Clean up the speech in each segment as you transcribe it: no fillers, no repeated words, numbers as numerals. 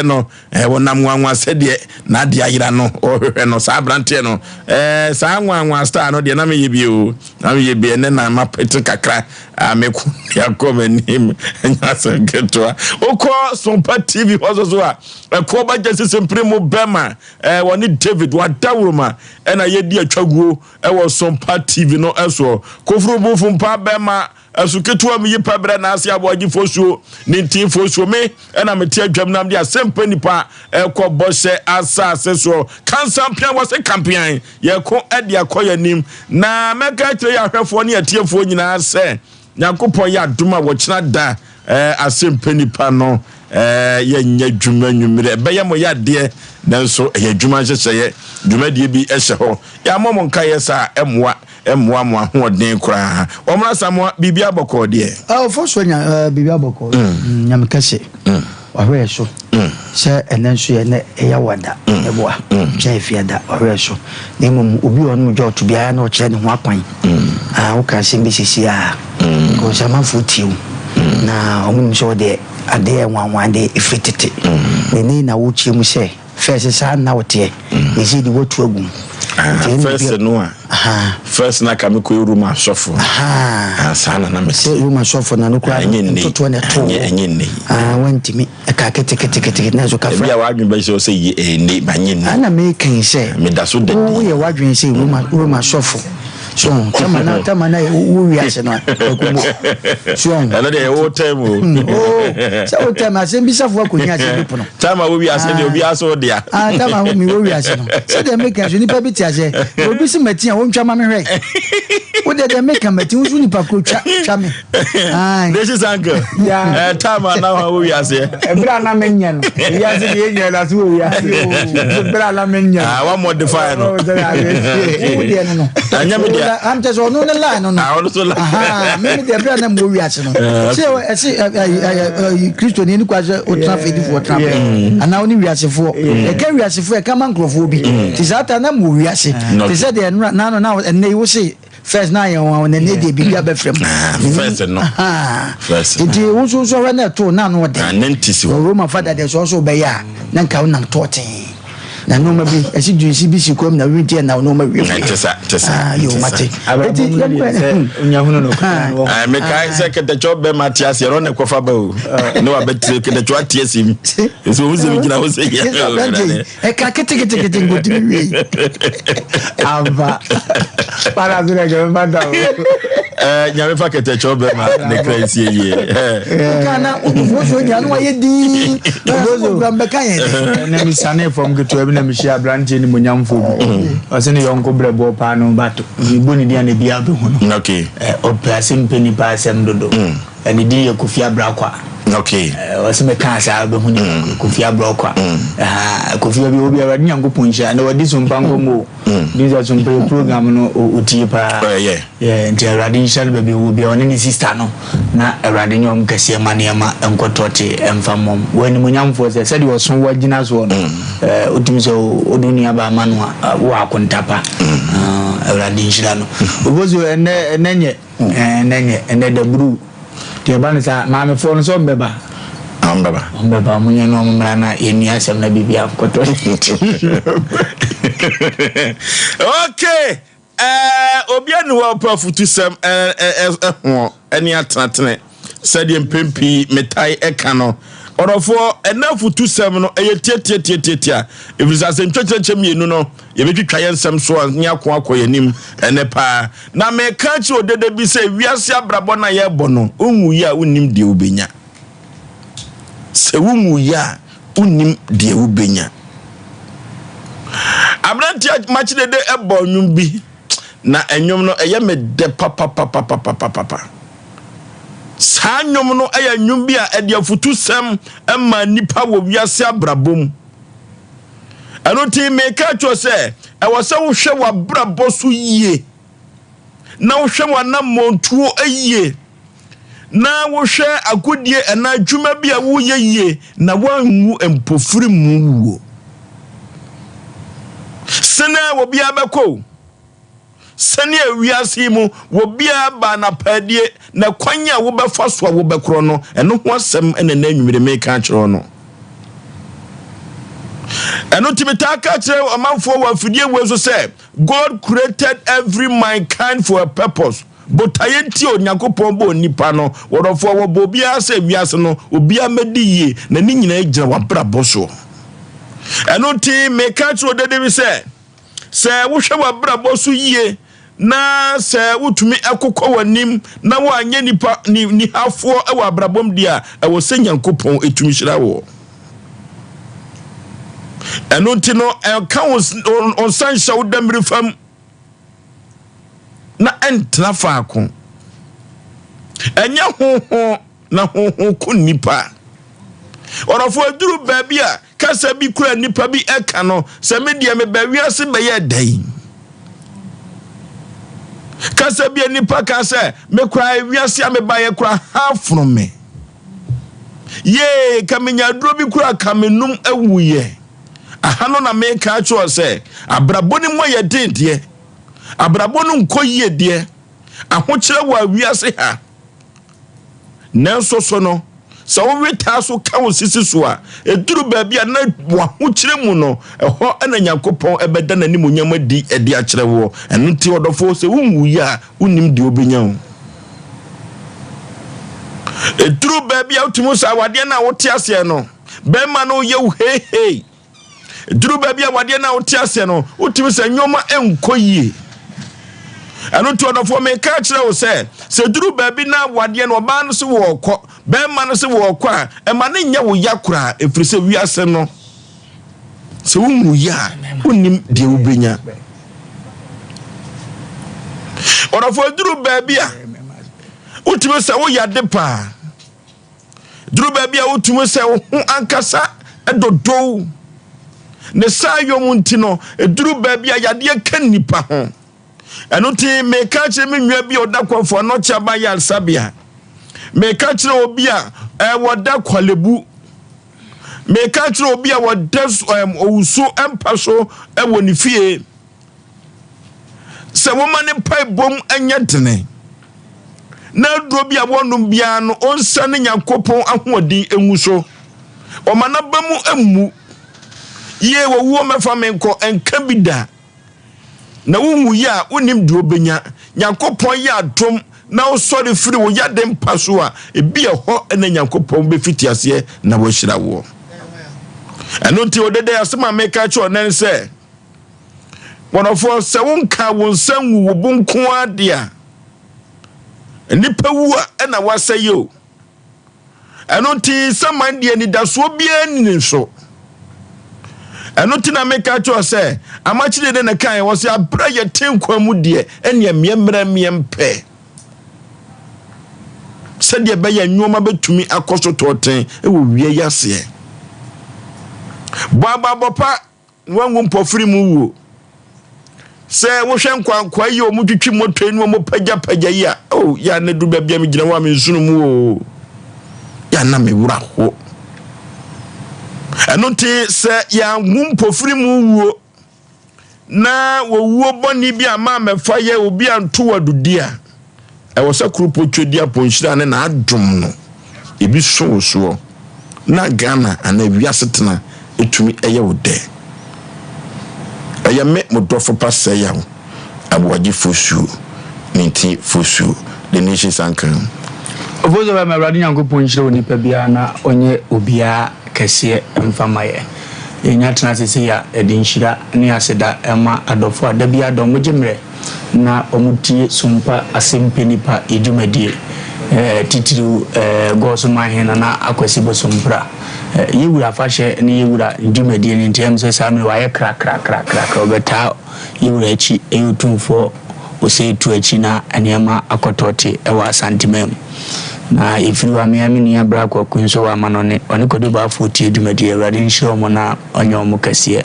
No, wɔnam nwanwa sɛdeɛ n'adeɛ ayera no ɔhwehwɛ no saa aberanteɛ no ɛɛ saa nwanwa star no deɛ na meyɛ bi o na meyɛ bi ɛnɛ na mapete kakra a meko de akɔ m'anim ɛnyɛ asɛm ketewa wokɔ Sompa TV hɔ so so a ɛkoɔ bɛgye sisi mpere mu bɛma ɛɛ wɔne David wadawuroma ɛna yɛdi atwaguo ɛwɔ Sompa TV no ɛsoɔ koforo bufo mpa bɛma Asu ketewa mu yi pɛ brɛ n'ase aboagye fosuo ne ntin fosuo. Me na mete adwam nam de asɛmpa nipa ɛkɔ bɔhyɛ asase soɔ. Kansampean wɔ se kampean yɛko de akɔ yɛn anim. Na mɛka akyerɛ yɛ ahwɛfoɔ ne atiefoɔ nyinaa sɛ Nyankopɔn yɛ adom a wɔkyena da eh, asɛmpa nipa no eh, yɛnyɛ adwuma nwummerɛ. Ɛbɛyɛ mo yadeɛ nanso ɛyɛ adwuma nhyehyɛeɛ. Dwumadie bi hyɛ hɔ. Yɛammɔ mo nkaeɛ saa ɛmmoa. Mmoa mo ahoɔden koraa. Wɔn Asamoah biribi abɔkɔɔ deɛ. Ɔfɔ so nya biribi abɔkɔɔ. Mm. Nyame kɛse. Mm. Ɔhwɛɛ so. Mm. Sɛ ɛnɛ nso yɛ nɛ ɛyɛ wada. Mm. Ɛboa. Mm. Kyɛn efiada ɔhwɛɛ so. Na mmom obi a ɔnom dwɔɔto biara na ɔkyerɛ ne ho akwan. Mm. Ah, woka asɛm bi sisi a. Mm. Because amanfoɔ tie wo. Mm. Na wɔn nim sɛ ɔdeɛ adeɛ nwanwa de efiri tete. Mm. Na ɛnɛ na wokyerɛ mu sɛ. First saa nna wo teɛ ɛsei de watu agu mu. First no a first na ka me kɔ Roma sɔfo saa na na me sɛ Roma sɔfo na no kura no ntotoɔ na ɛto ɛnyɛ nne wantumi ɛka ketekete na nso kafra ebi a wadwen bɛ sɛ ɔsɛ yie ɛnne ba nyɛ nne ana meka sɛ meda so da woyɛ wadwen sɛ Roma Roma sɔfo so tama na tama na wo wiase no ɛkumu so ɛno deɛ ɛwɔ tɛm o sɛ wo tɛm asɛm bisafo akɔnya asɛm bi pono Time a wo wiase deɛ obiara so dea. Ah, time a mi wɔ wiase no. Sɛ deɛ meka so nipa bi te aseɛ. Obi si mati a wɔntwa ma me hwɛ. Wo deɛ deɛ meka mati wo so nipa koro twa twa me. Aye. This is uncle. Yeah. Eh, time a na wo wiase. Ebra na me nyɛ no. Wiase deɛ nyɛ na so wɔ wiase. Ebra na me nyɛ. Ah, wa modify no. Wo deɛ no no. Anya me deɛ. Am kyɛ sɛ ɔno ne line no no. Ah, ɔno so line. Aha, me me deɛ ebra na mo wiase no. Sɛ ɛsi ɛ ɛ Kristo ni ni kwa sɛ ɔtena fɛdifoɔ tena pɛ anaa ɔne wiasefoɔ ɛka wiasefoɔ ɛka ma nkurɔfoɔ bi te saa ta na mu wiase te sɛ deɛ ɛnora naano na ɛnɛ yi wo se first na ayɛ wɔn na ɛnɛ deɛ biribi abɛfrɛ mu first no first nti wo nso nso ɔhwɛ na ɛto na ano ɔden wɔ Roma fada deɛ sɛ ɔso bɛyɛ a na nka wonam tɔɔten na nneɛma bi ɛsi dunsi bi si kurom na wi nti ɛna nneɛma wie fie te sa te sa ah yo mate eti yɛn kɔ mekae sɛ kɛtɛkyɛw bɛma te aseɛ no na ɛkɔfa ba o ne wabɛtire kɛtɛkyɛw ate asi m ɛsɛ ohu sɛ megyina hɔ sɛ yɛ ɛka ketekete nkotumi wie ampa para so dɛ kɛmɛfa da o nyame fa kɛtɛkyɛw bɛma ne kra nsie yie woka na wofoɔ nyina na wayɛ din na bɛka yɛn na mesane fam ketewa bi na mehyia aberanteɛ nimonyamfoɔ bi ɔsɛ ne yɔnko brɛboɔ paa no bato mebɔ ne din a na biaa bɛhu no ɔpɛ asɛm pɛ nipa asɛm dodo ne din yɛ Kofi Abrakwa okay ɔsɛ meka saa bɛhu ne Kofi Abrakwa Kofi bi obi awurade Nyankopɔn nhyira na wadi so mpa nkɔmmɔ o bi sɛ so mpɛ program no ɔtie paa nti awurade nhyira no baabi wɔ bia ɔne ne sister no na awurade nyɛ ɔm kɛseɛ ma nneɛma nkɔtɔte ɛmfa mmɔm wɔ animonyamfoɔ sɛ sɛdeɛ ɔso wagyina soɔ no wotumi sɛ wode wo nuabaa ma no a wowɔ akontapa awurade nhyira no oboso ɛnɛ ɛnɛ nyɛ ɛnɛ nyɛ ɛnɛ daburu nti ɛba no saa maamefoɔ no sɛ ɔmbɛba ɔmbɛba ɔmbɛba ɔmo nyɛ no ɔmo mmra na yɛnni asɛm na biribi ankɔtɔ okay ɛɛ obi ani hɔ ɔpɛ afutusɛm ɛɛ ɛho ɛne atenatene sɛdeɛ mpɛn pii metae ɛka no ɔdɔfoɔ ɛna afutusɛm no ɛyɛ tiatiatiatiatia ɛfiri sɛ asɛntwakyerɛkyɛ mmienu no yɛbɛtwitwa yɛn nsɛm so a ne ako akɔ yɛn anim ɛnɛ paa na meka kyerɛ odede bi sɛ wiase abrabɔ no a yɛrebɔ no wonwuiɛ a wonnim deɛ wobɛnya sɛ wonwuiɛ a wonnim deɛ wobɛnya aberanteɛ makyedede ɛbɔ nnwom bi na nnwom no ɛyɛ me dɛ papapapapapapa saa nnwom no ɛyɛ nnwom bi a ɛde afutusɛm ma nnipa wɔ wiase abrabɔ mu ɛno nti meka kyerɛ sɛ ɛwɔ sɛ wohwɛ w'abrabɔ so yie na wohwɛ w'anammɔntuo yie na wohwɛ agodie anaa adwuma bi a woyɛ yie na woanwu mpofiri mu wuo. Sɛnea obiara bɛkɔ o, sɛnea wiase yi mu obiara baa n'apaadie na kwan a wobɛfa so a wobɛkorɔ no, ɛno ho asɛm na ɛnɛ anwummere meka akyerɛ wo no. Ɛno nti metaa ka kyerɛ ɔmanfoɔ wɔ afidie wei so sɛ God created every mankind for a purpose. Botaeɛ nti a Onyankopɔn bɔɔ nnipa no, wɔdɔfoɔ wɔbɔ obiara sɛ wiase no obiara mmɛdi yie na ne nyinaa gyina w'abrabɔ soɔ. Ɛno nti meka kyerɛ odede bi sɛ sɛ wohwɛ w'abrabɔ so yie na sɛ wotumi kokɔ w'anim na woanyɛ nipa nihafoɔ wɔ abrabɔ mu deɛ a, ɛwɔ sɛ Nyankopɔn tumi hyira woɔ. Ɛno nti no, ɛnka wo nsa nhyɛ wo dammiri fam na ɛntena faako. Ɛnyɛ hoho na honhom ko nnipa. Ɔdɔfo aduru baabi a kasa bi kura nnipa bi ɛka no sɛ me deɛ meba wiase bɛyɛ dɛn? Kasa bi a nnipa ka sɛ me koraa wiase a mebaeɛ koraa ha afono me. Yee, ka menya aduro bi koraa ka menum awuyɛ. Aha no na meka akyerɛ sɛ abrabɔ no mu ayɛ den deɛ, abrabɔ no nkɔ yie deɛ, ahokyerɛ wɔ wiase ha. Nanso so no, sɛ wowe taa so ka wo sisi so a, ɛduru baabi a na w'ahokyerɛ mu no, ɛhɔ na Nyankopɔn bɛda n'animuonyam adi de akyerɛ woɔ. Ɛno nti ɔdɔfoɔ, sɛ wonwuiɛ a, wonnim deɛ wobɛnya o. Ɛduru baabi a wotumi sɛ awadeɛ no a wote aseɛ no, bɛrima no yɛ wo heihei. Duru baabi a wadeɛ no a wote aseɛ no, wotumi sɛ nneɛma nkɔ yie. Ɛno nti ɔdɔfoɔ meka kyerɛ wo sɛ, sɛ duru baabi na wadeɛ no ɔbaa no se wɔɔkɔ, bɛrima no se wɔɔkɔ a, ɛma no nyɛ wo ya koraa, ɛfiri sɛ wiase no, sɛ wonwu yɛ a, wonnim deɛ wobɛnya. Ɔdɔfoɔ duru baabi a wotumi sɛ woyɛ ade paa. Duru baabi a wotumi sɛ wo ho ankasa dodow. Ne saa yom nti no, eduru baabi a yadeɛ ka nnipa ho. Ɛno nti meka kyerɛ me nua bi a ɔda Kɔmfo Anɔkye Aban Yaresabea. Meka kyerɛ obi a wɔda Kwalebu. Meka kyerɛ obi a wɔda owusu mpa so wɔ ne fie. Sɛ wɔma ne mpaebom nyɛ dene, na aduro bi a wɔnom biara no, ɔnsa ne Nyankopɔn ahoɔden ngu so. Ɔma n'aba mu mmu. Yie, wɔwuo mɛfa me nkɔ, nka bi da. Na wonwu yɛ a, wonnim deɛ wobɛnya. Nyankopɔn yɛ adom na wosɔre firi wo yade mpa so a, ebi ɛhɔ na Nyankopɔn bɛfiti aseɛ na wahyira woɔ. Ɛno nti, odede asɛm a meka kyerɛ ɔnɛ ne sɛ, Wɔdɔfoɔ, sɛ wonkaa wo nsa ngu wo bo nko ara deɛ a, nnipa wu a ɛna woasɛe o. Ɛno nti saman deɛ anidasoɔ biara nni ne so. Ɛno nti na meka kyerɛ sɛ amakyere de na kaeɛ wɔ sɛ aberɛ a yɛte nkwa mu deɛ ɛneɛ mmeɛ mmerɛ mmeɛ mpɛ sɛdeɛ ɛbɛyɛ nneɛma bɛtumi akɔ so tɔɔten wɔ wie yi aseɛ. Bɔ abrabɔ pa Na wanwu mpɔfiri mu wuo. Sɛ wohwɛ nkwankwaa yi a wɔtwitwi moto yi ne wɔpagyapagya yi a, oh, yɛ a na duru baabi a megyina hɔ a mensono mu o. Yɛ a na me werɛ aho. Ɛno nti sɛ yɛanwu mpɔfiri mu wuo na wɔwuo bɔne bi a ma mɛfa yɛ obi anto wadudi a, Ɛwɔ sɛ Kuropɔ Tweduapɔn nhyira ne n'adom no ebi so wo soɔ na Ghana anaa wiase tena tumi yɛ wo dɛ. Ɛyɛ me mo dɔfo pa Sɛyaw Aboagye Fosuo Minti Fosuo The Nation's Anchor. Ofosu bɛma Awurade Nyankopɔn nhyira onipa biara na ɔnyɛ obiara kɛseɛ mfa ma yɛ. Yɛnya tena ase sei a, yɛde nhyira ne aseda ma adɔfo a da biara da wɔgye mmerɛ na wɔtie Sompa Asɛmpɛ Nipa yɛ dwumadie, titiriw Gɔɔso Manhene Nana Akwasi Bosompra. Yɛ wura afahyɛ ne yɛ wura dwumadie no nti, ɛyɛ me sɛ saa mmerɛ yi wayɛ krakrakrakrakra, ɔbɛtaa yɛ wura akyi, ɛyɛ Otumfoɔ Osei Tu akyi na nneɛma akɔtɔɔte wɔ Asanteman mu. Na yɛfiri hɔ a, me ara me nua Bra Kwaku nso wɔ amanɔne, ɔne Kwadu Baafoɔ tie dwumadie. Awurade nhyira wɔn na ɔnyɛ wɔn kɛseɛ.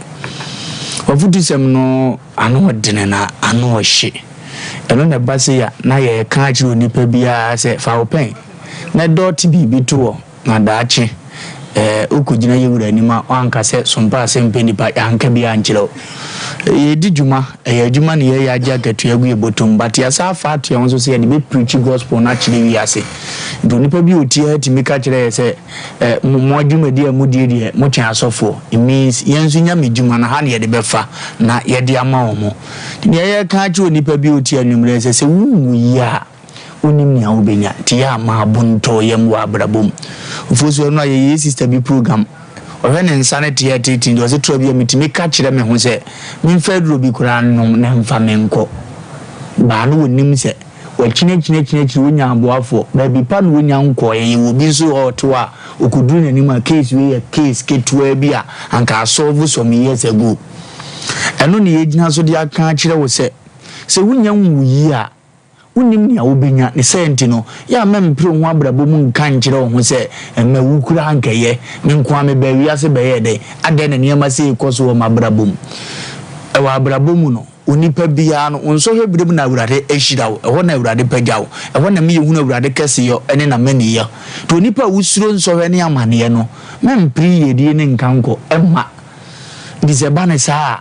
W'afotusɛm no ano ɔdene na ano ɔhye. Ɛno na ɛba sei a, na yɛreka akyerɛ onipa biara sɛ, fa wo pɛn na dɔɔte biribi to hɔ na daakye. Ɛɛ, wokɔgyina yɛ wura anim a, woanka sɛ sompa asɛm pɛ nipa, yɛanka bi ankyerɛ wo. Yɛdi dwuma, ɛyɛ adwuma na yɛyɛ agye akatua agu yɛ bɔtɔm, but yɛasa afa ato yɛn ho so sɛ yɛde bɛ preach gospel no akyerɛ wiase. Nti onipa bi a ɔtie ha tumi ka kyerɛ yɛ sɛ, eh, mo, mo adwumadi a modie deɛ, mokyɛn asɔfoɔ. It means yɛn nso Nyame dwuma no, ha na yɛde bɛfa na yɛde ama wɔn. Nti nea yɛreka akyerɛ onipa bi a ɔtie anwummerɛ sɛ, sɛ wonwu yie a, wonnim nea wobɛnya. Nti yɛ a ma abo ntɔ wo yam wɔ abrabɔ mu. Ofosu ɛno a yɛyɛ sister bi program, ɔhwɛ ne nsa no teɛ tete nti ɔse tora bi a metumi ka kyerɛ me ho sɛ memfa aduro bi koraa nnom na mfa me nkɔ. Baa no wɔnim sɛ wakyinakyinakyinakyini wonya aboafoɔ, baabi pa na wonya nkɔɔeɛ. Yɛwɔ obi nso hɔ a ɔte hɔ a ɔkɔduru n'anim a case wei yɛ case ketewaa bi a anka asɔlve some years ago. Ɛno na yɛgyina so de aka akyerɛ wo sɛ, sɛ wonya nwui a, Wunnim nea wubenya, ne saa nti no, yɛ a mɛmpere wo ho abrabɔ mu nka nkyerɛ wo ho sɛ, 'Mawu koraa anka ɛyɛ. Me nko ara mebaa wiase bɛyɛɛ dɛn? Adɛn na nneɛma sei rekɔ so wɔ m'abrabɔ mu? Wɔ abrabɔ mu no, onipa biara no, wo nsɔhwɛ bere mu na Awurade ahyira wo, ɛhɔ na Awurade pagya wo, ɛhɔ na ɛma yɛhunu Awurade kɛseyɔ ne n'amaniyɔ. Nti onipa a wosuro nsɔhwɛ ne amaneɛ no, mɛmpere yiedie ne nkankɔ mma. Nti sɛ ɛba no saa a,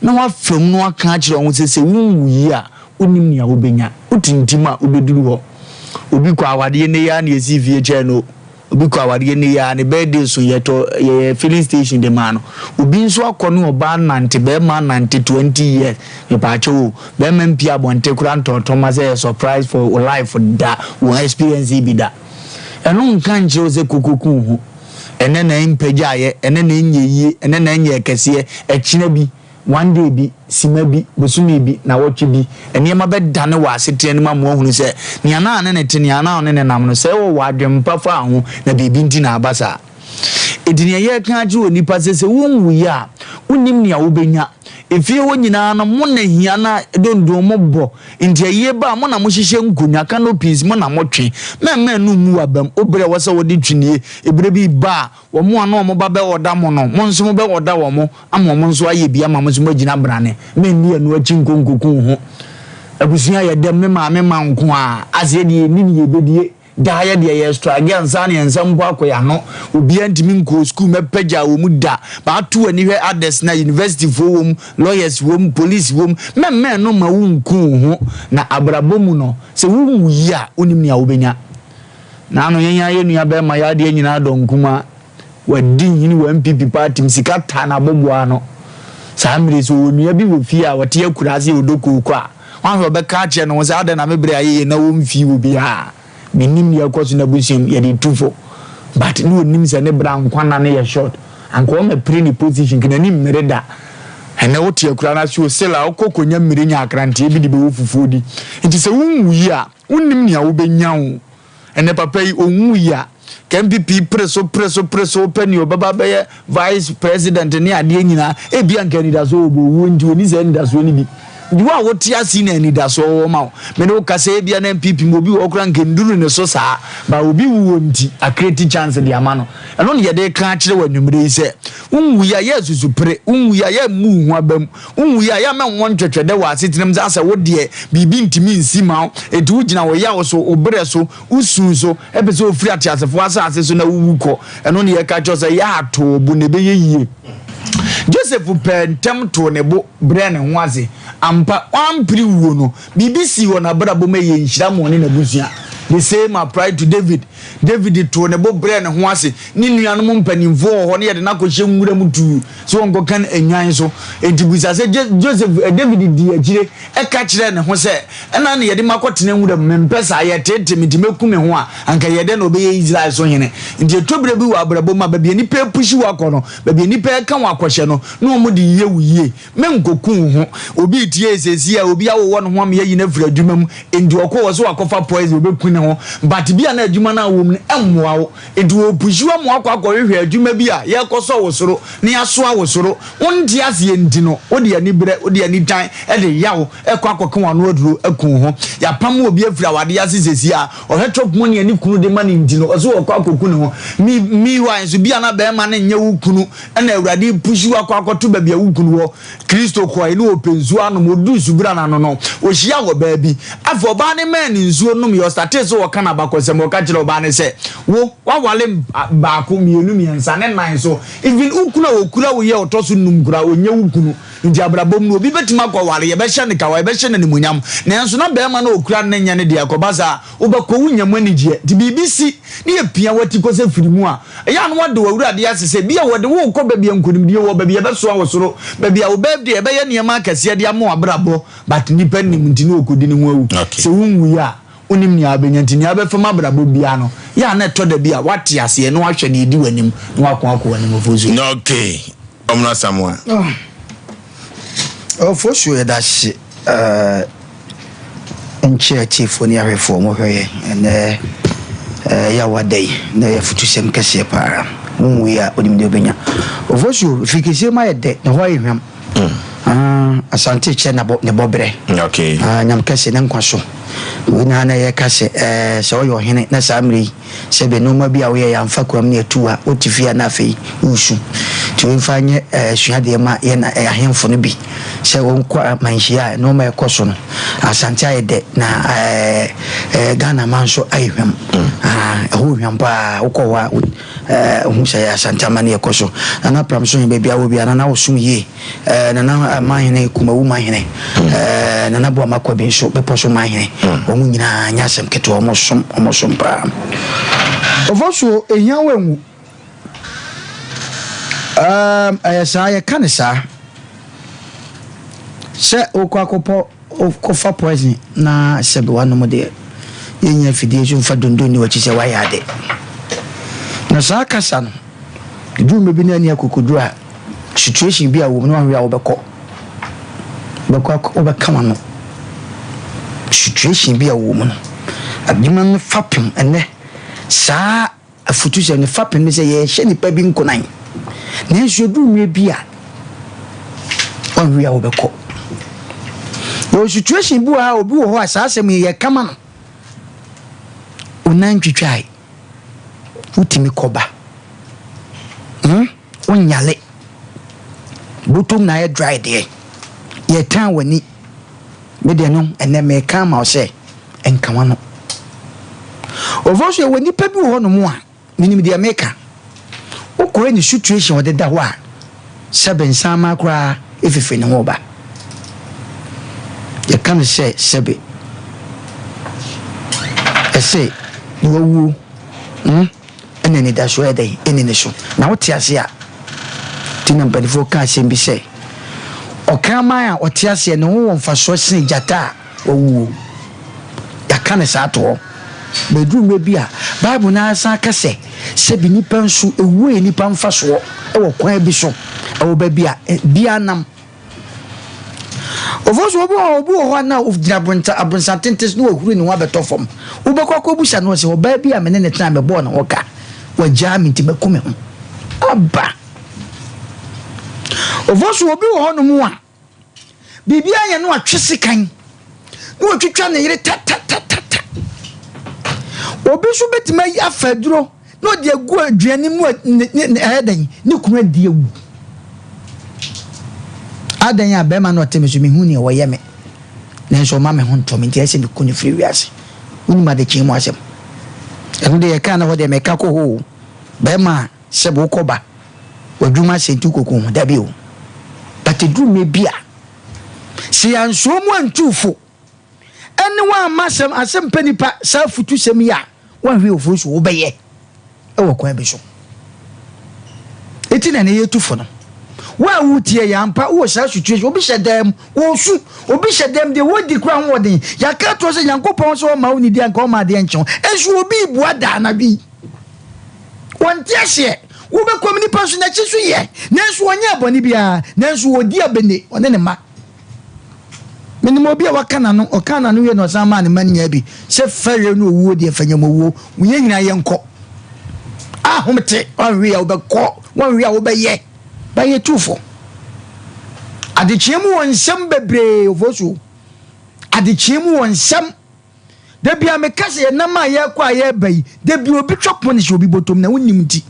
na woafa mu na woaka akyerɛ wo ho sɛ, sɛ wonwui a, Wonnim nea wobenya. Wotintim a, wobeduru hɔ. Obi kɔ awadeɛ nnɛ yi ara na yɛsii fie kyɛɛ no. Obi kɔ awadeɛ nnɛ yi ara, ne birthday so yɛtɔ yɛyɛ filling station de maa no. Obi nso akɔ ne ɔbaa nante, barima nante 20 years. Mepaakyɛw o, barima mpie abɔnten koraa ntɔɔtɔ mma sɛ ɛyɛ surprise for wo life da, wo experience yi bi da. Ɛno nka nkyerɛ wo sɛ koko ku wo ho. Ɛnnɛ na ɛmpagyaeɛ, ɛnnɛ na ɛnyɛ yie, ɛnnɛ na ɛnyɛɛ kɛseɛ, ɛkyena bi. One day bi, sima bi, bosome bi, nawɔtwe bi, nneɛma bɛdane wɔ asetena no mu ama woahunu sɛ nea na ɔne no te, nea na ɔne no nam no, sɛ ɔwɔ adwempa faa ho na biribi nti na aba saa. Enti nea yɛreka akyerɛ onipa sɛ, sɛ wonwui a, wonnim nea wobenya. Efie hɔ nyinaa no, mo na hia na dondon mo bɔ. Nti ayie ba a, mo na mohyehyɛ nkonnwa, canopies, mo na motwe. Mɛmma ɛno mmu w'abam. Wo bere a ɛwɔ sɛ wode twe nie. Ebere bi ba a, Wɔn a na wɔn ba bɛɔda mo no, mo nso mobɛɔda wɔn ama wɔn nso ayɛ bi ama mo nso moagyina brane. Menni ɛno akyi nkɔ nkoku wo ho. Abusua yɛ dɛm, me maame ma nko a, aseɛ deɛ yɛnni ne yɛbɛdie. Daa yɛ deɛ yɛ strage ansa na yɛn nsa mpo akɔ yɛn ano. Obiara ntumi nkɔɔ sukuu mɛpagya wɔn mu da. But ato w'ani hwɛ others na university foɔ wɔ mu, lawyers wɔ mu, police wɔ mu. Mɛmma ɛno mma wo nku wo ho. Na abrabɔ mu no, sɛ wo wu yie a, wonim nea wobɛnya. Naano yɛn ara yɛn nua bɛɛma yɛ adeɛ nyinaa dɔ nkumaa wadi nhini wɔ NPP party mu sika taa n'aboboa ano saa mmere sɛ ɔwɔ nua bi wɔ fie a ɔte akuraase a ɔdɔ kooko a wanhwɛ ɔbɛka akyerɛ ne ho sɛ adɛn na me bere ayɛ yie na ɔmfii wɔ biara mennim deɛ ɛkɔ so n'abusua mu yɛde tu fo but ne ɔnim sɛ ne bra nkwa nna no yɛ short anka ɔmɛpere ne position nka n'ani mmere da ɛnɛ wote akura no ase o sela wokɔ kɔnya mmire nya akranteɛ bi de bɛwɔ fufuo di nti sɛ wonwu yi a Wonnim nea wobɛnya o. Ɛnɛ papa yi ɔnwuiɛ a, ka NPP pere so pere so pere so pɛ nea ɔbɛba abɛyɛ vice president ne adeɛ nyinaa, ebia nka anidasoɔ wɔ bɔ owuo nti ɔnni saa anidasoɔ no bi. Nti wo a wote ase yi na anidasoɔ wɔ ma wo. Me ne wo kasa ebia na NPP mu obi wɔ hɔ koraa nka nduru ne so saa, but obi wuo nti a create chance de ama no. Ɛno na yɛde reka akyerɛ wo anwummerɛ yi sɛ, wonwuiɛ a yɛ asusupere, wonwuiɛ a yɛ mmu wo ho aba mu. Wonwui a, yɛ a mɛnwɔ ntwɛtwɛdɛ wɔ asetena mu sɛ asɛ wo deɛ biribi ntumi nsi mma wo, enti wogyina wo yaw so, wo berɛ so, wo su so, pɛ sɛ wofiri ateasefoɔ asase so na wowu kɔ. Ɛno na yɛka kyerɛ wo sɛ, yɛ a to wo bo na ɛbɛyɛ yie. Joseph pɛɛ ntɛm too ne bo brɛɛ ne ho ase. Ampa, wampere wuo no. Biribi sii wɔ n'abrabɔ mu a ɛyɛ nhyira ma ɔne n'abusua. The same applied to David. David too ne bo brɛɛ ne ho ase. Ne nuanom mpanimfoɔ wɔ hɔ na yɛde no akɔhyɛ nwura mu tuu sɛ wɔnkɔkan nnwan so. Enti bisa sɛ, Joseph, David dii akyire ka kyerɛɛ ne ho sɛ, 'Ɛna na yɛde me akɔtena nwura mu, mempɛ saa, yɛreteetee me nti mɛku me ho a, anka ɛyɛ dɛn na ɔbɛyɛ Israel so hene? Enti ɛtɔ berɛ bi wɔ abrabɔ mu a, baabi a nnipa repushi wo akɔ no, baabi a nnipa reka wo akɔhyɛ no, na wɔde yɛ wo yie. Menkɔku wo ho. Obi retie seesei a, obi awowɔ ne ho ama yɛayi no afiri adwuma mu, enti ɔkɔ hɔ sɛ wakɔfa poison, ɔbɛku ne ho. But bi a na adwuma no a wowɔ mu no mmoa wo. Enti wɔrepushi wo ama woakɔ akɔhwehwɛ adwuma bi a yɛrekɔsɔ wo soro na yɛasoa wo soro. Wonte aseɛ nti no, wode aniberɛ, wode anitan de yaw rekɔ akɔka w'ano aduro aku wo ho. Yɛapam obi afiri awadeɛ ase seesei a, ɔhwɛ chop money a ne kunu de ma no nti no, ɔse ɔrekɔ akɔku ne ho. Me, meanwhile nso, bi a na barima no nyɛ wo kunu na Awurade repushi wo akɔ akɔto baabi a wo kunu wɔ. Kristo kɔe na ɔpɛ nsuo anom, ɔduruu subura no ano no, ɔhyiaa ɔbaa bi. Afei ɔbaa no maa no nsuo nomyɛ, ɔstartee sɛ ɔka n'abakɔsɛm, ɔka kyerɛ ɔbaa no sɛ, Wo, woaware baako, mmienu, mmiɛnsa, ne nnan so. Even wo kunu a ɔkura wo yi a ɔtɔ so nnum koraa, ɔnyɛ wo kunu. Nti abrabɔ mu no, obi bɛtumi akɔware, yɛbɛhyɛ no kawa, yɛbɛhyɛ no animuonyam, nanso na barima no a ɔkura no no nyɛ ne dea. Ɛkɔba saa a, wobɛkɔ, wonnya mu anigyeɛ. Nti biribi si na yɛpia w'ati kɔ sɛ firi mu a, ɛyɛ a na woada w'Awurade ase sɛ ebia wɔde wo rekɔ baabi a nkonimdie wɔ, baabi a yɛbɛsoa wo soro, baabi a wo birthday yɛbɛyɛ nneɛma akɛseɛ de ama w'abrabɔ, but nnipa nnim nti na wɔkɔdi ne ho awu. Sɛ wonwui a, wonnim nea wobɛnya nti nea wobɛfa mu abrabɔ biara no, yɛ a na ɛtɔ da bi a woate aseɛ na woahwɛ nea ɛdi w'anim na woako akɔ w'anim. Ofosuo. Okay, Ɔmono Asamoah. Oh. Ofosuo yɛda ase eh, nkyerɛ atiefoɔ ne ahwɛfoɔ mo hwɛ yɛn ɛnɛ eh, yɛ awada yi na ɛyɛ afutusɛm kɛseɛ paa. Wonwui a wonim deɛ wobɛnya. Ofosuo, firi kɛseɛ mu ayɛ dɛ na hɔ ayɛ hwam. Ah, Asante kyerɛ nabɔ ne bɔberɛ. Okay. Ah, Nyame kɛse ne nkwa so. Wei na na yɛka sɛ ɛɛ sɛ ɔyɛ ɔhene na saa mmerɛ yi sɛbe nnoɔma bi a woyɛ yɛamfa kuam ne atu a wote fie a na afei woresu. Nti wei mfa nyɛ ɛɛ suadeɛ ma yɛn ahemfo no bi sɛ wɔnkɔ amanhyia a nnoɔma ɛkɔ so no Asante ayɛ dɛ na ɛɛ ɛɛ Ghana man nso ayɛ hwam. Ah, ɛhɔ hwam paa wokɔ hɔ a Eh, ohu sɛ ɛyɛ Asante amanneɛ kɔ so. Nana Pram so he, baabi a wɔ biaa, Nana wosom yie. Eh, Nana Manhene, Kumawu Manhene, eh, Nana Boama Kwabi nso, Bepɔ so Manhene, wɔn nyinaa nyɛ asɛm ketewa, wɔn som, wɔn som paa. Ofosuo, ehia wo anwu. Ɛɛm, ɛyɛ saa, yɛka no saa. Sɛ wokɔ akɔpɔ Wokɔfa poison na sɛbe woanom deɛ, yɛnnya afidie nso mfa dondon nni w'akyi sɛ woayɛ ade. Na saa kasa no, ɛduru mmerɛ bi na anni akokoduru a, situation bi a wɔ mu no wanhwɛ a wobɛkɔ. Wobɛkɔ akɔ wobɛka w'ano. Situation bi a wɔ mu no, adwuma no fapem ɛnnɛ saa Afotusɛm no fapem ne sɛ yɛrehyɛ nnipa bi nkuran, nanso ɛduru mmerɛ bi a, wɔnwe a wɔbɛkɔ. Yɛwɔ situation bi wɔ ha a obi wɔ hɔ a saa asɛm yi yɛka ma no, wo nan ntwitwae, wotumi kɔba, hmm? wonyale, botom na ayɛ dry deɛ, yɛtan w'ani. Me deɛ no, ɛnɛ meka ama wo sɛ, nka w'ano. Ɔfo nso yɛwɔ nnipa bi wɔ hɔnom a, menim deɛ meka. Wokɔɛ ne situation ɔde da hɔ a, sɛbe nsaama koraa efifiri ne ho ba. Yɛka no sɛ sɛbe ɛse na wawuo hmm, ɛna anidasoɔ yɛ dɛn ɛni ne so. Na wote ase a, nti na mpanimfoɔ ka asɛm bi sɛ, ɔkraman a ɔte aseɛ ne ho wɔ mfasoɔ sene gyata a wawuo. Yɛaka no saa ato hɔ. Na ɛduru mmerɛ bi a, Bible no ara san ka sɛ, sɛbi nnipa nso, ewuo yɛ nnipa mfasoɔ wɔ kwan bi so, ɛwɔ baabi a biara nam. Ɔfo so obi wɔ obi wɔ hɔ a na ogyina abonsa abonsatenten so na wahuri ne ho abɛtɔ fam. Wobɛkɔ akɔbusa no sɛ ɔbaa bi a me ne ne tena mebɔɔ ne ho ka, wagyaa me nti maku me ho. Aba. Ɔfo so obi wɔ hɔnom a Biribiara yɛ no atwe sekan na watwitwa ne yere tatatata. Obi nso bɛtumi ayi afa aduro na ɔde agu aduane mu ɛyɛ dɛn ne kunu adi awu. Adɛn a bɛrima no ɔte me so mehu nea ɔyɛ me nanso ɔma me ho ntɔ me nti ɛsɛ meku no firi wiase. Wonim adekyee mu asɛm. Ɛno deɛ yɛka no hɔ deɛ meka kɔ hɔ o. Bɛrima a Sɛ wokɔ ba wadwuma sɛ nti wokɔku ho dabi o but ɛduru mmerɛ bi a sɛ yɛansoɔ mu antu fo ɛne woamma asɛm asɛm pɛ nipa saa afutusɛm yi a woanhwɛ ofo so wobɛyɛ ɛwɔ kwan bi so ɛti na ne yɛtu fo no wo a wotie yɛ ampa wowɔ saa situation obi hyɛ dan mu wɔsu obi hyɛ dan mu deɛ wɔdi kora ho ɔden yɛaka toɔ sɛ Nyankopɔn sɛ ɔma wo nidi anka ɔma adeɛ nkyew ɛnso obi bua daa anadwo yi Wɔnte aseɛ. Wobɛkɔm nipa nso n'akyi nso yɛ, nanso ɔnyɛɛ bɔne biara, nanso ɔdi abene, ɔne ne mma. Menim obi a waka n'ano, ɔkaa n'ano wie na ɔsan maa ne mma no nyinaa bi sɛ fɛreɛ ne owuo deɛ fa nyam owuo, yɛn nyinaa yɛnkɔ. Ahomte, wanhwe a wobɛkɔ, wanhwe a wobɛyɛ, bɛyɛ tuufo. Adekyeɛ mu wɔ nsɛm bebree, ofosuo. Adekyeɛ mu wɔ nsɛm. Da bi a meka sɛ yɛnam a yɛrekɔ a yɛreba yi, da bi obi twa pɔn hyɛ obi bɔtɔm na wonnim nti.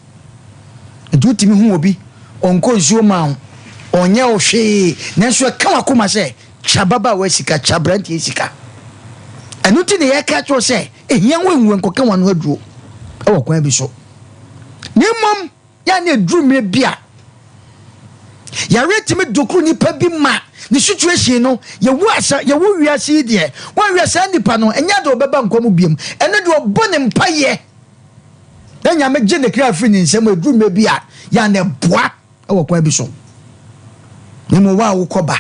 Nti wotumi hu obi, ɔnkɔ nsuo mmaa wo, ɔnyɛ wo hwee, nanso ɛka w'akoma sɛ kyɛ ababaawa sika, kyɛ aberanteɛ sika. Ɛno nti na yɛka kyerɛ wo sɛ Ehia wo nwu nkɔka wɔn ano aduro wɔ kwan bi so. Na mmom yɛ a na eduru mmerɛ bi a yareɛ tumi dokoro nipa bi ma ne situation no yɛwu asa yɛwu wiase yi deɛ wɔnhwɛ saa nipa no ɛnyɛ de ɔbɛba nkwa mu biom. Ɛno deɛ ɔbɔ ne mpayɛ na Nyame gye ne kra firi ne nsam. Eduru mmerɛ bi a yɛ a na ɛboa wɔ kwan bi so. Na mmom wo a wokɔ ba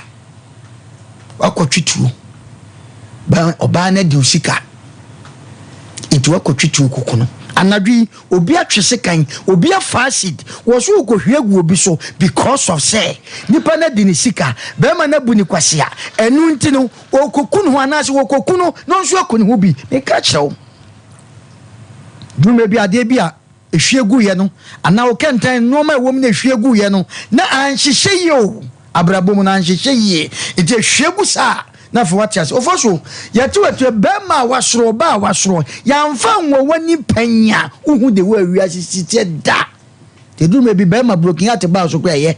wakɔtwe tuo, ɔbaa no adi wo sika nti wakɔtwe tuo koko no anadwo yi, obi atwe sekan, obi afa acid wɔ so wokɔhwie agu obi so because of sɛ nipa no adi ne sika, bɛrima no abu ne kwasea, ɛno nti no ɔkɔku ne ho anaasɛ wɔkɔku no na ɔnso aku ne ho bi. Meka kyerɛ wo, dwuma bi adeɛ bi a ehwie guiɛ no, anaa wo kɛntɛn nnoɔma a ɛwɔ mu na ehwie guiɛ no, na anhyehyɛ yie o, abrabɔ mu no anhyehyɛ yie, nti ehwie gu saa a, na afei wate ase. Ofa so, yɛte wɔ bɛrima a wasoro, ɔbaa a wasoro, yɛamfa nwɔ w'ani pɛn a, wohu de wɔ awiase si teɛ da. Ɛduru mmerɛ bi, bɛrima broken heart baa so koraa ɛyɛ.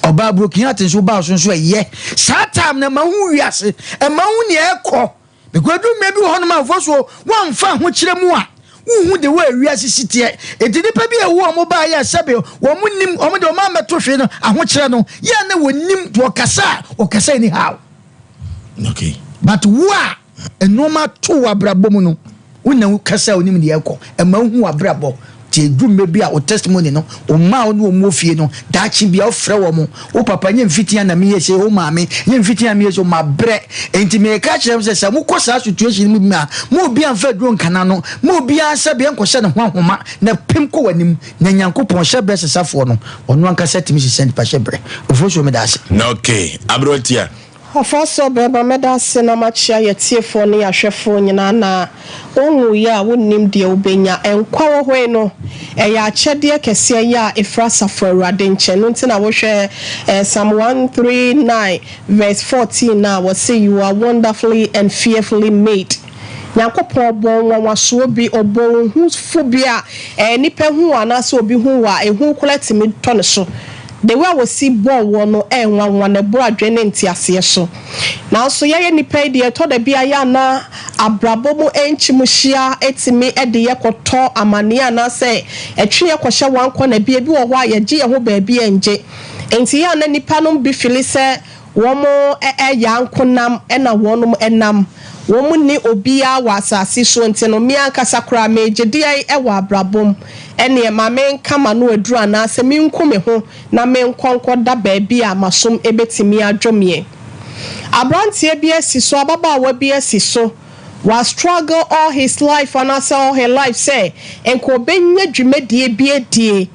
Ɔbaa broken heart nso baa so nso ɛyɛ. Saa time no ɛma wo wiase, ɛma wo nea ɛkɔ. Because edu mmerɛ bi wɔ hɔnom a mfɔsoɔ wɔamfa ahokyerɛ mu a, wohu de wɔ wiase si teɛ. Enti nnipa bi a ɛwɔ wɔn baeɛ a sɛbe wɔn nim, wɔn de wɔn ammɛto hwee no, ahokyerɛ no, yɛ a na wɔnim, nti wɔkasa a, wɔkasa anyhow. Okay. But wo a nneɛma to wɔ abrabɔ mu no, wo na wokasa a wonim deɛ ɛkɔ. Ɛma wohu w'abrabɔ. Nti ɛduru mmerɛ bi a wo testimony no, wo mma a wo ne wɔn wɔ fie no, daakye bi a wofrɛ wɔn, wo papa nyɛ mfitia na meyɛ sei, wo maame nyɛ mfitia na meyɛ sei, mabrɛ. Enti meka kyerɛ mo sɛ, sɛ mokɔ saa situation no mu bi a, ma obiara mfa aduro nka n'ano, ma obiara sɛbeɛ nkɔhyɛ ne ho ahoma, na pem kɔ w'anim. Na Nyankopɔn hyɛbrɛ sesafoɔ no, ɔno ankasa tumi sesa nipa hyɛbrɛ. Ofosuo, meda ase. Okay, aberanteɛ. Ɔfa so bɛrima, mɛda ase na makyea yɛtiefoɔ ne yɛahwɛfoɔ nyinaa. Na wonwuiɛ a, wonnim deɛ wobɛnya. Nkwa wɔ hɔ yi no, ɛyɛ akyɛdeɛ kɛseɛ yɛ a ɛfiri asafo Awurade nkyɛn. No nti na wohwɛ Psalm 139 verse 14 a, wɔse, "You are wonderfully and fearfully made." Nyankopɔn bɔ nwanwasoɔ bi, ɔbɔ wo hu fo bi a nipa hu wo anaasɛ obi hu wo a, ehu koraa tumi tɔ ne so. The way a wɔsi bɔɔ woɔ no ɛyɛ nwanwa na ɛboro adwene ne nteaseɛ so. Nanso yɛyɛ nnipa yi deɛ, ɛtɔ da bi a yɛ a na abrabɔ mu nkyimhyia tumi de yɛ kɔtɔ amaneɛ anaasɛ ɛtwe yɛ kɔhyɛ one corner bi. Ebi wɔ hɔ a yɛgye yɛn ho baabi a ɛngye. Nti yɛ a na nnipa nom bi fili sɛ wɔn yɛ ankonam na wɔn nam. Wɔn nni obiara wɔ asase so nti no, me ankasa koraa megye deɛn wɔ abrabɔ mu? Ɛneɛ ma menka m'ano aduru anaasɛ menku me ho na menkɔ nkɔda baabi a m'asom bɛtumi adwo meɛ. Aberanteɛ bi asi so, ababaawa bi asi so, wa struggle all his life anaasɛ all her life sɛ nka ɔbɛnya dwumadie bi adie.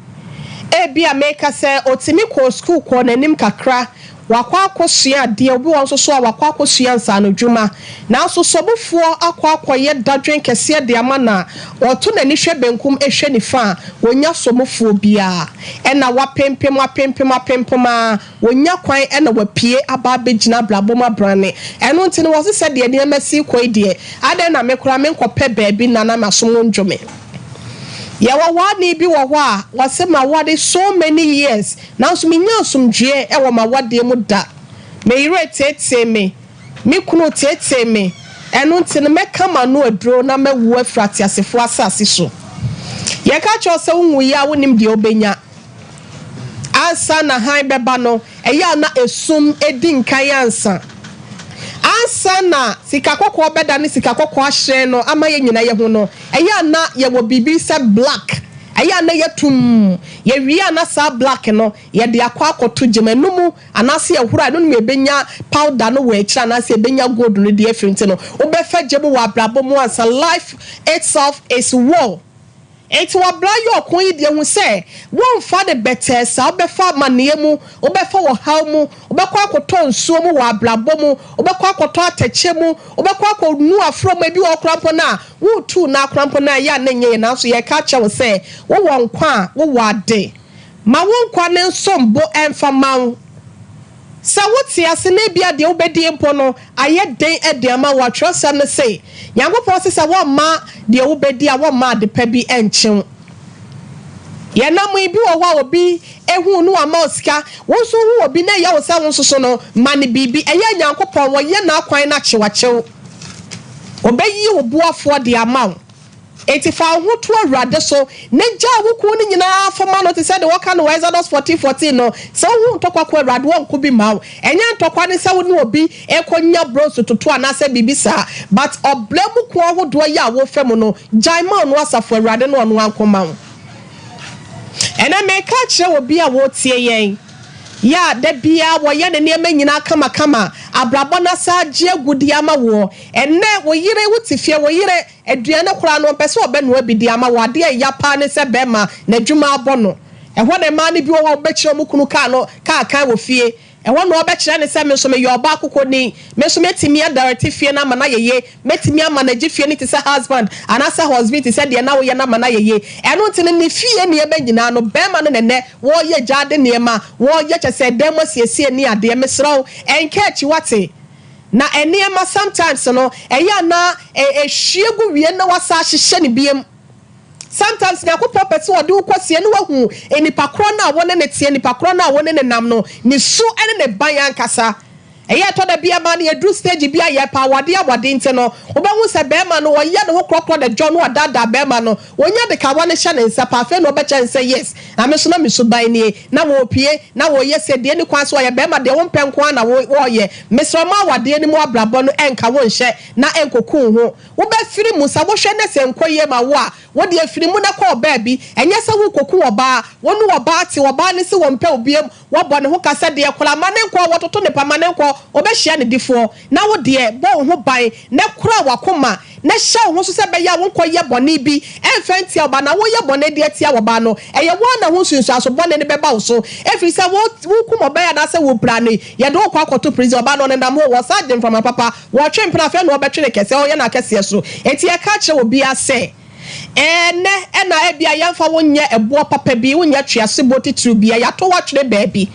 Ebia meka sɛ ɔtumi kɔɔ sukuu kɔɔ n'anim kakra, wakɔ akɔsua adeɛ, obi wɔ nso so a wakɔ akɔsua nsaanodwuma. Nanso sɔbofoɔ akɔ akɔyɛ dadwen kɛseɛ de ama no a, ɔto n'ani hwɛ benkum hwɛ nifa a, wɔnya sɔmufoɔ biara. Ɛna wapempem apempem apempem a, wɔnya kwan ɛna wapue aba abɛgyina abrabɔ mu abrane. Ɛno nti no wɔse sɛdeɛ nneɛma si kɔ yi deɛ, adɛn na me koraa menkɔpɛ baabi nna na m'asom ndwo me. Yɛwɔ waani bi wɔ hɔ a, wɔse maware so many years, nanso mennya asomdwoeɛ wɔ m'awadeɛ mu da. Me yere teetee me, me kunu teetee me, ɛno nti no mɛka m'ano aduro na mawu afiri ateasefoɔ asase so. Yɛka kyerɛ wo sɛ wonwuiɛ a, wonnim deɛ wobɛnya. Ansa na hann bɛba no, ɛyɛ a na esum di nkan ansa. Ansa na sika kɔkɔɔ bɛda ne sika kɔkɔɔ ahyerɛn no ama yɛn nyinaa yɛahu no, ɛyɛ a na yɛwɔ biribi sɛ black, ɛyɛ a na ɛyɛ tumm. Yɛwie a na saa black no, yɛde akɔ akɔto gyam. Ɛno mu, anaasɛ yɛhoro a, ɛno no mu yɛbɛnya powder no wɔ akyire anaasɛ yɛbɛnya gold no de afiri. Nti no, wobɛfa gya mu wɔ abrabɔ mu ansa. Life itself is war. Enti w'abra yɛ ɔko yi deɛ, hu sɛ wonfa no bɛtɛɛ saa, wobɛfa amaneɛ mu, wobɛfa ɔhaw mu, wobɛkɔ akɔtɔ nsuo mu wɔ abrabɔ mu, wobɛkɔ akɔtɔ atɛkyɛ mu, wobɛkɔ akɔnu aforɔ mu, ebi wɔ hɔ koraa mpo no a woretu no ara koraa mpo no a ɛyɛ a na ɛnyɛ yie, nanso yɛreka akyerɛ wo sɛ wowɔ nkwa a, wowɔ ade. Ma wo nkwa no nsom bo mfa mma wo. Sɛ wote ase na ebia deɛ wobɛdie mpo no ayɛ den de ama wo a, twerɛsɛm no se, Nyankopɔn se sɛ wɔmma deɛ wobɛdi a, wɔmma adepa bi nkye wo. Yɛnam yi, bi wɔ hɔ a obi hu wo na wama wo sika, wo nso wohu obi na ɛyɛ wo sɛ wo nso so no, ma no biribi. Ɛyɛ a Nyankopɔn, wɔyɛ n'akwan no akyewakyew. Ɔbɛyi wo boafoɔ de ama wo. Enti fa wo ho to Awurade so, na gyaa wo kuo no nyinaa fo ma no, te sɛ deɛ wɔka no wɔ Exodus 14, 14 no, Sɛ wohu ntɔkwa ko a, Awurade ɔnko bi mma wo. Ɛnyɛ ntɔkwa ne sɛ wo ne obi rekɔnya bronze toto anaasɛ biribi saa, but ɔbrɛ mu ko ahodoɔ yi a wofa mu no, gyae ma ɔno Asafo Awurade na ɔno anko mma wo. Ɛnnɛ mereka akyerɛ obi a ɔretie yɛn, yɛ a da biara wɔyɛ ne nneɛma nyinaa kamakama, abrabɔ no asa agye agu de ama woɔ. Ɛnnɛ wo yere, wote fie, wo yere, aduane koraa no ɔmpɛ sɛ ɔbɛnoa bi de ama wo. Adeɛ a ɛya paa ne sɛ bɛrima n'adwuma abɔ no. Ɛhɔ na mmaa no bi wɔ hɔ a wɔbɛkyerɛ wɔn kunu kaa no kaa kan wɔ fie. Ɛhɔ na ɔbɛkyerɛ no sɛ me nso meyɛ ɔbaa kokoni, me nso mɛtumi adarete fie no ama no ayɛ yie, mɛtumi ama no agye fie no te sɛ husband anaasɛ husbee te sɛ deɛ na woyɛ no ama no ayɛ yie. Ɛno nti no ne fie nneɛma nyinaa no barima no na ɛnnɛ wɔreyɛ gyaade nneɛma, wɔreyɛ kyɛ sɛ dan mu asiesie ne adeɛ. Mesrɛ wo ɛnka akyi woate? Na nneɛma sometimes no ɛyɛ a na ɛhwie gu wie na woasan ahyehyɛ no biom. Sometimes Nyankopɔn pɛ sɛ ɔde wo kɔ sie na wahu nipa korɔ no a wo ne no teɛ, nipa korɔ no a wo ne no nam no, ne su ne ne ban ankasa. Ɛyɛ ɛtɔ da bi a ma no yɛduru stage bi a yɛpɛ awadeɛ awadeɛ nti no, wobɛhu sɛ bɛɛma no ɔyɛ ne ho korɔkorɔ the dwɔ na ɔdaadaa bɛɛma no, ɔnya de kawa no hyɛ ne nsa pɛ afei na ɔbɛkyɛ no sɛ yes na me nso na me suban nie, na wɔɔpie na wɔɔyɛ sɛ deɛ ɛni kwan sɛ ɔyɛ bɛɛma deɛ wompɛ nko ara na wɔɔyɛ. Mesrɛ wo ma awadeɛ no mu abrabɔ no ɛnka wo nhyɛ na ɛnkɔku wo ho. Wobɛfiri mu. Sɛ wohwɛ na sɛ ɛnkɔ yie ma wo a, wo deɛ firi mu na kɔ ɔbaa bi. Ɛnyɛ sɛ worekɔku ɔbaa. Wo ne ɔbaa te, ɔbaa no se ɔmpɛ wo biom, woabɔ ne ho ka sɛ deɛ koraa, ma no nkɔ, wɔtoto ne pa, ma no nkɔ, ɔbɛhyia ne difoɔ. Na wo deɛ, bɔ wo ho ban, na kora w'akoma, na hyɛ wo ho so sɛ ɛbɛyɛ a wonkɔyɛ bɔne bi mfa ntia ɔbaa. Na woyɛ bɔne de atia ɔbaa no, ɛyɛ wo ara na ho nsunsuanso bɔne no bɛba wo so, ɛfiri sɛ wo, wokum ɔbaa yi anaasɛ wopira no yi, yɛde wo rekɔ akɔto prison. Ɔbaa no, ɔnenam hɔ, wɔsan gye mframa papa. Wɔtwe mpena afei na wɔbɛtwe no kɛseɛ, ɔyɛ no akɛseɛ so. Enti yɛka kyerɛ obiara sɛ, Ɛnnɛ na ebia yɛmfa wo nyɛ ɛboɔ papa bi, wonyɛ tweaseboɔ titiriw bi a yɛato wo atwene baabi.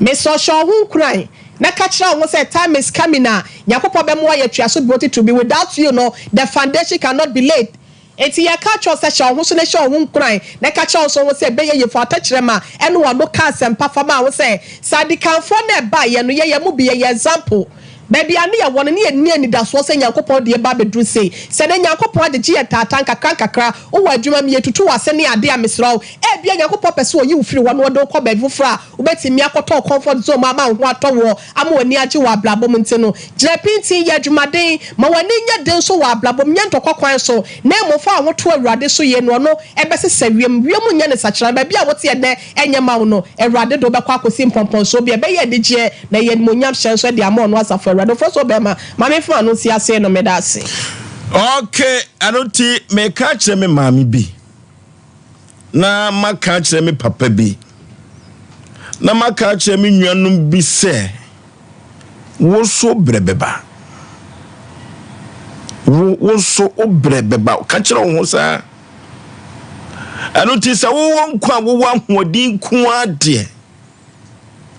Mesrɛ wo, hyɛ wo ho nkuran na ka kyerɛ wo ho sɛ time is coming a Nyankopɔn bɛma woayɛ tweaseboɔ titiriw bi. Without you no, the foundation cannot be laid. Enti yɛka kyerɛ wo sɛ hyɛ wo ho so na hyɛ wo ho nkuran, na ka kyerɛ wo nso ho sɛ ɛbɛyɛ yie. Fa w'atɛkyerɛma ne w'ano ka asɛmpa fa ma wo sɛ, sɛ adikanfoɔ no a ɛbaeɛ no, yɛyɛ mo bi, yɛyɛ example. Baabi a ne yɛwɔ no, ne yɛnni anidasoɔ sɛ Nyankopɔn de yɛn ba abɛduru sei. Sɛ nnɛ Nyankopɔn agyegye yɛn taataa nkakra nkakra, wowɔ adwuma mu, yɛtutu w'ase ne adeɛ a, mesrɛ wo, ebia Nyankopɔn pɛ sɛ ɔyi wo firi hɔ na ɔde wo kɔ baabi foforɔ a wobɛtumi akɔtɔ wo comfort zone mu ama wo ho atɔ woɔ, ama w'ani agye wɔ abrabɔ mu nti no, gyina pintinn, yɛ adwumaden, ma w'ani nyɛ den nso wɔ abrabɔ mu, nyɛ ntɔkwa kwan so, na mmom fa wo ho to Awurade so yie na Ɔno bɛsesa wiem, wiem nyɛ no nsakyeraɛ, baabi a wote ɛnnɛ ɛnyɛ ma wo no, Awurade de wo bɛkɔ akɔsi mpɔmpɔnsoɔ bi a ɛbɛyɛ anigyeɛ na ɛyɛ animuonyam hyɛ nso de ama Ɔno Asafo Awurade. Ɔfrɛ so ɔbarima, ma memfa m'ano nsi ase no, meda ase. Ok, ɛno nti meka akyerɛ me maame bi. na maka akyerɛ me papa bi, na maka akyerɛ me nuanom bi sɛ, Wo nso berɛ bɛba. Wo, wo nso wo berɛ bɛba. Ka kyerɛ wo ho saa. Ɛno nti sɛ wowɔ nkwa a wowɔ ahoɔden nko ara deɛ,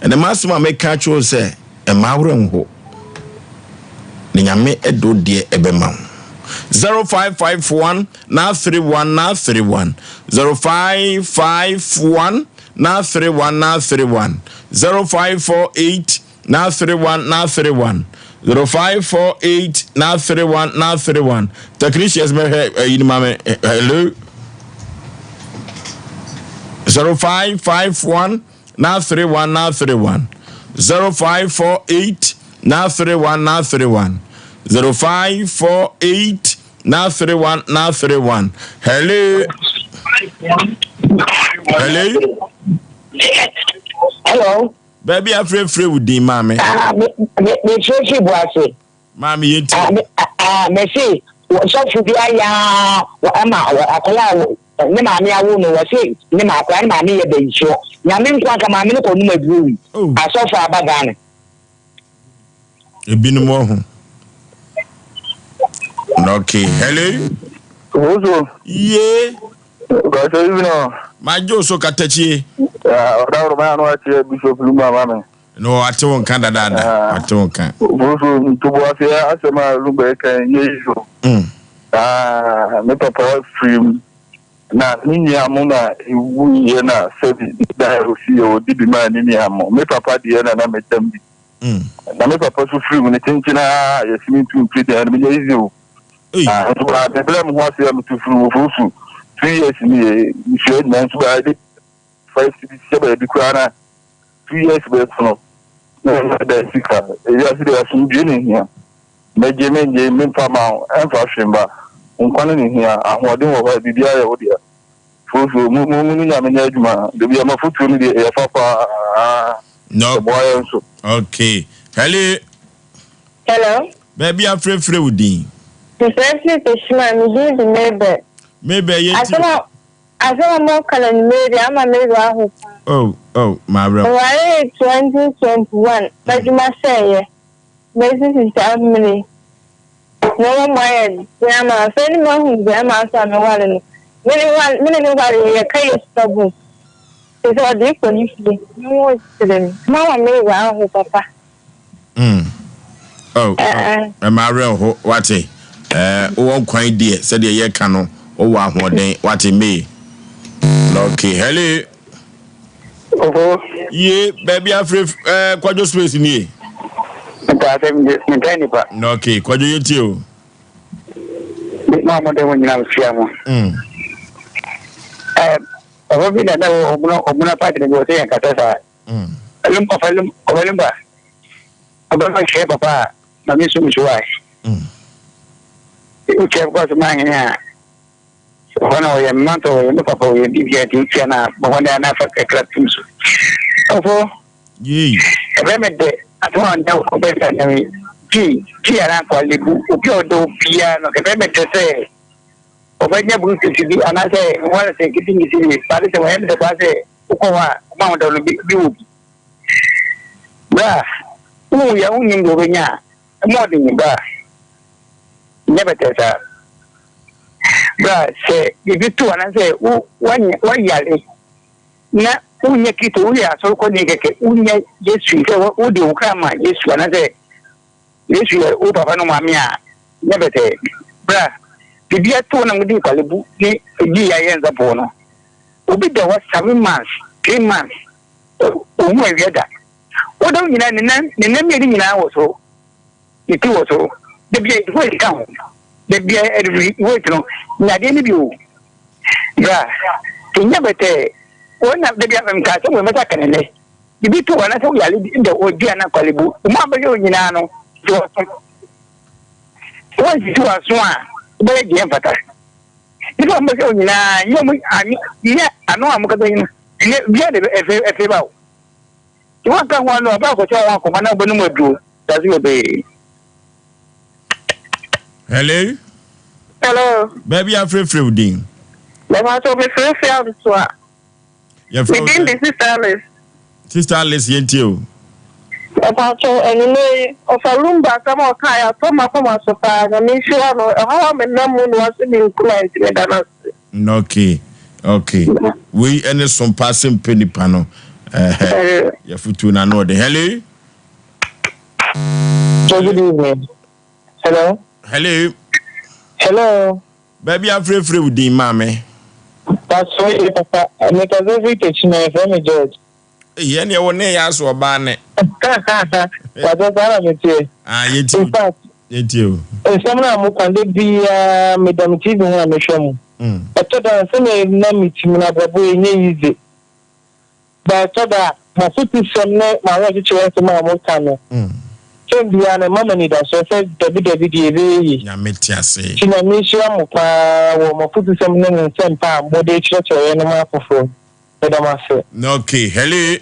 Ɛnɛ m'asɛm a meka akyerɛ wo sɛ mma wo werɛ nho na Nyame de wo deɛ ɛbɛma wo. 0551 931 931 0551 931 931 0548 931 931 0548 931 931 Technicians mɛhwɛ ɛyi ni ma me hello 0551 931 931 0548 931 931 0548 931 931 Hello Hello Hello. Baabi a frɛfrɛ wo din maame. Ah, me me me frɛfrɛ bu ase. Maame yɛ ti. Ah, me ah, me se sɔfo bi ayɛ ama akwadaa ne maame awo no wɔse ne ma akwadaa ne maame yɛ bɛnsoɔ. Nyame nko anka maame no kɔ num aduro wi. Oh. Asɔfo aba Ghana. Ebinom wɔ ho. Okay, hello. Ozo. Ye. Gɔsɛ ibi no. Ma jo so katakyie. Ɔdaworo ma ano akyerɛ Bishop Lumba ma me. No ate wo nka dadaada. Ate wo nka. Ozo ntoboaseɛ asɛm a Lumba ɛka nyɛ yi so. Ah, me papa firi mu. Na ne nua mo na ewuiɛ na sɛbi ne dan a osi yɛ ɔde bi maa ne nua mo. Me papa deɛ na na metam bi. Na me papa so firi mu no kyenkyen a yɛsi me ntu mfiri dan no menyɛ easy o. Ah, nso baa mebrɛ me ho ase a metu firi Ofosu 2 years ni mesua adwuma nso baa de 5 cedis hyɛ baabi koraa na 2 years bɛso no na ɛnyɛ da sika. Ewiase deɛ, asomdwie na ehia. Mɛgye mengye memfa ma wo, ɛmfa hwee mba. Nkwa no na ehia. Ahoɔden wɔ hɔ a, biribiara yɛ wo dea. Fosuo mo mo ne Nyame nyɛ adwuma. Dabi a mafotuo no deɛ, ɛyɛ fa paa. No. Ɛboa yɛn nso. Okay. Hello. Hello. Baabi afrɛfrɛ wo din. Mefrɛfrɛ Teshima, me din de Mabel. Mabel, yɛ ti. Asɛm a asɛm a moka no anwummerɛ deɛ, ama me werɛ aho paa. Oh, mawerɛ. Mewaree 2021, m'adwuma sɛeɛ. Bɛsi saa mmerɛ yi, nneɛma mu ayɛ den ama me. Afei ne mahu barima nso a meware no. Me ne ware me ne no ware yɛka yɛ sika bom. Te sɛ ɔde kɔ ne fie. Me ho kyere me. Mama me werɛ aho papa. Mm. Oh, oh. Ɛma awerɛ ho, wate. Eh, wowɔ nkwan deɛ, sɛdeɛ yɛka no, wowɔ ahoɔden, wate, May. Okay, hello. Oho. Ye, baabi afre eh, Kwadwo Space nie. Ntaase, mempɛ nipa. Okay, Kwadwo, yɛtie o. Mo a mode mo nyina mehyia mo. Eh, papa bi na na wɔ ɔmono ɔmono apart bi wɔ sɛ yɛn kasa saa. Ɛlum ɔfɛlum ɔfɛlum ba. Ɔbɛma hwɛ papa a ma me sum so ae. Wokyɛ kɔ so ma ahene a hɔ na ɔyɛ me mantɔ, ɔyɛ me papa, ɔyɛ biribiara, nti wotua no a bɔ mmɔden a na afa kakra tom so. Ɔfo, ɛbɛyɛ me dɛ asɛm a ɔnɛ ɔbɛsa asɛm yi gyi gyi anaa kwalebu obi a ɔdɔ obiara no, ɛbɛyɛ me dɛ sɛ ɔbɛnya briefcase bi anaasɛ wallet nketenkete bi baade sɛ wɔyɛ me dɛ paa sɛ wokɔ hɔ a ɔma wo dɔ no bi wɔ bi bra wohu yɛ wonim deɛ wobɛnya a ɛmu ɔden bra nyɛ bɛtɛ saa. Bra, sɛ biribi to anaasɛ wo woayare na wonyɛ Kristo, woyɛ asɔrekɔni kɛkɛ, wonyɛ Yesu sɛ wode wo kra ma Yesu anaasɛ Yesu yɛ wo papa no maame a, nyɛ bɛtɛɛ. Bra, biribi ato na mode kwalebu ne gyi ayɛ nsapoɔ no, obi da hɔ 7 months, 3 months, ɔhu awia da. Woda wo nyinaa, ne nan ne nan mmienu nyinaa wɔ soro. Ne ti wɔ soro. Da bia weight ka ho. Da bia ɛde weight no nyadeɛ no bi o. Bra, nyɛ bɛtɛɛ. Wɔn na da bia nka sɛ wɔn mɛsa kɛnɛ nɛ. Bibi to wɔn anasɛ wɔyale bi da wɔdi ana kwalebu. Wɔn a bɛyɛ wɔn nyinaa no sisi wɔn so. Wɔn sisi wɔn so a wɔbɛyɛ deɛ mfata. Nipa wɔn bɛyɛ wɔn nyinaa nyɛ wɔn nyɛ ano a wɔn kasa yi no nyɛ bia de ɛfɛ ɛfɛ ba o. Wɔn ka ho ano ɔbɛ akɔkyɛ wɔn akɔma na wɔbɛnum aduro. Dase bebree. Hello. Hello. Baabi afrɛfrɛ wo din. Mɛfa so mefrɛfrɛ adosoa. Yɛfrɛ wo sɛ. Me din de Sister Alice. Sister Alice, yɛn tie o. Ɛpakyɛw, anwummerɛ yi, ɔfa Lumba asɛm a ɔkaeɛ atɔ m'akoma so paa. Nyame nhyira no. Ɛhaw a menam mu na wahyɛ me nkuran nti meda no ase. Okay. Wei ɛne sompa ase mpɛ nipa no. Ɛhɛ. Yɛfotuo no ano ɔden. Hello. So good evening. Hello. Hello. Hello. Baabi afrɛfrɛ wo din, maame. Pastor ye papa, mekasa firi Techiman, yɛfrɛ me George. Eyi ɛne ɛwɔ ne yɛ aso ɔbaa ne. Pastor, saa na meteɛ. Ah, yɛtie. In fact, yɛtie o. Nsɛm no a moka da biara, meda me TV ho a mehwɛ mo. Ɛtɔ da a sɛnea na me ti mu no abrabɔ yi nyɛ easy. But ɛtɔ da a, m'afotusɛm ne m'awerɛkyekyerɛ nsɛm a moka no, tɛm biara no ɛma me anidasoɔ sɛ dabi dabi deɛ ɛbɛyɛ yie. Nyame te ase. Nti Nyame nhyira mo paa wɔ mo afotusɛm ne mo nsɛmpa a mode kyerɛkyerɛ yɛn no ma afoforɔ. Meda mo ase. Okay, hello.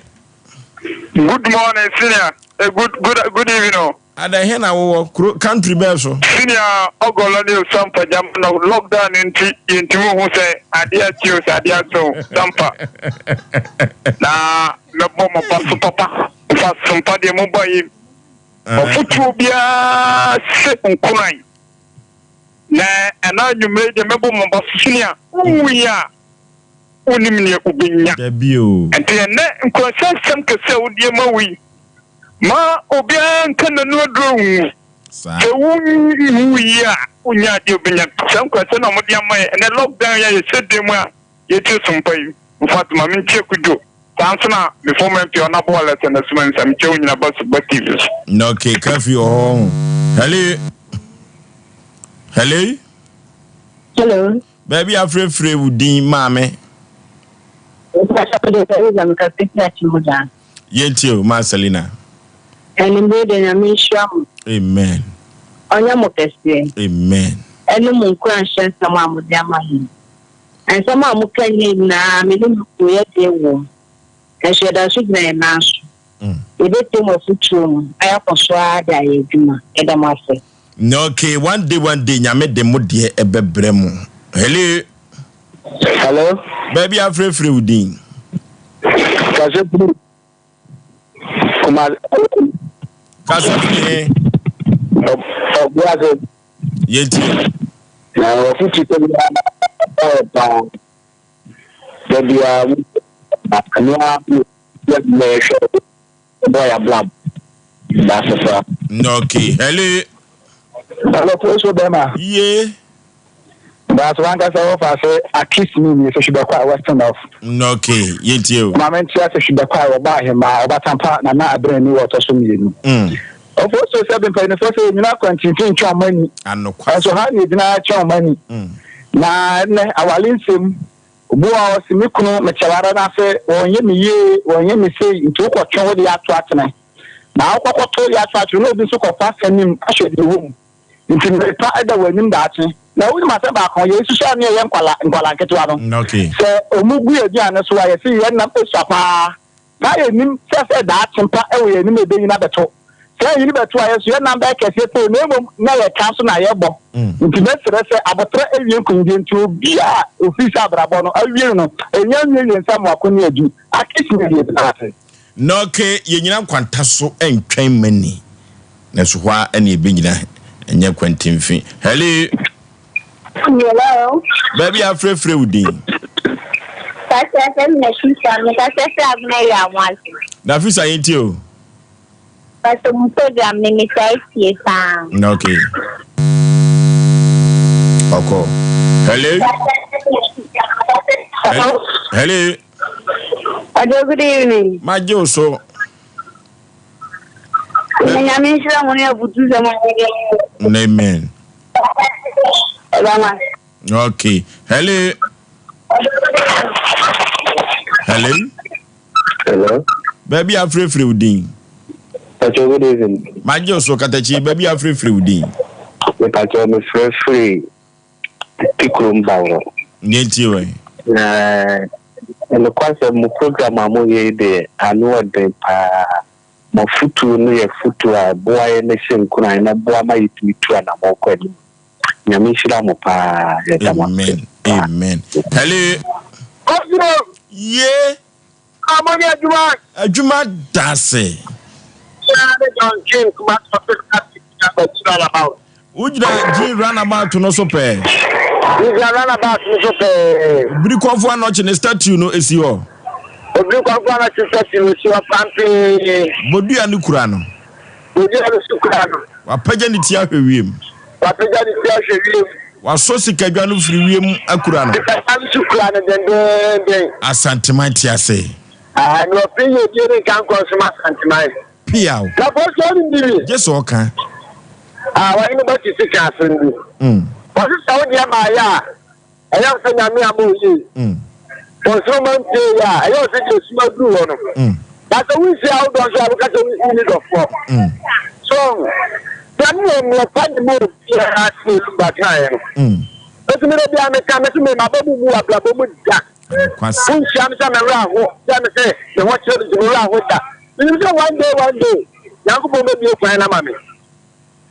Good morning, senior. Eh, good good good evening. Oh. Ada he na wowɔ kuro country bɛɛ so? Senior ɔgɔlɔ ne osampa gyam no lockdown no nti yɛntumi hu sɛ adeɛ akyi o sɛ adeɛ asɛ o sampa na mɛbɔ mo ba so papa mfa sompa deɛ mobɔ yi ɔfotuo biara se nkoran na ɛna anwummerɛ deɛ mɛbɔ mo ba so, senior, wonwui a wonim neɛ wobɛnya. Dabi o. Nti ɛnɛ nkuranhyɛ nsɛm kɛse a wodie ma wo yi, ma obiara nka n'anu aduro nwu. Sɛ wonwu yi a, wonya adeɛ wobɛnya. Saa nkuranhyɛ na wɔde ama yɛ ɛnɛ lockdown yi a yɛhyɛ dan mu a yɛtie sompa yi. In fact, ma menkyia Kudwo. Saa nso na me former MP Honourable Alexander Asuma Nsa, mekyia wo nyina ba ba TV so. Okay, curfew wɔ hɔ ho. Hello. Hello. Hello. Baabi a frɛfrɛ wo din maame. Yɛntie o, maa Selina. Anwummere deɛ Nyame nhyira mo. Amen. Ɔnyɛ mo kɛseɛ. Amen. Ɛne mo nkuranhyɛ nsɛm a mode ama yɛn. Nsɛm a moka nyɛ nyinaa me ne me kunu yɛ deɛ wom. Nanso yɛda so gyina yɛn nan so. Yɛbɛtie mo afotuo no na yɛakɔ so ara de ayɛ adwuma. Yɛda mo ase. Okay, one day one day Nyame de mo deɛ ɛbɛbrɛ mo. Hello. Hello. Baabi afrɛfrɛ wo din. Kasa firi Kumasi. Kasa firi he? Ɔbuase. Yɛntie. Na wɔfutu sɛ bi paa. Da biara mu ɛno ara yɛ mɛhwɛ bɔ yɛ abla daase fa. Okay, hello. Hello, so bɛma. Ye. Daase wankasa wɔfa sɛ akis mi ni sɛ hwibɛkɔ a western north. Okay, yɛntie o. Maame ntia sɛ hwibɛkɔ a wɔba ahema ɔbatampa nana abrɛni wɔ ɔtɔ so mmienu. Ɔfo so sɛ mpanyinfoɔ sɛ yɛnyina akwantintin ntwe ɔmo ani. Ɛnso ha na yɛgyina kyɛn ɔmo ani. Na ɛnɛ awale nsɛm obi wɔ hɔ ɔse me kunu mekyɛware no ase wɔnyɛ me yie wɔnyɛ me sei nti wokɔtwe wo de ato atene. Na wokɔkɔto de ato atene na obi nso kɔfa sanim ahwɛ deɛ ɛwɔ mu. Nti mmere pa da w'anim daakye. Na wonim asɛm baako, yɛn susua ne yɛyɛ nkwala nkwala nketewa no. Sɛ ɔmo gu yɛn aduane so a yɛse yɛn nam esua paa. Na yɛnim sɛ sɛ daakye pa wɔ yɛn anim a ɛbɛnyini abɛto. Sɛ ɛnyini bɛto a yɛn nso yɛn nam bɛyɛ kɛseɛ poo na mmom na yɛka nso na yɛbɔ. Nti mɛsrɛ sɛ aboterɛ awie nkonimdie nti obiara a ɔfiri sɛ abrabɔ no awie no no ɛnya nwiewie nsa mmoako ne adu. Akis ne deɛ gyina ase. Na ok yɛnyina nkwanta so ntwɛn mani na so hɔ ara na yɛbɛnyina ɛnyɛ kwantimfi. Hello. Hello. Baabi a frɛfrɛ wo din. Kasa fɛ mi Nafisa, mi kasa fɛ Abena yi Amoase. Nafisa yɛn ti o. Pastor mu program ni mi taa tie paa. Ok. Ɔkɔ. Hello. Hello. Hello, good evening. Magye wo so. Nyame nhyira mo ne abutu sɛ mo Amen. Ɛbɛma. Okay. Hello. Hello. Hello. Baabi afirefire wo din. Pacho, good evening. Magye wo so katakyi baabi afirefire wo din. Mepacho mefrɛfiri Tikurom Baworo. Nea nti wɛ? Na nokwasɛm mo program a moyɛ yi deɛ ano ɔden paa. Mo afotuo no yɛ afotuo a ɛboa yɛn na ɛhyɛ nkuran na ɛboa ma yɛtumi tu anammɔn kɔ anim. Nyame nhyira mo paa. Yɛda mo ase. Amen. Amen. Hello. Kɔsiro. Ye. A mo nyɛ adwuma. Adwuma da ase. Kyia ne John King kuma traffic traffic na bɛkyerɛ runabout. Wogyina G runabout no so pɛɛ. Wogyina runabout no so pɛɛ. Obirikɔfo anɔkye ne statue no esi hɔ. Obirikɔfo anɔkye statue no si hɔ pampee. Bodua no kura no. Bodua no so kura no. Wapagya ne ti ahwɛ wiem. Wapagya ne ti ahwɛ wiem. Wasɔ sikadwa no firi wiem akura no. Sikadwa no so kura no dendeenden. Asanteman te ase. Ah, na ɔpere yɛ ebie ne nka nkɔ nsoma Asanteman. Piaw. Na bɔsɔ ɔnim bibi. Gye sɛ ɔka. Ah, wɔne no bɛte sika asɛm bi. Wɔse sɛ wo deɛ maayɛ a, ɛyɛ wo sɛ Nyame ama wo yie. Wɔ nsoromma mpue yɛ a, ɛyɛ wo sɛ deɛ sum aduru hɔ no. Na sɛ wonhyia wo dɔ nso a, woka sɛ wonni dɔfoɔ. So ɔho? Nyame wɔ mmerɛ pa de ma obiara sɛdeɛ Lumba kaeɛ no. Enti me da biara meka, mese me m'aba mu mmu w'abrabɔ mu da. Wonhyia me sɛ me werɛ aho, sɛ mese me ho kyere me nti me werɛ aho da. Menim sɛ one day, one day, Nyankopɔn bɛbue kwan no ama me.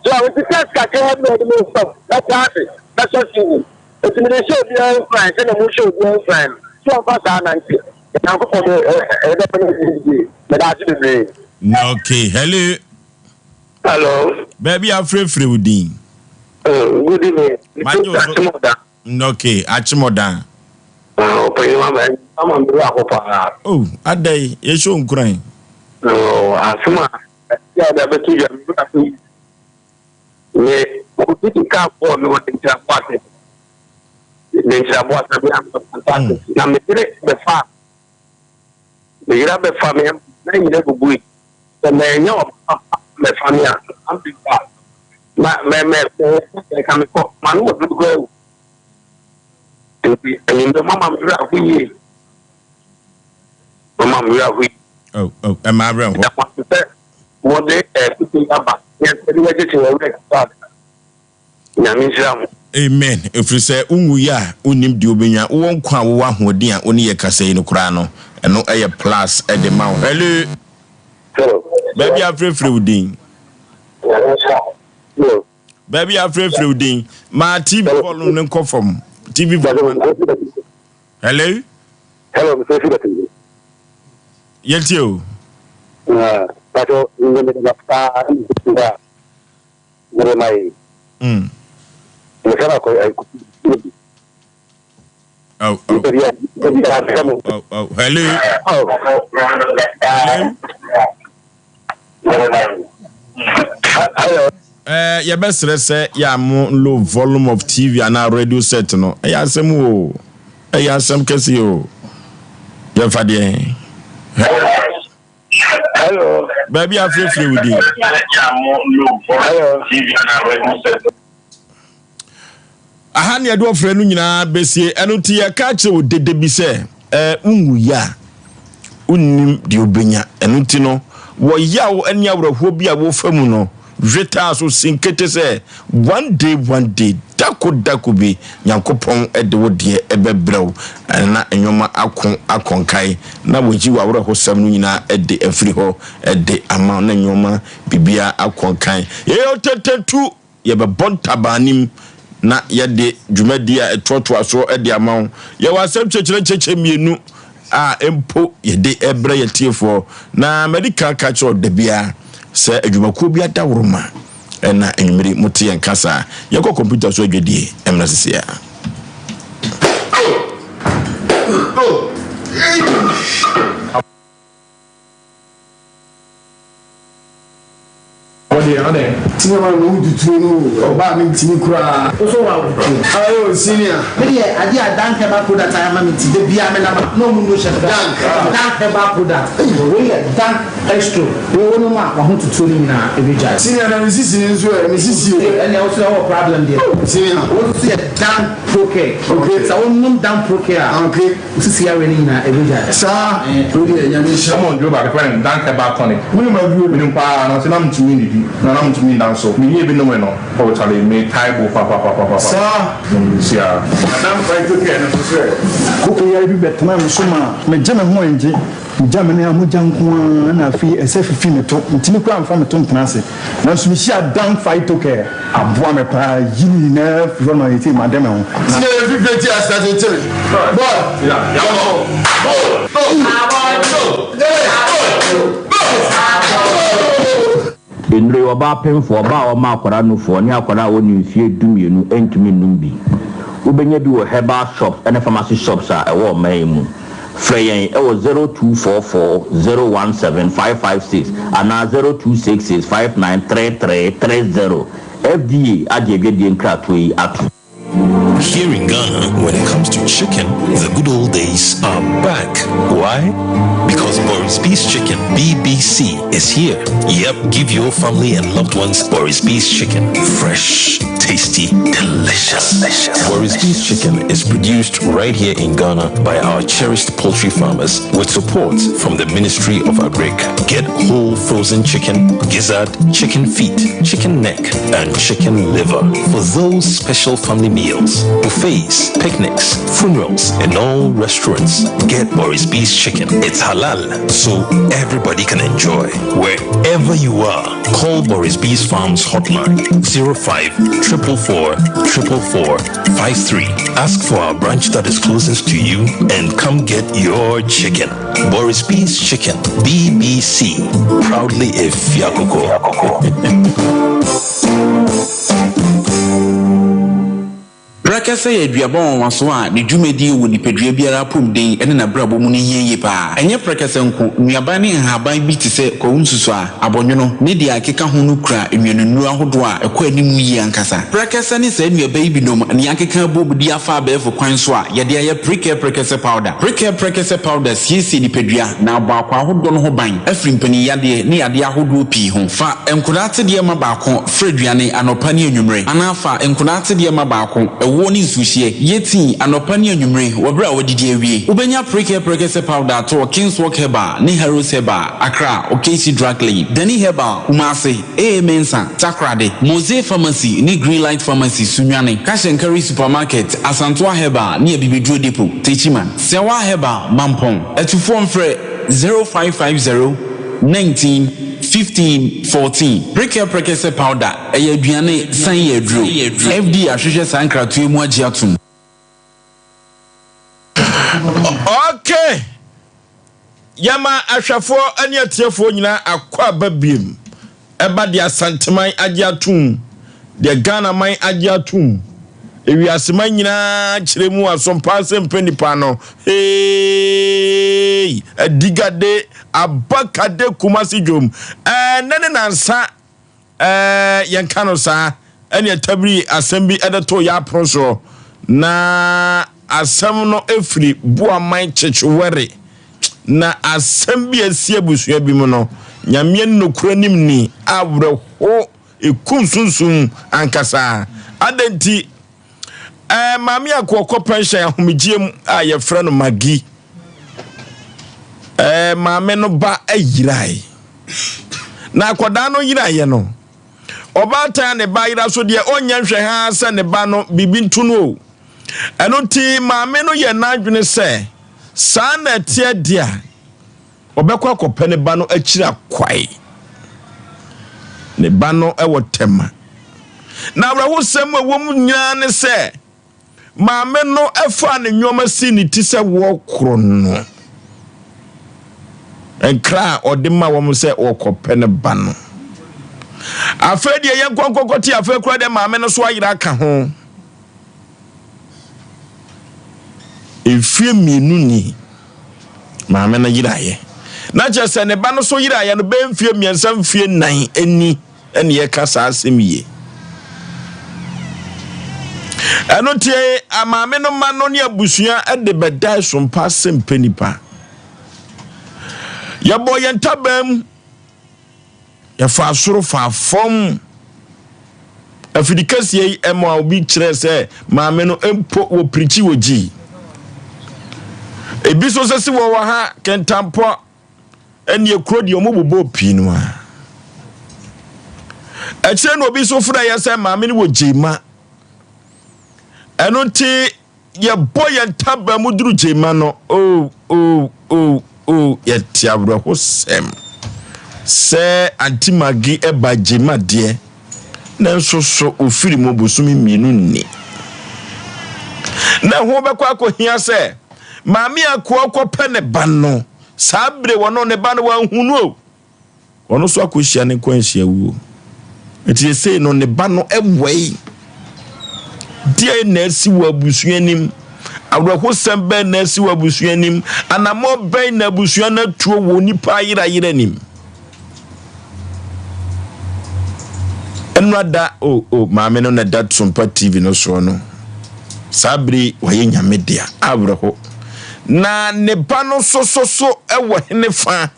So a nti test kakraa bi na ɔde me fam, mɛtra ase, mɛsɔ CV. Nti mede hyɛ obiara nkuran sɛdeɛ mohyɛ obiara nkuran no, sɛ ɔmfa saa nante. Nyankopɔn bɛ ɛbɛma no ayɛ yie. Meda ase bebree. Okay, hello. Hello. Baabi a frɛfrɛ wo din. Good evening. Magye wo so. Okay, Akyemɔdan. Ɔpanyin ama ama mi wura hɔ paa. Oh, adai, yɛhyɛ wo nkuran. Asɛm a ɛsɛ a ɔde abɛto dwa mi wura so me obi de kaa bɔɔ me wɔ denkyerɛbo ase. Denkyerɛbo ase me ase na me yere bɛfa me yere abɛfa me na nyina bubui. Sɛ mɛnyɛ ɔba mɛfa me a ampa ma mɛ mɛ mɛ ka me kɔ ma no wɔ duro koraa o. Nti anwummerɛ moama me werɛ aho yie. Moama me werɛ aho yie. Oh, oh, ɛma awerɛ ho. Meda mo ase sɛ mode ɛkutu yi aba na yɛde bɛkyekye yɛn werɛ kakra. Nyame nhyira mo. Amen ɛfiri sɛ wonwuiɛ a wonnim deɛ wobɛnya wowɔ nkwa a wowɔ ahoɔden a wone yɛ kasa yi no koraa no ɛno ɛyɛ plus de ma wo hello Hello. Baabi a frɛfrɛ wo din. Nyame nhyira wo. Baabi a frɛfrɛ wo din ma TV volume no nkɔ fam TV volume. Hello. Hello, Mr. Fidati. Yɛntie o. Na, pato, ndembe pa, nda. Mede ma yi. Mm. Mefɛ na kɔ Oh, oh. Oh, oh. Hello. Hello. Hello. Eh, yɛbɛsrɛ sɛ yɛ mo low volume of TV anaa radio set no. Ɛyɛ asɛm o. Ɛyɛ asɛm kɛse o. Yɛmfa deɛ. Hello. Baabi a afirafira wo din. Hello. Aha ne yɛde ɔfrɛ no nyinaa bɛsie ɛno nti yɛka kyerɛ wo dede bi sɛ ɛɛ wonwuiɛ a wonnim deɛ wobɛnya ɛno nti no wɔ yaw ne awerɛhoɔ bi a wofa mu no Hwetaa so sin kete sɛ one day one day dako dako bi Nyankopɔn de wo deɛ bɛbrɛ wo na nnoɔma ako akɔ nkae na wayi w'awerɛhosɛm no nyinaa de afiri hɔ de ama wo na nnoɔma biribiara akɔ nkae. Yɛyɛ ɔtɛntɛntu, yɛbɛbɔ ntaban no mu na yɛde dwumadie a ɛtoatoa soɔ de ama wo. Yɛwɔ asɛm kyekyerɛ nkyɛkyɛ mmienu a mpo yɛde rebrɛ yɛn atiefoɔ. Na madi kan aka akyerɛ wo da biara sɛ adwumakuo bi adaworoma na anwummere mote yɛn kasa. Yɛnkɔ kɔmputa so adwadie mmra sisi a. Ɔdeɛ adɛn. Senior man no wo tuturo no o ɔbaa me ntimi koraa. Wo so wa wo tuo. Ayo senior. Me deɛ adeɛ a Dank herbal product ayɛ ama me nti da biara me nam a na ɔmo nnu hyɛ me Dank. Dank herbal product wei yɛ Dank extro wei wo nom a wahotutuo no nyinaa ɛbɛgyae. Senior na me sisi no nso ɛ me sisi o. Ɛnneɛ wo so wowɔ problem deɛ. Senior. Wo nso yɛ Dank Procare. Okay. Sɛ wo nom Dank Procare a. Okay. Wo sisi yareɛ no nyinaa ɛbɛgyae. Saa wei deɛ Nyame nhyira. Ɔmɔ nduro baako yɛfrɛ no Dank Herbal Tonic. Wonim aduro no? Menim paa nanso na mentumi nnidi na na mentumi nda nso. Menyɛɛ bi nomee no oh charlie metae bo papapapapa. Saa. Menom nsuo ara. Na Dank Phyto Care no nso sɛ. Koko yare bi bɛtenaa me so maa megye me ho angye. Megya me nan a mogya nko ara na afei ɛsɛ fifi me to. Mentumi koraa mfa me to ntena ase. Nanso mehyiaa Dan Phytocare. Aboa me paa yi ne nyinaa firi hɔ no ma seesei made me ho. Na. Sɛ yɛn fifire ti asase kyere. Bɔɔl, yɛkɔ. Nnuro yi, ɔbaa pemfoɔ, ɔbaa a ɔma akwadaa nufoɔ, ne akwadaa a ɔnni mfeɛ dumienu ntumi nnom bi. Wobɛnya bi wɔ herbal shops ne pharmacy shops a ɛwɔ ɔman yi mu. Frɛ yɛn wɔ 0244 017 556 anaa 0266 5933 30. FDA agye adwadie nkratoɔ yi atom. Here in Ghana, when it comes to chicken, the good old days are back. Why? Because Boris B's Chicken, BBC, is here. Yep, give your family and loved ones Boris B's Chicken. Fresh, tasty, delicious. delicious. Boris B's Chicken is produced right here in Ghana by our cherished poultry farmers with support from the Ministry of Agric. Get whole frozen chicken, gizzard, chicken feet, chicken neck, and chicken liver for those special family meals, buffets, picnics, funerals, and all restaurants. Get Boris B's Chicken. It's halal, so everybody can enjoy. Wherever you are, call Boris B's Farms hotline 05 444 444 53. Ask for our branch that is closest to you and come get your chicken. Boris B's Chicken, BBC. Proudly a Fiakoko. Prɛkɛsɛ yɛ aduaba nwanwaso a ne dwumadi wɔ nipadua biara apɔmuden ne n'abrabɔ mu no hia yie pa ara. Ɛnyɛ prɛkɛsɛ nko, nnuaba ne nhaban bi te sɛ kwawu nsusuaa, abɔnwono, ne deɛ ɛkeka ho no kura nnuanennuro ahodoɔ a ɛkɔ anim yie ankasa. Prɛkɛsɛ ne saa nnuaba yi binom na yɛakeka abom de afa abɛɛfo kwan so a yɛde ayɛ Prekɛ Prɛkɛsɛ Powder. Prekɛ Prɛkɛsɛ Powder siesie nipadua na abɔ akwaa ahodoɔ no ho ban afiri mpaninyadeɛ ne yadeɛ ahodoɔ pii ho. Fa nkoraa atedeɛ ma baako fra aduane anɔpa ne anwummerɛ anaa fa nkoraa atedeɛ ma baako, ɛwoɔ ne. ne nsuohyeɛ. Yɛ tea anɔpa ne anwummere wɔ berɛ a woadidi awie. Wobɛnya Prekɛ Prɛkɛsɛ Powder atɔ wɔ Kingswalk Herbal ne Harrods Herbal, Accra, Okaishie Drug Lane, Dani Herbal, Kumasi, AA Mensah, Takoradi, Mosey Pharmacy ne Greenlight Pharmacy, Sunyani, Cash and Carry Supermarket, Asantoa Herbal ne Abibiduro Depot, Techiman, Sɛwa Herbal, Mampong. Atufoɔ mfrɛ 0550 19 15 14. Prekɛ Prɛkɛsɛ Powder, ɛyɛ aduane san yɛ aduro. FDA ahwehwɛ saa nkratoɔ yi mu agye atom. Okay. Yɛma ahwɛfoɔ ne atiefoɔ nyinaa akɔ aba biem ɛba deɛ Asanteman agye atom, deɛ Ghanaman agye atom, ewiaseman nyinaa kyerɛ mu asompa sɛ mpɛ nipa no. Hey! Adigade, Abakade, Kumasi dwom. Ɛnɛ ne nansa Ɛɛ, yɛnka no saa. Ɛnneɛ Tabiri asɛm bi de too yɛn apono soɔ, na asɛm no firi Boaman Kyekyewɛre. Na asɛm bi a asi abusua bi mu no, Nyame nokorɛ nim ni, awerɛho, ɛkum sunsum ankasa. Adɛn nti? Ɛɛ, Maame Ako ɔkɔ pɛnhyɛn ahomegyeɛ mu a yɛfrɛ no Maggie. Ɛɛ, maame no ba ayirae. Na akwadaa no yeraeɛ no, ɔbaatan a ne ba yera so deɛ ɔnyɛ nhwɛ ha sɛ ne ba no biribi nto no o. Ɛno nti maame no yɛ n'adwene sɛ saa na ɛteɛ deɛ a, ɔbɛkɔ akɔpɛ ne ba no akyiri akwae. Ne ba no wɔ tɛma. Na awerɛhosɛm a ɛwɔ mu nyinaa ne sɛ Maame no faa ne nneɛma sii ne ti sɛ wɔrekoro no. Nkra a ɔde ma wɔn sɛ wɔkɔpɛ ne ba no. Afei deɛ yɛnkɔ nkɔkɔte afei koraa deɛ maame no so ayera aka ho. Mfie mmienu ni maame no yeraeɛ. Na kyerɛ sɛ ne ba no so yeraeɛ no bɛyɛ mfie mmiɛnsa mfie nnan ni. ɛne yɛka saa asɛm yie. Ɛno nti amaame no ma no ne abusua de bɛda sompa sɛ mpɛ nipa. Yɛbɔ yɛn ntaban mu, yɛfa soro fa fam. Afidi kɛseɛ yi ɛma obi kyerɛ sɛ maame no mpo wɔ pirikyi wɔ gyi. Ebi nso sɛ si wɔ wɔ ha kɛntampɔ Ɛnneɛ kuro deɛ ɔmo bobɔɔ pii no a. Akyire no obi nso frɛ yɛ sɛ maame no wɔ gyema. Ɛno nti yɛbɔ yɛn taba mu duru gyema no oh oh oh oh yɛte awerɛhosɛm sɛ Auntie Maggie ɛba gyema deɛ nanso so ofiri mu bosome mmienu ni. Na ɛho bɛkɔ akɔhia sɛ maame akoa kɔpɛ ne ba no. Saa bere wɔno ne ba no wanhu no o. Ɔno nso akɔhyia ne nkwanhyia wuo. Nti sesei no ne ba no wɛe. Deɛn na asi wɔ abusua anim? Awerɛhosɛm bɛn na asi wɔ abusua anim? Anammɔn bɛn na abusua no atuo wɔ onipa ayerayera anim? Nnora da o o maame no na ɛda Sompa TV no soɔ no. Saa bere yi wayɛ nyame dea. Awerɛho. Na ne ba no nso so so wɔ hene fa.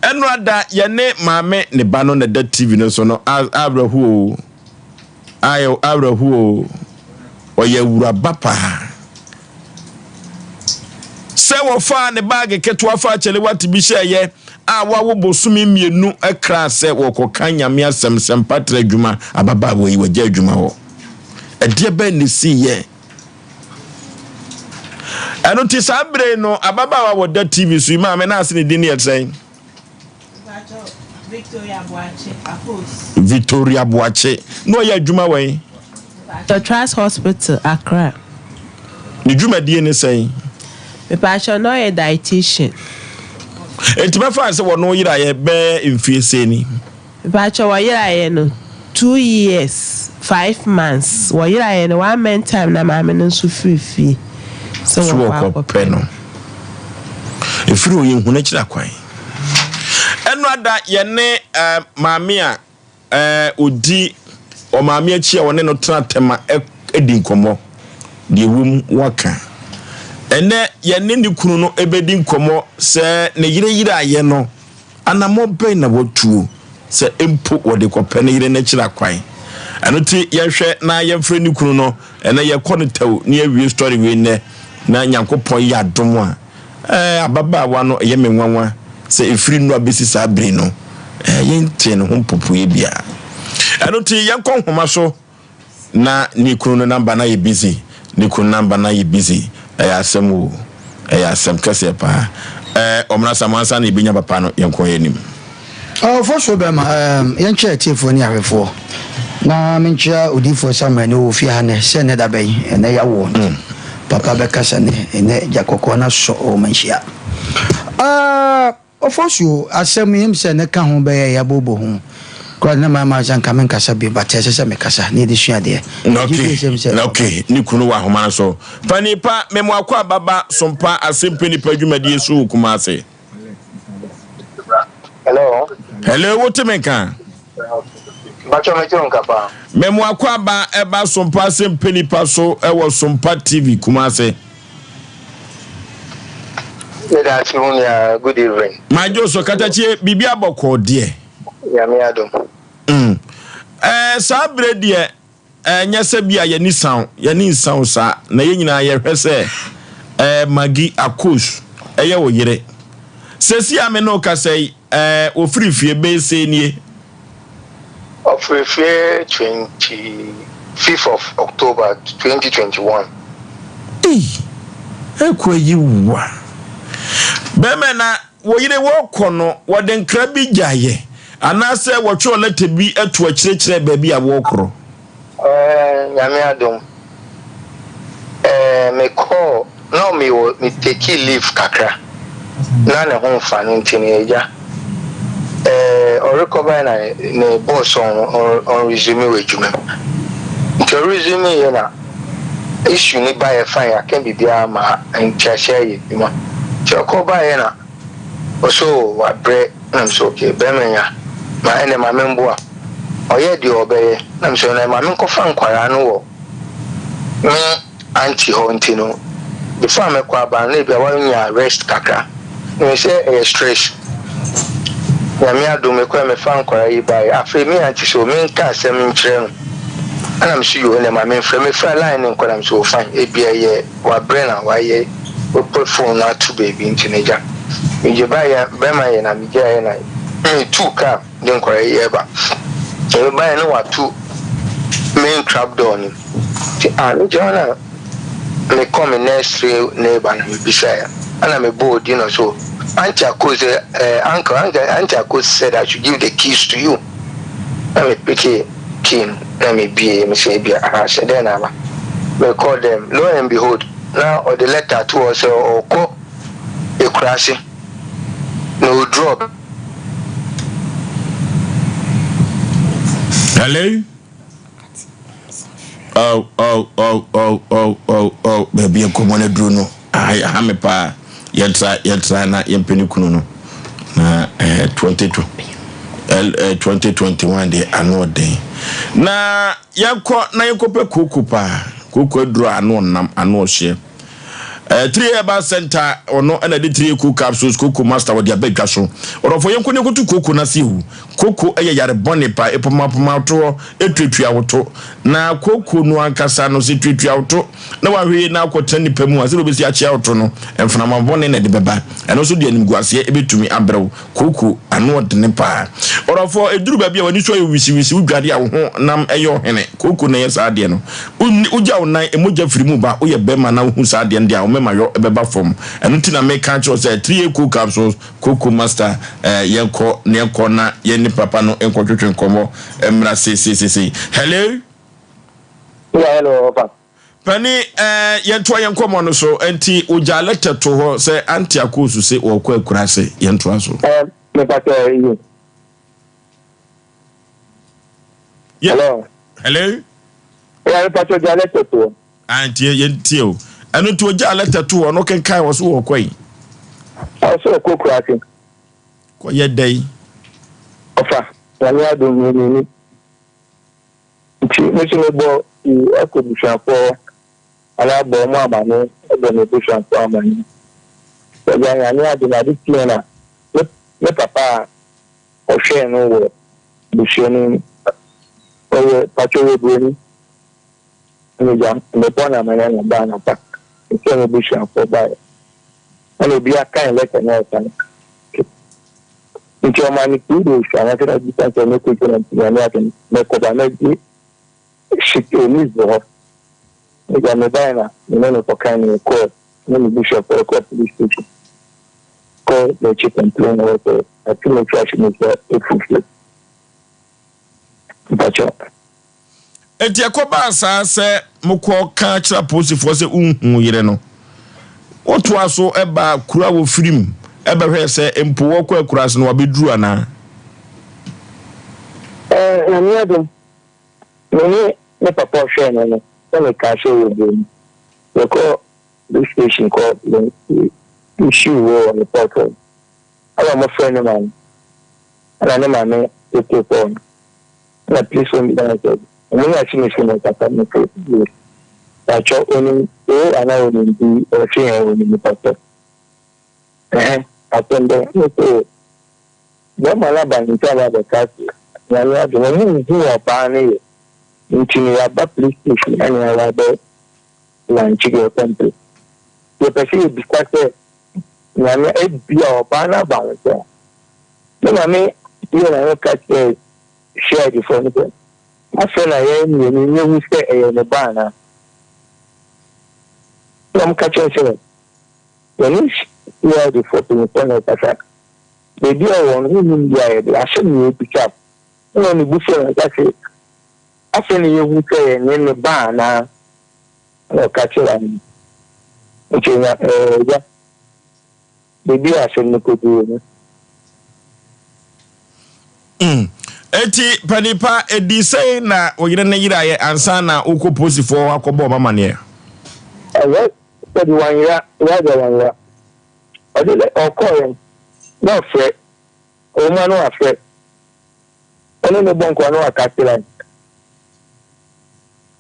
Nnora da yɛne maame ne ba no na ɛda TV no so no. Awerɛho o. Ayɛ awerɛho o. Ɔyɛ awuraba paa. Sɛ wɔfaa ne baage ketewa faa kyɛlewate bi hyɛeɛ a wawo bosome mmienu kraa sɛ wɔkɔka Nyame asɛm sɛmpatrɛ adwuma ababaawa yi wagya adwuma hɔ. Ɛdeɛ bɛn na ɛsiiɛ? Ɛno nti saa bere no ababaawa wɔda TV so yi maame no ase ne din yɛ sɛn? Victoria Boakye. Na ɔyɛ adwuma wɔ he? The Trust Hospital, Accra. Ne dwumadie ne sɛn? Mepakyɛw, na ɔyɛ dietitian. Enti mɛfa sɛ wɔno yeraeɛ bɛyɛ mfie sɛn ni? Mepakyɛw wɔyeraeɛ no two years five months wɔyeraeɛ no one month time na maame no nso firi fie sɛ So wɔkɔ wɔkɔpɛ akɔpɛ no. no. Ɛfiri hɔ yɛnhu n'akyiri akwan. Ɛno ada yɛne eh, maame a eh, ɔdi ɔmaame akyi a ɔne no tena tɛma di nkɔmmɔ. Deɛ ɛwɔ mu waka. Ɛnɛ yɛne ne kunu no bɛdi nkɔmmɔ sɛ ne yere yeraeɛ no Anammɔn bɛn na watuo sɛ mpo wɔde kɔpɛ ne yere no akyiri akwan? Ɛno ti yɛnhwɛ na yɛmfrɛ ne kunu no ɛnɛ yɛkɔ no tɛw ne yɛwie story wei nnɛ na Nyankopɔn yɛ adom a ɛɛ ababaawa no ɛyɛ me nwanwa sɛ ɛfiri nnora bɛsi saa bere no ɛɛ yɛntee ne ho mpopoeɛ biara. Ɛno ti yɛnkɔ nhoma so. Na ne kunu no number no ayɛ busy ne kunu number no ayɛ busy ɛyɛ asɛm o ɛyɛ asɛm kɛseɛ paa ɛɛ ɔmena sa mo ansa na yɛbɛnya papa no yɛnkɔ yɛn anim. Ɔwofo so bɛma ɛɛm yɛnkyɛ atiefoɔ ne ahwɛfoɔ na menkyea odiyifoɔ Samuel ne ɔwɔ fie ha nnɛ sɛ nnɛ da bɛn ɛnnɛ yawoɔ nti papa bɛkasa nnɛ ɛnnɛ gya kɔkɔɔ no asɔ ɔwɔ manhyia ɛɛ. Ofosuo, asɛm yi sɛ ne ka ho bɛyɛ yɛabobɔ ho koraa de na mayɛ m'adwene sɛ anka menkasa bio but ɛsɛ sɛ mekasa na yɛde sua adeɛ. Megye die sɛ sɛ. Ok, ne kunu wɔ ahoma no so. Panin pa, me mo akɔ ababa sompa asempe nipa dwumadie so wɔ Kumasi. Hello. Hello, wote me nka? Mpacho mete wo nka paa. Me mo akɔ aba ɛba sompa asempe nipa so ɛwɔ Sompa TV Kumasi. Meda ase wo nua good evening. Madwo so katakyie biribi abɔkɔɔ deɛ. Nyame adom. Mm. Eh, saa berɛ deɛ ɛnyɛ eh, sɛ bi a yɛni saw yɛni nsaw saa na yɛn nyinaa yɛhwɛ sɛ eh, Magi Akos ɛyɛ wo yere. Sɛsi a me ne wo kasa yi eh, wɔfiri fie bɛyɛ sɛ nie. Ɔfiri fie 25th of October 2021. Ei ɛkɔ ayi wa. Bɛɛma na wo yere wɔkɔ no wɔde nkra bi gyaeɛ anaasɛ wɔtwerɛ lɛtɛ bi to akyire kyerɛ baabi a wɔkorɔ? Ɛɛ Nyame adom ɛɛ me kɔɔ na me wɔ me takee leave kakra na ne ho nfa no nti no agya ɛɛ ɔrekɔ bae na ne boss ɔn ɔn resume wɔ adwuma mu nti ɔresume yɛ na issue ne baeɛ fine yɛaka biribiara ma nteaseɛ ayɛ adwuma nti ɔkɔ baeɛ na Ɔse oo wabrɛ na mese ok bɛrima nya ma ɛnɛ ma me mboa ɔyɛɛ deɛ ɔbɛyɛ na mese ɛnɛ ma me nkɔfa nkwadaa no wɔ me aunty hɔ nti no before a mɛkɔ aba no na ebia wanya rest kakra mehu sɛ ɛyɛ stress Nyame adom mekɔɛ mefa nkwadaa yi baeɛ afei me aunty sɛ o menka asɛm nkyerɛ no ɛna mese yoo ɛnɛ ma memfrɛ mefrɛ line no nkɔ na mese oo fine ebia ɛyɛ Wabrɛ na wayɛ wopɛ phone no ato baabi nti no agya megye baeɛ bɛma yɛ na megyaeɛ na metuu car de nkwadaa yi ɛba yɛbɛbaeɛ na wato main trap door no nti ah megya hɔ na mekɔ me next neighbor na mebisaeɛ ɛna mebɔɔ odin na so Auntie Akos eh, uncle, uncle, Auntie Akos said I should give the keys to you na me peke key no na me bue me sɛ ebia aha sɛ dɛn na aba me kɔɔ dɛm lo and behold na ɔde letter ato hɔ sɛ ɔkɔ ekuraase na oduru ɔbɛ. Hello? Oh, oh, oh, oh, oh, oh, oh. Baabi nkɔmmɔ no aduru no, aha me paa. Yɛntra, yɛntra na yɛmpɛ ne kunu no. Na eh, 22, eh, 2021 deɛ ano ɔden. Na yɛnkɔ na yɛnkɔpɛ kooko paa. Kooko aduru a ano ɔnam, ano ɔhyeɛ. Eh, Three Herbal Center, ɔno ɛna de Three Cool Capsules, Coco Master wɔde aba dwa so. Ɔdɔfo yɛnkɔ ne yɛnkɔtu kooko no ase o. Kooko yɛ yare bɔne pa, epomapoma wotoɔ, etuatua woto. Na kooko no ankasa no, sɛ etuatua woto na wahwɛ yie na akɔtena nipa mu a, sɛdeɛ obesi akyea woto no, mframa bɔne na ɛde bɛba. Ɛno nso de animguaseɛ ebetumi abrɛ wo. Kooko, ano ɔdene paa. Ɔdɔfoɔ, ɛduru baabi a w'ani so ayɛ wisiwisi, wodware a wo ho nam yɛ ɔhene. Kooko na ɛyɛ saa adeɛ no. Wonni, wogya wo nan, mogya firi mu ba, woyɛ barima na wohu saa adeɛ no deɛ a, wo mɛma yɔ bɛba fam. Ɛno nti na meka akyerɛ wo sɛ, 3A Cool Capsules, Kooko Master, eh, yɛnkɔ na yɛnkɔ na yɛne papa no nkɔtwetwe nkɔmmɔ mmra seesei seesei. Hello? Yeah, hello, Papa. Pani, eh, yɛntoa yɛn nkɔmmɔ no so. Enti wogyaa lɛtɛ too hɔ sɛ Auntie Akoosu se wɔrekɔ akuraase. Yɛntoa so. Eh, mepatɛ yi. Yeah. Hello. Hello. Yeah, mepatɛ ogyaa lɛtɛ to hɔ. Auntie, yɛntie o. Ɛno nti ogyaa lɛtɛ too hɔ no kenkan wɔ so wɔrekɔ yi. Ɔsɛ ɔkɔ akuraase. Kɔyɛ dɛn? Ɔfa, Nyame adom, yɛnyini. Nti me nso mebɔ pii kɔ abusuafoɔ hɔ anaa bɔ wɔn amane bɔ m'abusuafoɔ amane. Sɛ agya Nyame adom ade kyeeɛ na me me papa a ɔhwɛɛ no wɔ abusua no mu. Ɔyɛ pakyɛ ɔyɛ buroni. Ɛna gya mebɔ no amanneɛ na ɔbaa anɔpa. Mefrɛɛ m'abusuafoɔ baeɛ. Ɛna obiara kan lɛtɛ no a ɔka no. Nti ɔmaa me 2 days anaasɛ na bisa sɛ mɛkɔ adwuma nti Nyame adom mɛkɔ ba mɛgye sika leave wɔ hɔ. Agya mebaeɛ na me ne no kɔkae na yɛkɔɔ ne me busuafoɔ yɛkɔɔ police station kɔ n'akyi complain wɔ sɛ ate m'atwa ahye me sɛ ɛfiri fie. Mpakyɛ. Enti ɛkɔbaa saa sɛ mokɔ ka kyerɛ apolisifoɔ sɛ wonhuu yere no. Wotoa so baa kuro a wɔfiri mu bɛhwɛɛ sɛ mpo wɔkɔ akuraase no wɔabɛduru anaa? Ɛɛ, Nyame adom, me ne me papa a ɔhwɛɛ me no, na mekaa sɛ ɔyɛ oburoni. Yɛkɔɔ police station kɔ issue wɔ report hɔ. Ɛna wɔfrɛɛ ne maame. Ɛna ne maame tee kɔɔ no. Ɛna police fo no bisa no sɛ, Ɔmo ne Asimesi na ɛkasa? Mese, Yes. Pakyɛ onim A anaa onim B? Ɔse ɛɛ onim nipa kɔ. Ɛhɛ, asɛm bɛn? Mese, O, bɛɛma no aba ne nkyɛn aba abɛka se Nyame adom ɔmo nhuu ɔbaa no yɛ, nti no yɛaba police station ɛne yɛaba abɛ launch deɛ complain. Yɛpɛ sɛ yɛbisa sɛ Nyame ebia ɔbaa no aba wo nkyɛn a. Me maame buee n'ano ka kyerɛɛ CID-foɔ no sɛ, Afei na yɛn mmienu yɛhu sɛ ɛyɛ ne ba anaa? Ɛnna wɔka kyerɛɛ no sɛ, Yɛne CID-foɔ mpanimfoɔ na ɛrekasa. Baabi a ɔwɔ no, wonnim deɛ ayɛ de, asɛm na yɛrebisa wo. Ɛnna ne bo fuiɛ na ɔka sɛ, Afei na yɛhu sɛ ɛyɛ ne ba anaa? Ɛnna ɔka kyerɛɛ wɔn. Nti ɛɛ, agya. Baabi a asɛm no kɔduruu no. Mm. Eti panipa edi sɛn na wo yere no yeraeɛ ansa na wokɔ polisifoɔ hɔ akɔbɔ wɔn amaneɛ? Ɛyɛ sɛbi wanyera, yɛagya wanyera. Ɔde dɛ ɔkɔɔeɛ na ɔfrɛ, ɔwɔ mu a na wafrɛ. Ɔne no bɔ nkɔmmɔ na waka akyerɛ no.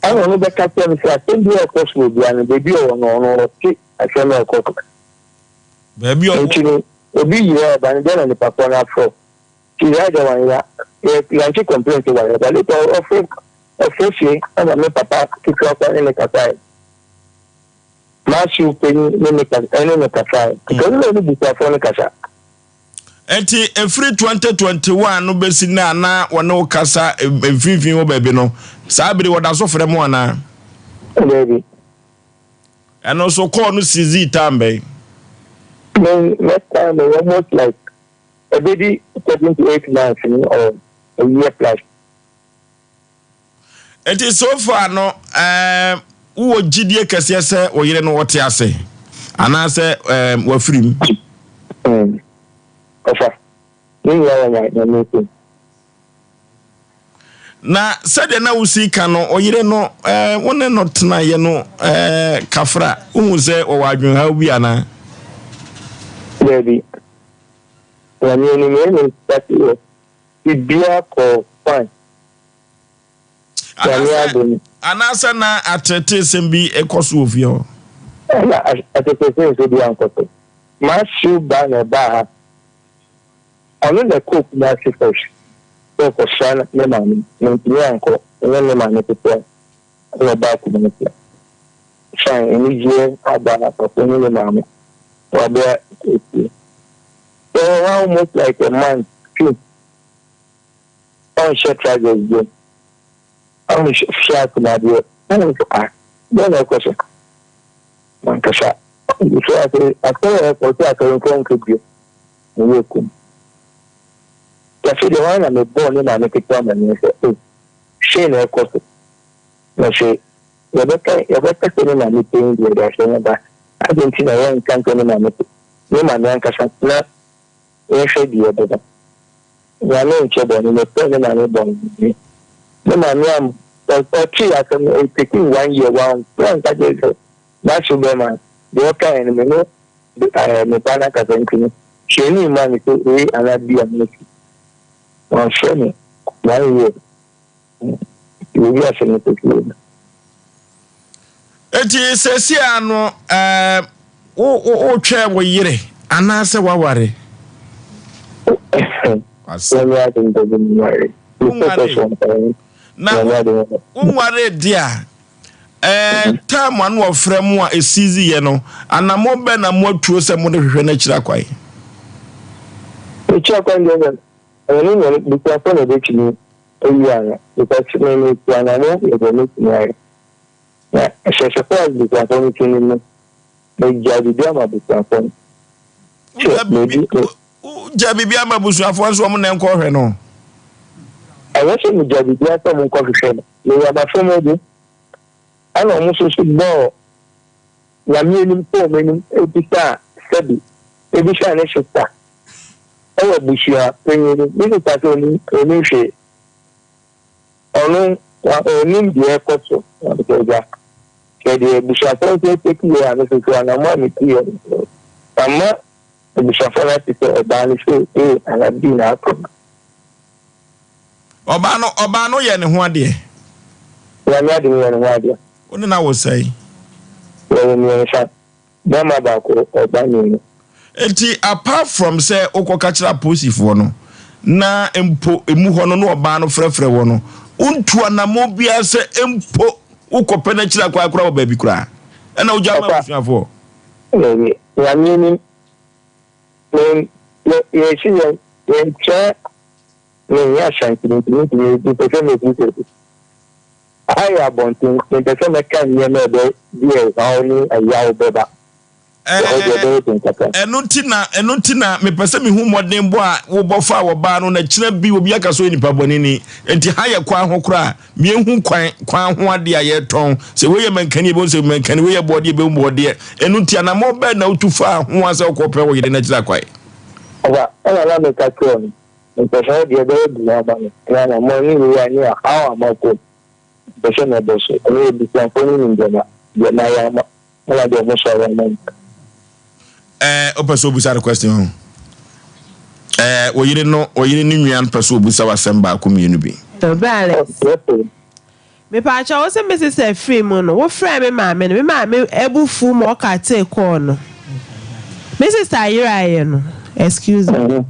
Ɛna ɔno bɛka kyerɛ no sɛ asɛm bi a ɛkɔ so wɔ biara no, baabi a ɔwɔ no, ɔno ɔte asɛm a ɛkɔ so. Baabi a ɔwɔ. Nti no, obi yera ɔba no, dɛn na nipa korɔ no afrɛ? Nti yɛagya wanyera, yɛ yɛante complain sɛ wanyera, but later ɔfrɛ ɔfrɛ fie ɛna me papa ketewa koraa ne no kasaeɛ. M'asew panyin ne me kasa ɛne no kasaeɛ. Nti ɔno na ɔne busuafoɔ no kasa. Nti ɛfiri 2021 no bɛsi nnɛ a na wɔne wo kasa mfimfini hɔ baabi no, saa bere wɔda so frɛ mo anaa? Daabi. Ɛno nso kɔɔ no sizii time bɛn? Me next time no almost like ɛbɛdi 7 to 8 months ni or a year plus. Nti so far no ɛɛ wowɔ gyidie kɛseɛ sɛ wo yere no ɔte ase anaasɛ ɛɛ wafiri mu? Ɔfa, ne nyinaa wɔ Nyame nsam. Na sɛdeɛ na wosi ka no, ɔyere no, eh, wo ne no tenaeɛ no eh, kafra, wohu sɛ ɔwɔ adwenhaw bi anaa? Daabi. Nyame anim, yɛn ne start wɔ biribiara kɔɔ fine. Nyame adom. Anaasɛ na ateeteesɛm bi kɔ so wɔ fie hɔ? Ɛna ateeteesɛm nso bi ankɔ so. M'ahyew ba na ɛbaa ha. Ɔno na ɛkɔɔ Kumasi first sɛ ɔkɔsra ne maame, wantumi ankɔ, ɔne ne maame ketewa na ɛbaa Kumasi. Fine, anigyeɛ aba ha, papa ne ne maame, wabra fie. Yɛwɔ hɔ almost like a month, two, ɔnhyɛ trousers bio, ɔnhyɛ asomadeɛ, ɛna mesɛ ah, dɛn na ɛkɔ so? Mankasa, so ase asɔre a ɛkɔ so asɔre nkɔ nkɔ bio. Meyɛɛ komm. Na afei deɛ, hɔ ara na mebɔɔ ne maame ketewa amanneɛ sɛ, O, sei na ɛrekɔ so. Na sɛ yɛbɛka yɛbɛka sɛ ne maame panyin deɛ, ɔde asɛm no ba. Adɛn nti na yɛnka nkyerɛ ne maame ne maame ankasa na yɛnhwɛ deɛ ɛbɛba? Nyame nkyɛ bɔne, mefrɛɛ ne maame bɔɔ no amanneɛ. Ne maame am ɔtee asɛm no, it taking one year, wamfrɛ anka kyerɛ sɛ n'aso bɛma deɛ ɔkaeɛ no, me ne me ba no akasa nti no, hwɛ ni mma me sɛ A anaa B a mɛsi. Wamfrɛ me one year. Nti obi asɛm no kɔsi no. Eti sɛsi a no ɛɛ wo wo wotwɛn wo yere anaasɛ waware? Asɛm. Wonware. Na wonwaree de a, ɛɛ time a na wɔfrɛ mo a esizi yɛ no, anammɔn bɛn na moatuo sɛ mode hwehwɛ no akyiri akwan? Akyiri akwan deɛ ɛnyɛ ɛno na busuafoɔ na ɛbɛtumi ayi ano because me metu anammɔn yɛ deɛ mɛtumi ayɛ na ɛhyɛ sɛ far as busuafoɔ no tumi no megya biribi ama abusuafoɔ no sɛ medi Wogya biribi ama abusuafoɔ nso wɔn na nkɔhwɛ no. Ɛnyɛ sɛ megya biribi sɛ wɔn nkɔhwehwɛ no. Meyɛ abafo mu de, ɛna wɔn nso so bɔɔ Nyame anim kɔɔ wɔn anim bisaa sɛbi, ebisaa ne sista ɛwɔ abusua panyin no. Ne sista sɛ onim onim hwee. Ɔno onim deɛ ɛkɔ so na mesɛ agya. Hwɛ deɛ abusuafoɔ nso ataki yɛ a me nso so anammɔn a metu yɛ no. Ama Abusuafo no ate sɛ ɔbaa no sɛ A anaa B na akɔ no. Ɔbaa no ɔbaa no yɛ ne ho adeɛ. Nyame adom yɛ ne ho adeɛ. Wo ne no awo sɛn? Yɛwɔ mmiɛnsa, bɛɛma baako, ɔba mmienu. Enti apart from sɛ wokɔka kyerɛ apolisifoɔ no na mpo emu hɔ no na ɔbaa no frɛfrɛ wɔ no, wontu anammɔn biara sɛ mpo wokɔpɛ no akyiri akwan koraa wɔ baabi koraa ɛna wogya ma abusuafoɔ? Dabi, Nyame nim. Me, yɛ, yɛsi yɛn, yɛnkyerɛ menyɛ Ashanti nti mentumi, mepɛ sɛ mɛsi sɛ aha yɛ abɔnten, mempɛ sɛ mɛka nneɛma a ɛbɛ di ɛhaw ne ɛyaw bɛba. Ɛhɔ deɛ ɛbɛyɛ den kakra. Ɛno nti na, ɛno nti na mepɛ sɛ mehu mmɔdenbɔ a wobɔ faa ɔbaa no na kyena bi obi aka sɛ ɔyɛ nipa bɔne ni. Nti ha yɛ kwan ho koraa. Yɛnhu kwan kwan ho adeɛ a yɛretɔn. Sɛ wei yɛ mankani a, yɛbɛhu sɛ mankani, wei yɛ bɔɔdeɛ, yɛbɛhu bɔɔdeɛ. Ɛno nti, anammɔn bɛn na wotu faa ho a sɛ wokɔpɛ wo yere no akyiri akwan? Ɔba, ɛna na meka kyerɛɛ no, mepɛ sɛ ɔde ɛbɛyɛ dwuma ama me, na anammɔn ne wei a ne ɔhaw a makɔ mu, mepɛ sɛ mɛbɔ so. Ɛno abusuafoɔ no nim deɛ ma, deɛ mayɛ ama, ɛna deɛ wɔn nso ayɛ ama me. Ɛɛ, wopɛ sɛ obisa no question ho? Ɛɛ, wo yere no, wo yere ne nua no pɛ sɛ obisa wo asɛm baako mmienu bi. Bra Alex, mepaakyɛw wo se me sister firi mu no, wo frɛɛ me maame no, me maame bo fuu ma ɔkatee call no. Me sister yeraeɛ no, excuse me.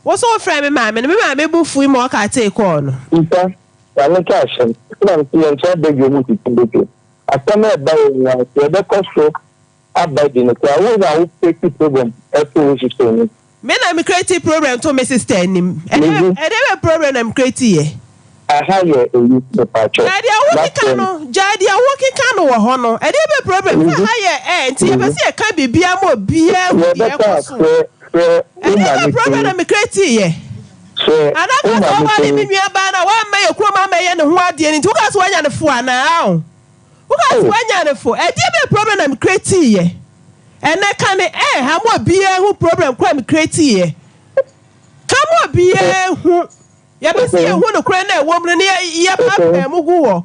Wo se wo frɛɛ me maame no, me maame bo fui ma ɔkatee call no. Nsa, Maame ka asɛm, ɛna mese yɛntra badwa mu tete badwa. Asɛm a ɛba yɛ nyinaa, sɛ yɛbɛkɔ so aba di no koraa wo na wo create problem to wo sister anim. Me na me create problem to me sister anim. Ɛdeɛ bɛ problem na me create yɛ. Aha yɛ eyi mepakyɛw. Gyae deɛ wo keka no gyae deɛ wo keka no wɔ hɔ no ɛdeɛ bɛ problem sɛ ha yɛ ɛ nti yɛpɛ sɛ yɛka biribiara ma obiara hu deɛ ɛkɔ so ɛdeɛ bɛ problem na me create yɛ. Anaa ka sɛ woware me nua baa no a woamma yɛ kurom ammɛyɛ ne ho adeɛ no nti woka sɛ woanya no fo anaa ao. Woka sɛ wanya no fo. Ɛdeɛ bɛn problem na me create yɛ? Ɛnɛ ka ne eh ha mo obiara hu problem koro a me create yɛ. Ka mo obiara hu. Yɛpɛ sɛ yɛhu nokorɛ no a ɛwɔ mu no na yɛ paapaa mu gu hɔ.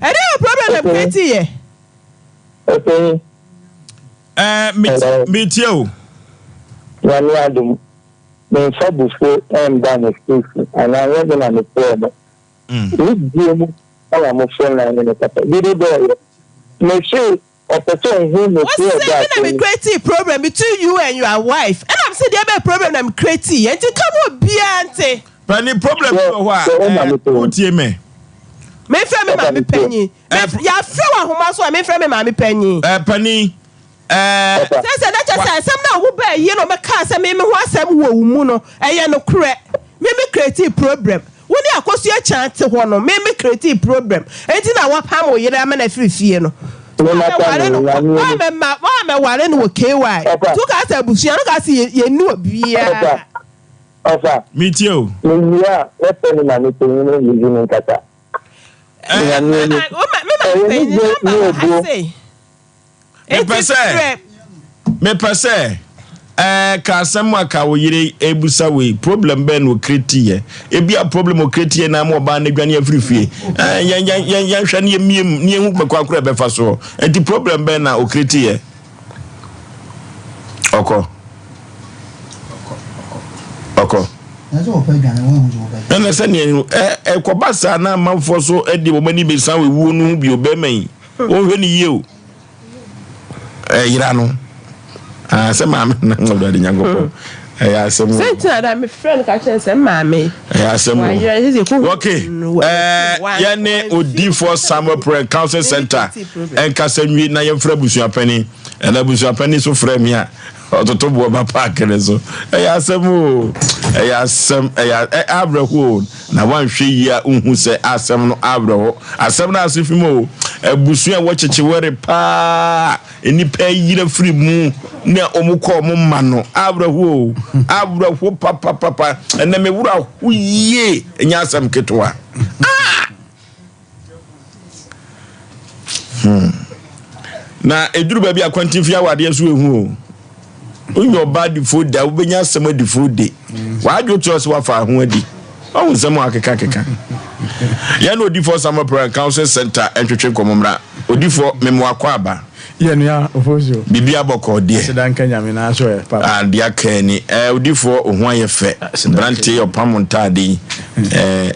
Ɛdeɛ bɛn problem na me create yɛ? Eh, me me tie o. Nyame adom, memfa bufuo mba mo station anaa nyɛ me na mefrɛɛ mo. Me die mu na mo frɛ no ne me papa. Dede bɛɛyɛ. Me se ɔpɛ sɛ ɔhu me Wo frɛ se da me na me asɛm. create problem between you and your wife ɛna me se deɛ bɛn problem na me create yɛ nti ka ma obiara nte. Panin problem bi wɔ hɔ a eh, wotie me. Memfrɛ me maame panyin. Yɛafrɛ wɔ ahoma so a memfrɛ me maame panyin. Eh, panin, Ɛɛ. Sɛ sɛ na kyerɛ sɛ asɛm no a wo baa yie na ɔbɛkaa sɛ me me ho asɛm wɔ wo mu no ɛyɛ nokorɛ. Me me createe problem. Wo ne Akosua Kyan te hɔ no me me createe problem. Enti na wapam wo yere ama no afiri fie no. Woammɛware no woammɛma woammɛware no wɔ KY. Nti wo kaa sɛ abusua no kaa sɛ yɛnni obiara. Ɔfa. Metie o. Mewie a mɛfrɛ me maame panyin no Lizzy ne nkasa. Nyame ni. Me maame Ɛyɛ panyin ne number ne wɔ ha obuo. sei. Mepɛ sɛ mepɛ sɛ ɛɛ ka asɛm a ka wo yere ebusa wei problem bɛn na okireti yɛ ebi a problem okireti yɛ na ama ɔbaa no adwane afiri fie ɛɛ yɛn yɛn yɛn yɛn hwɛ ne yɛn mie mu ne yɛn hu kwan koro ɛbɛfa soɔ nti problem bɛn na okireti yɛ ɔkɔ ɔkɔ ɛna sɛdeɛ ɛ ɛkɔba saa na amanfoɔ so ɛde wɔn ani bɛsan wɔ ewuo no ho bio bɛrima yi. Wɔnhwɛ no yie o. Ɛyera no. Ah, sɛ maame na awurade nyankopɔn. Ɛyɛ asɛm o. Sɛ nti na da mefrɛ no ka kyerɛ sɛ maame. Ɛyɛ asɛm o. Okay. Ɛɛ yɛne odiifoɔ Samuel Prayer Counseling Center ɛnkasa nwie na yɛmfrɛ abusuapɛni. Ɛna abusuapɛni so frɛ me a ɔtoto boɔ ba paaki ne so. Ɛyɛ asɛm o. Ɛyɛ asɛm ɛyɛ awerɛho o. Na wanhwɛ yie a nhu sɛ asɛm no awerɛho. Asɛm no ase fi mu o. Abusua a ɛwɔ kyekyewɛre paa. Nnipa ayira firi mu na wɔn kɔ wɔn mma no awerɛho o awerɛho papapapa ɛnna me wura ho yie ɛnyɛ asɛm ketewa ah hmm na eduru baabi akwantinfi awadeɛ so ehu o wonyɛ ɔbaa adifoɔ da wobɛnya asɛm adifoɔ de wadwo kyerɛ sɛ wafa ho adi ɔho nsɛm a akeka keka yɛn na odifoɔ Samuel Prayer and Counseling Center ntwetwe nkɔmmɔ mmra odifoɔ memoa kɔ aba Yɛ nua Ofosuo. Biribi abɔkɔ deɛ. Aseda nka Nyame na aso ɛ papa. Ah deɛ aka ani. Eh odifoɔ oho ayɛ fɛ. Aberanteɛ yi ɔpam ntaade yi. Eh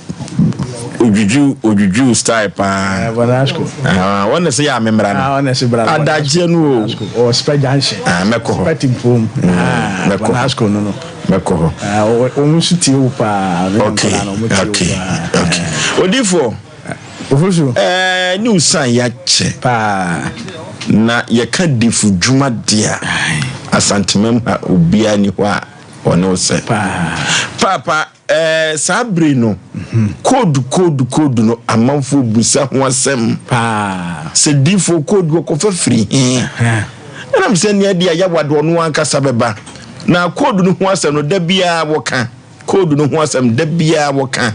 odwudwu odwudwu style paa. Eh Bonasco. Ah wɔn na sɛ yɛ amemra no. Ah wɔn na sɛ bra. Adagyeɛ no o. Bonasco ɔwɔ Spɛ junction. Ah mɛkɔ hɔ. Spɛ timpom. Ah mɛkɔ. Bonasco no no. Mɛkɔ hɔ. Ah wɔn nso tie wo paa. Okay okay okay. Odifoɔ. Ofosu. Ɛɛ ne osan yɛakyɛ. Paa. Na yɛka difo dwuma deɛ a, Asantemam ha obiara ni hɔ a ɔne wo sɛ. Paa. Paapa, ɛɛ saa bere no, koodu koodu koodu no amanfoɔ busa ho asɛm. Paa. Sɛ difoɔ koodu ɔkɔfa firi he? Ɛnam sɛ nea deɛ yawa de ɔno ankasa bɛba. Na koodu no ho asɛm no da biara wɔka. Koodu no ho asɛm da biara wɔka.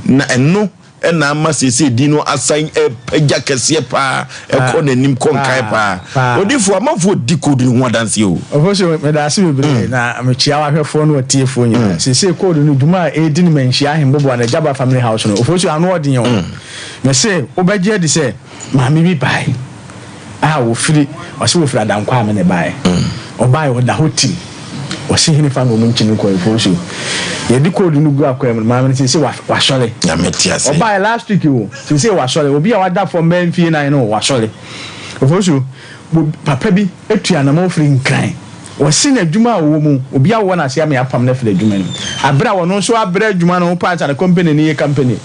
Na ɛno na ama seesei din no asan apagya kɛseɛ paa, ɛkɔ n'anim kɔ nkan paa. Odifoɔ, amanfoɔ di koodu no ho adanseɛ o. Ofosu, meda ase bebree na mekyia w'ahwɛfoɔ ne w'atiefoɔ nyinaa. Seesei koodu no dwuma a ɛredi no Manhyia Ahemboboa no Agyaba Family House no, Ofosu, ano ɔden o. Mese wobɛgye adi sɛ maame bi bae a wɔfiri, ɔse wɔfiri Adankwa a me na ɛbaeɛ. Ɔbaeɛ ɔda hɔ tim. Ɔse hene fa na ɔmo nkyi no nkɔ Efosu. Yɛde code no gu akwaa mu no, maame no seesei wasɔre. Nyame te ase. Ɔbaeɛ last week o, seesei wasɔre. Obi a wada fam bɛyɛ mfie nan no wasɔre. Efosu, papa bi atu anamɔn firi Nkran. Ɔse n'adwuma a ɔwɔ mu, obi awɔ no ase ama yɛapam no afiri adwuma no mu. Aberɛ a ɔno nso abrɛ adwuma no ho paa ansa na company no yɛ company.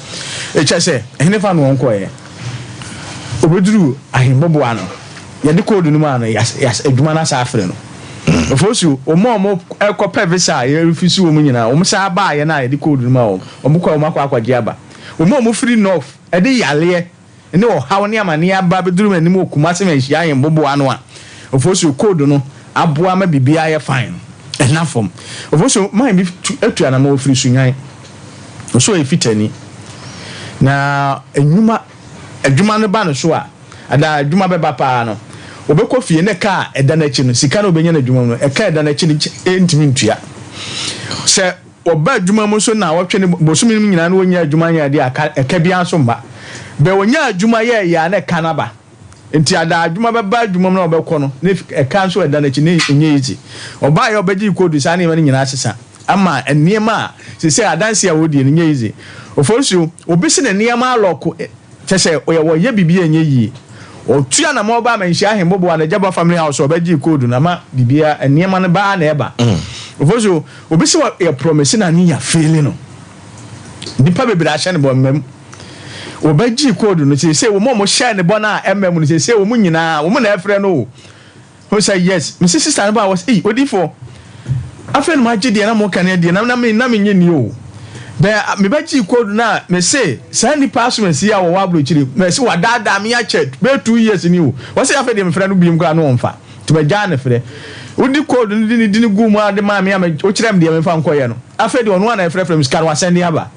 Kyerɛ sɛ, hene fa na ɔnkɔeɛ. Ɔbɛduruu ahemboboa no, yɛde code no maa no, yɛas adwuma no asa afrɛ no. Ofosu, wɔn a wɔkɔpɛ visa a yɛrefisi wɔn nyinaa, wɔn san baeɛ no a yɛde code no maa wɔn, wɔn kɔɛ wɔn akɔ akɔgye aba. Wɔn a wɔfiri North de yareɛ ne ɔhaw ne amaneɛ aba abɛduru m'anim wɔ Kumasi Manhyia Ahemboboa ano a, Ofosu, code no aboa ma biribiara ayɛ fine no, ɛnna fam. Ofosu, man bi tu atu anamɔ, ɔfiri Sunyani, ɔsɛ ɔyɛ Fitani. Na nnwuma, adwuma no ba no so a, Ada a adwuma bɛba paa no, ɔbɛkɔ fie na ɛka a ɛda n'akyi no, sika no a ɔbɛnya no adwuma mu no, ɛka a ɛda n'akyi no ntumi ntua. Sɛ ɔba adwuma mu nso nnawɔtwe ne bosome no mu nyinaa na ɔnnya adwuma nyɛ adeɛ a, ɛka biara nso mma. Bɛ ɔnya adwuma yɛɛyɛ a na ɛka no aba. Nti ada a adwuma bɛba adwuma mu na ɔbɛkɔ no, na ɛka nso a ɛda n'akyi no ɛnyɛ easy. Ɔbaeɛ a ɔbɛgyee koodu saa nneɛma no nyinaa sesa ama nneɛma a seesei adanseɛ a ɔredie no nyɛ easy. Ofosuo, obi se ne nneɛma alɔko Kyɛ sɛ ɔyɛ wɔyɛ biribi a ɛnyɛ yie. Ɔtu anamɔn ba Amanhyia Ahemboboa no Agyaba Family House a ɔbɛgyee code no ama biribiara nneɛma no ba ara na ɛba. Ofosu, obi sɛ yɛ promise na ne nya faili no. Nnipa bebree ahyɛ no bɔ mma mu. Wɔbɛgyee code no seesei wɔn a wɔhyɛɛ no bɔ no a ɛmma mu no seesei wɔn nyinaa wɔn na ɛfrɛ no o. Ho sɛ yes me se sister no baa hɔ sɛ ei odifoɔ afei na magye deɛ na moka no adie na na me na menye ni o bɛ mebɛgyee code no a me se saa nipa asomasi a wɔwɔ aburokyire mɛ se wadaadaa me akyɛ bɛyɛ 2 years ni o wɔse afei deɛ mefrɛ no biem koraa no ɔmfa nti magyaa ne frɛ wodi code no de ne dini guu mu a de maa me a wokyerɛ me deɛ memfa nkɔyɛ no afei deɛ ɔno a na ɛfrɛfrɛ me sika no wasɛnde aba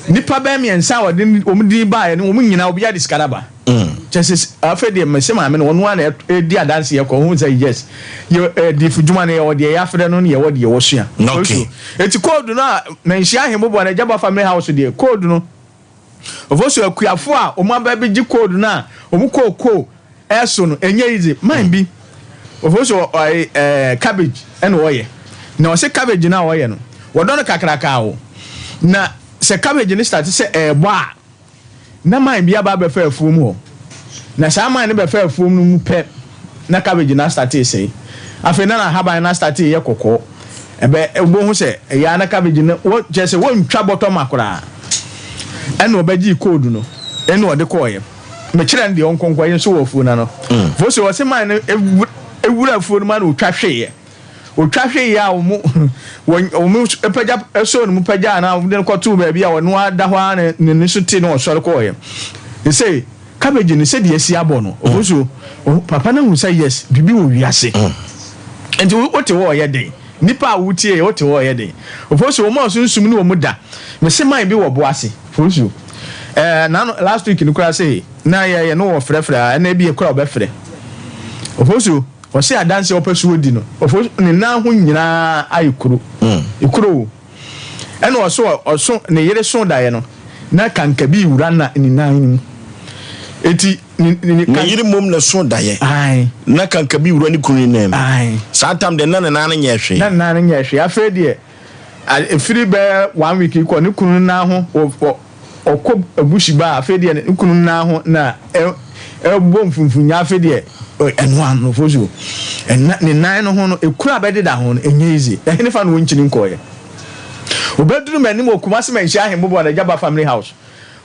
nipa bɛyɛ mmiɛnsa a wɔde wɔn din baeɛ no wɔn nyinaa obiara de sika no aba. Kyɛ sɛ afei deɛ mese maame no ɔno ara na ɛdi adanseɛ kɔ ɔhu sɛ yes yɛ ɛdifo dwuma no yɛwɔ deɛ yɛafrɛ no ne yɛwɔ deɛ wɔsua. Okay. Eti code no a manhyia ahemmoboa no Agyaba family house deɛ code no ɔfo so akuafo a wɔn aba bɛgye code no a wɔn kookoo ɛso no ɛnyɛ easy man bi ɔfo so ɔyɛ ɛɛ cabbage ɛna ɔyɛ na ɔsɛ cabbage no a ɔyɛ no wɔdɔ no kakraka o na sɛ cabbage no start sɛ ɛɛbɔ a Na man bi aba abɛfa afuom hɔ. Na saa man no bɛfaa afuom no mu pɛ na cabbage no astate resɛe. Afei na n'ahaban no astate reyɛ kɔkɔɔ. Ɛbɛ wobɛhu sɛ ɛyɛ ara na cabbage no wɔ kyerɛ sɛ wɔntwa bɔtɔ ma koraa. Ɛna ɔbɛgyee code no ɛna ɔde kɔɔeɛ. Mekyerɛ no deɛ ɔnkɔ nkɔyɛ nso wɔ afuo no ano. Fo so ɔse man no ewura afuo no mu ana ɔtwa hweeɛ. Ɔtwa hweeɛ a wɔn wɔn wɔn pagya ɛsɔɔ ne mu pagyaa no a wɔde no kɔtoo baabi a ɔno ara da hɔ ara na n'ani so te na ɔsɔre kɔɔeɛ. Sɛ cabbage no sɛdeɛ asi abɔ no ɔfo so papa no ahu sɛ yes biribi wɔ wiase. Nti wote hɔ ɔyɛ den. Nipa a wotie yɛ wote hɔ ɔyɛ den. Ofosu wɔn a sunsum ne wɔn da. Mese man bi wɔ bo ase. Fosu ɛɛ nano last week no koraa se na yɛ yɛ no wɔ frɛfrɛ a ɛna ebi kora ɔbɛfrɛ. Ofosu ɔse adanse ɔpɛ so odi no. Ofosu ne nan ho nyinaa ayɛ kuro. Ekuro o. Ɛna ɔso ɔso ne yere so daeɛ no na kankabi wura na ne nan no mu. Eti Ne yere mmom na ɛsoo daeɛ. Na kankabi wura ne kunu ne nan mu. Saa tam deɛ na ne nan no nyɛɛ hwee. Na ne nan no nyɛɛ hwee. Afei deɛ, ɛfiri bɛyɛ one week kɔ, ne kunu no nan ho, ɔkɔ abushi ba a, afei deɛ ne kunu no nan ho na ɛbɔ mfumfunya. Afei deɛ, ɛno ano fo so. Ɛna ne nan no ho no, ekuro a bɛdeda ho no, ɛnyɛ easy. Ɛhene fa na wɔnkyini nkɔɔeɛ. Ɔbɛduru m'anim wɔ Kumasi Manhyia Ahemmoboa no Agyaba Family House.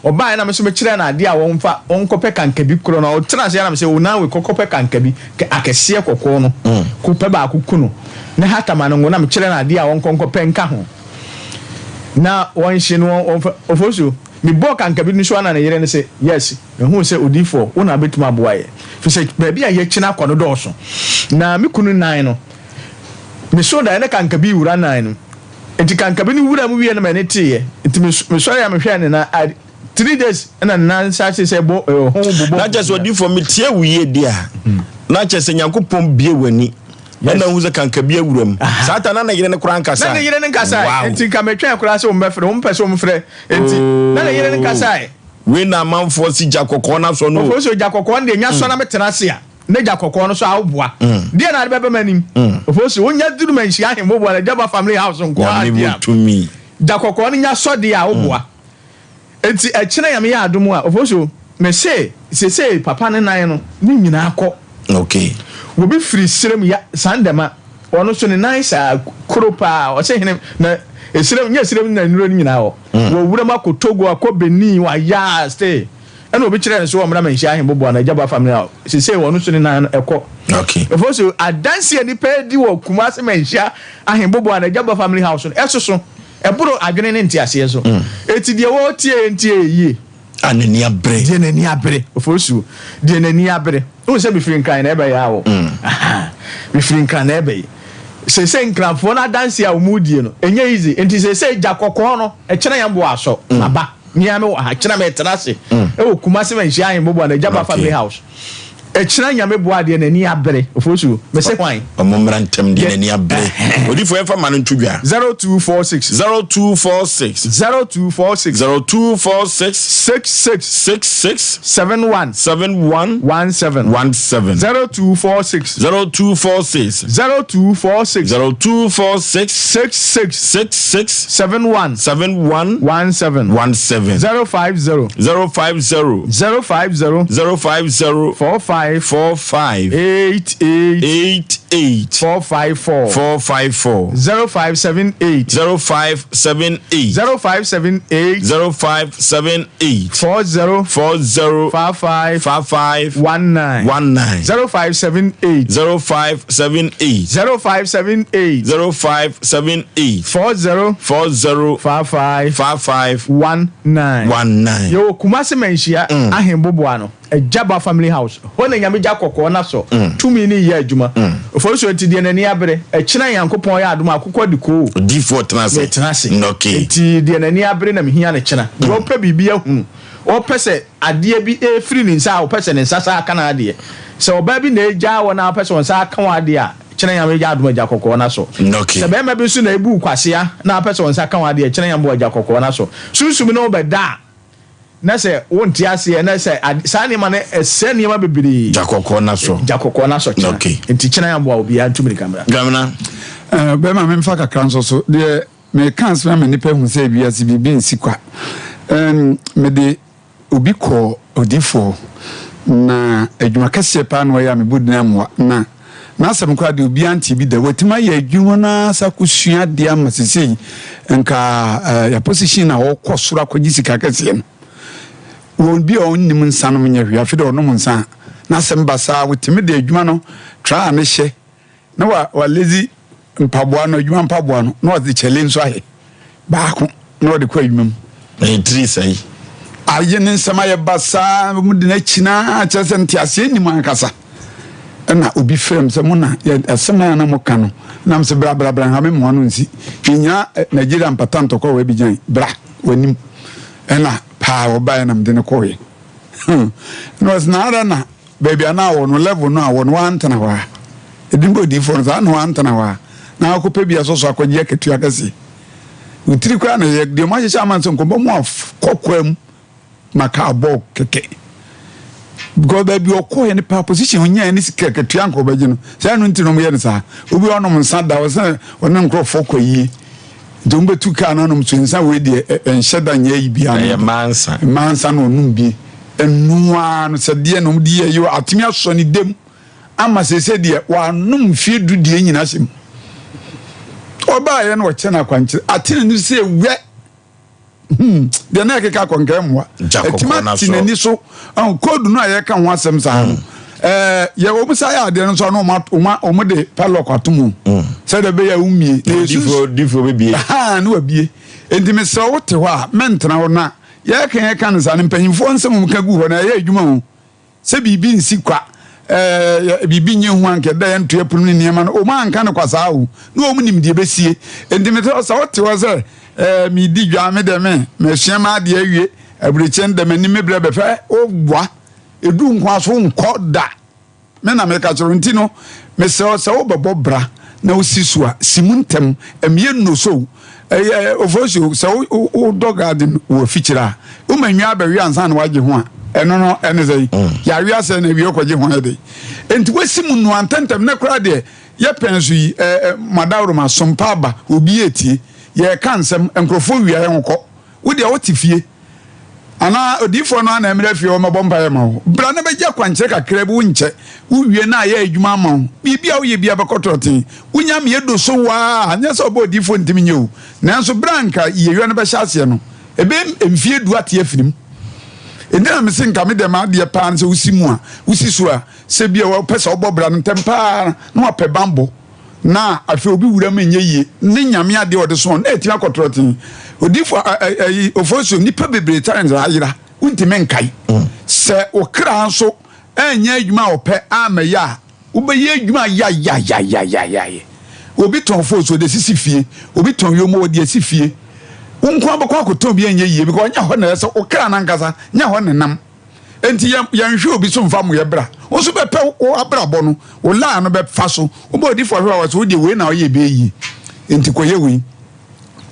Ɔbaeɛ na me nso mekyerɛɛ no adeɛ a ɔmfa ɔnkɔpɛ kankabi korɔ no. Ɔtena ase ara na mesɛ, Onawe, kɔkɔpɛ kankabi akɛseɛ kɔkɔɔ no, ko pɛ baako ku no, ne hatama no ngo. Na mekyerɛɛ no adeɛ a ɔnkɔ nkɔpɛ nka ho na wɔnhye no ɔmfa. Ofosuo, mebɔɔ kankabi no so ara na ne yere no se, Yes, mahunu sɛ odiyifoɔ, wo na wobɛtumi aboa yɛn, ɛfiri sɛ baabi a yɛkyini akɔ no dɔɔso. Na me kunu nan no, mesoo daeɛ na kankabi rewura nan no mu. Nti kankabi no wura mu wie no m'ani teeɛ. Nti mesɔre a mehwɛɛ ne nan a 3 days ɛna ne nan nsa ase sɛ ɛbɔ ɛho bobɔ. Na kyerɛ sɛ odiyifoɔ metie wo yie di a na kyerɛ sɛ Nyankopɔn bue w'ani ɛna hu sɛ kankabi awura mu. Saa ta na ne yere no koraa nkasa. Na ne yere no nkasa. Nti nka metwɛn koraa sɛ wɔn bɛfrɛ wɔn pɛ sɛ wɔn frɛ nti na ne yere no nkasa. Wei na amanfoɔ si gya kɔkɔɔ no asɔ no o. Ɔfɔ so gya kɔkɔɔ no deɛ nya sɔ na metena ase a. Ne gya kɔkɔɔ no so a woboa. Deɛ na ade bɛba m'anim. Ofosu, wonya duru manhyia ahemmoboa na Gyaba family house nko ara deɛ a. Gya kɔkɔɔ no nya sɔ deɛ a woboa. Enti ɛkyena Nyame yɛ adom a, Ofosu, mese sesei papa ne nan no ne nyinaa kɔ. Okay. Obi firi serem ya Sandema, ɔno nso ne nan saa koro paa, ɔse hene na eserem, nyɛ serem na nnuro no nyinaa wɔ. Wɔ wuram akɔ Togo, akɔ Benin, wayɛ a stay. Ɛna obi kyerɛɛ no sɛ ɔmmra Manhyia Ahemboboa no Agyaba family house. Seesei ɔno nso ne nan no ɛkɔ. Okay. Ɛfɔ so adanse a nipa adi wɔ Kumasi Manhyia Ahemboboa no Agyaba family house no ɛsoso. Ɛboro adwene ne nteaseɛ so. Eti deɛ wɔretie yɛ ntie yɛ yie. A n'ani abere. Deɛ n'ani abere. Ofosuo. Deɛ n'ani abere. Wohu sɛ mefiri Nkran na ɛbɛyɛ awo. Aha. Mefiri Nkran na ɛbɛyɛ. Seesei Nkranfoɔ no adanse a wɔredie no ɛnyɛ easy. Nti seesei gya kɔkɔɔ no ɛkyena yɛn boa asɔ. Maba. Me ara me wɔ ha kyena me tena ase ɛwɔ Kumasi Manhyia Ahemboboa na Agyaba family house ɛkyena Nyame boa deɛ n'ani abere Ofosu me se hwan. Ɔmo mmra ntɛm deɛ n'ani abere Odifo yɛnfa ma no nto dwa. 0246. 0246. 0246. 0246. 66. 66. 71. 71. 17. 17. 0246. 0246. 0246. 0246. 66. 66. 71. 71. 17. 17. 050. 050. 050. 050. 45. 45. 88. 88. 454. 454. 0578. 0578. 0578. 0578. 40. 40. 55. 55. 19. 19. 0578. 0578. 0578. 0578. 40. 40. 55. 55. 19. 19. Yɛwɔ Kumasi Manhyia Ahemboboa no, Agyaba Family House. Hɔ na Nyame gya kɔkɔɔ no asɔ. Tumi no reyɛ adwuma. Oforisuo nti deɛ n'ani abere. Ɛkyena Nyankopɔn yɛ adom a akokɔ de koo. Odiyifoɔ tena ase. Metena ase. Okay. Nti deɛ n'ani abere na mehia no kyena. Deɛ ɔpɛ biribi ahunu, ɔpɛ sɛ adeɛ bi refiri ne nsa a ɔpɛ sɛ ne nsa san ka n'adeɛ. Sɛ ɔbaa bi na agyaa wo na wopɛ sɛ wo nsa aka w'adeɛ a, kyena Nyame gya adom agya kɔkɔɔ no asɔ. Okay. Sɛ barima bi nso na ebu wo kwasea na wopɛ sɛ wo nsa ka w'adeɛ a, kyena Nyame bɔ agya kɔkɔɔ no asɔ. Sunsum ne wo bɛda a, na sɛ wonte aseɛ na sɛ ade, saa nneɛma no ɛsɛe nneɛma bebree. Gya kɔkɔɔ no asɔ. Gya kɔkɔɔ no asɔ kyena. Okay. Nti kyena Nyame boa obiara ntu mirika mmra. Dwamena. Eh, bɛrima memfa kakra nso so deɛ meka asɛm ama nnipa ahu sɛ wiase biribi nsi kwa. Ɛm, mede obi kɔɔ odifoɔ na adwuma kɛseɛ paa na ɔyɛ a mebɔ din amoa na. N'asɛm koraa deɛ obiara ntee bi da. Watumi ayɛ adwuma no ara sa akɔsua adeɛ ama sesei nka eh, yɛ position na ɔkɔ soro akɔgye sika kɛseɛ no. Wɔn bi a ɔnnim nsa nom nyɛ hwee, afei deɛ ɔnom nsa a, n'asɛm ba saa, wɔtumi de adwuma no traa ne hyɛ na wa walezi mpaboa no, adwuma mpaboa no, na ɔde kyɛle nso ayɛ baako na ɔde kɔ adwuma mu. Na yɛ tiri sɛe. Ayɛ ne nsɛm ayɛ basaa, wɔn de n'akyi na kyerɛ sɛ nteaseɛ nnim ankasa. Ɛna obi frɛ m sɛ mo na asɛm a na moka no, nam sɛ bra bra bra nha me mmoa no nsi. Yɛnyina Nigeria mpata ntɔkwa wɔ Abidjan, bra w'anim. Ɛna paa ɔbaeɛ na mede no kɔeɛ. Na ɔsɛ na ara na baabi a na wɔ no level no a wɔ no wantena hɔ a. Ɛdi mbɔ odiyifoɔ no saa na wantena hɔ a. Na akɔpɛ bi asɔ so akɔgye akatua kɛseɛ. Wo tiri koraa na yɛ deɛ ɔmo ahyehyɛ ama no sɛ nkɔmmɔ mu akɔ kwa mu ma kaa bɔɔ kɛkɛ. Because baabi ɔkɔɛ ne paa position onyae ne sika akatua nka ɔbɛgye no. Sɛ ɛno nti na ɔmo yɛ no saa. Obi ɔnom nsa da ɔsɛ ɔne nkorɔfoɔ kɔ yie. Nti ɔmo bɛtu kaa no anom so nsa wei deɛ ɛnhyɛ da nyɛ ayi biara. Ɛyɛ mmaa nsa. Mmaa nsa na ɔnom bi. Ɛno ara no sɛ deɛ na ɔmo de yɛ yɛ atumi asɔ ne dam ama seesei deɛ wanom mfie du deɛ nyina hyɛ mu. Ɔbaayɛ na ɔkyɛ no akwankyerɛ ate n'ani sɛ wɛ hmm deɛ na ɛkeka akɔ nka mmoa ɛtumi ate n'ani so koodu no a yɛka ho asɛm saa no ɛɛ yɛ wɔn sa yɛ adeɛ no nso ano wɔn wɔn de padlock ato mu hmm. sɛdeɛ ɛbɛyɛ a wɔmmie na esu difo bɛbie haa ne wabie nti mesrɛ wo te hɔ a mɛntena hɔ na yɛka yɛka no saa no mpanyinfoɔ nsɛm wɔn ka gu hɔ na ɛyɛ adwuma o. Sɛ biribi nsi kwa, ɛɛ, biribi nyɛ hu anka ɛda yɛn ntoa pono ne nneɛma no, wɔn anka no kwa saa o, na wɔn nim deɛ ɛbɛsie. Enti mete hɔ sɛ wote hɔ sɛ, ɛɛ, medi dwa, me dɛ me, masua m'adeɛ awie, aburokyire no dɛ m'anim me brɛ bɛfɛ, woboa, ɛdu nko so nkɔ da. Me na meka kyerɛ wo, nti no, mesrɛ wo sɛ wobɛbɔ bra na wosi so a, si mu ntɛm, mmie nnoso. Ɛyɛ ofosuo, sɛ wodɔ garden wɔ afikyire a, woma nnwa abɛwe ansa na wagye ho a, ɛno no ɛne sɛ mm. yɛawe asɛ na awie kɔgye ho ayɛ de. Nti wasi mu noa ntɛntɛm na koraa deɛ yɛpɛn so yi, ɛɛ madaworo sompa aba, obi etie, yɛreka nsɛm, nkurɔfoɔ wia yɛn ho kɔ. Wo deɛ wote fie. Anaa odiyifoɔ no ara na ɛmmra fie hɔ mmɛbɔ mpaeɛ ma wo. Bra na bɛgye akwankyerɛ kakra bi, wonkyɛ. Wowie na ayɛ adwuma ama wo. Biribi a woyɛ biara bɛkɔ tɔɔten. Wo nyameyɛ do so waa, nyɛ sɛ ɔbɛ odiyifoɔ ntumi nyɛ o. Nanso berɛ a anka yieyɔ no bɛhyɛ aseɛ no, ɛbɛyɛ mfeɛ du ate afiri mu. Enti na mese nka me deɛ m'adeɛ paa ne sɛ wosi mu a, wosi so a, sɛ bi a wopɛ sɛ wobɔ bra no ntɛm paa na wapɛ banbɔ. Na afei obi wura mu nyɛ yie ne nyame adeɛ ɔde sɔn na ɛtumi akɔtorɔ ten odifo ayi ofosuo nipa bebree talent ayera wontumi nkae mm. sɛ okra nso ɛnyɛ adwuma a ɔpɛ amɛyɛ a wobɛyɛ adwuma yayayayayayayɛ obi tɔn fosuo de sisi fie obi tɔn yom ɔde asi fie wo nko abɛkɔ akɔtɔn bi ɛnyɛ yie because ɔnyɛ hɔ na ɛsɛ okra nankasa nyɛ hɔ nenam Enti yɛn yɛnhwɛ obi so mfa mmoyɛ bra. Wo nso bɛpɛ wo abrabɔ no, wo line no bɛfa so. Wobɛ odifoɔ hwɛ wɔ so, wo deɛ wei na ɔyɛ ɛbɛyɛ yie. Enti kɔyɛ wei,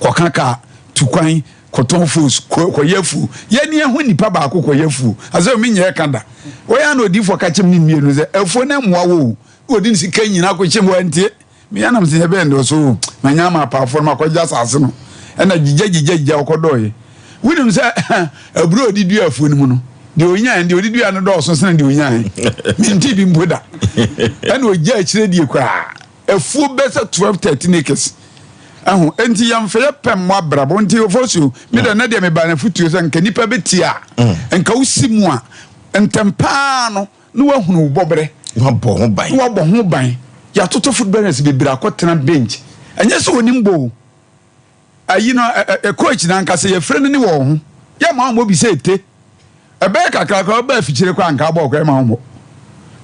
kɔka kaa, tu kwan, kɔtɔn fos, kɔyɛ afuo. Yɛn ni ɛho nipa baako kɔyɛ afuo. Asɛ omi nyɛ ɛka da. Wɔyɛ ana odifoɔ ka kyɛm ne mmienu sɛ afuo no mmoa wo o. Wɔdi ne sika nyinaa kɔkyɛm wɔantie. Me ara na mese ɛbɛn deɛ so manya ama apaafoɔ no makɔgye asase no ɛna gyigya gyigya gyigya ɔkɔdɔɔyɛ wonim sɛ aburo a ɔde dua afuo no mu no deɛ ɔnyae deɛ ɔde dua no dɔɔso sene deɛ ɔnyae mente bi mpo da ɛna ɔgya akyire die koraa afuo bɛ sɛ 12 13 acres ɛho enti yɛmfa yɛ pɛ mmɔ abrabɔ nti ofosuo me dɛ ne deɛ mebaa no afotuo sɛ nka nnipa bɛtie a mm. nka wosi mu a ntɛm paa no Na wahunu wo bɔberɛ. Na wabɔ ho ban. Na wabɔ ho ban. Yɛatoto footballers bebree akɔtena bench. Ɛnyɛ sɛ wɔnim bɔ o. Ayi no, ɛ coach no ankasa yɛfrɛ no ne wɔ ho. Yɛmma wɔmmɔ bi sɛ ete. Ɛbɛyɛ kakra koraa wobaa afikyire koraa anka abɔɔ koraa yɛmma wɔmmɔ.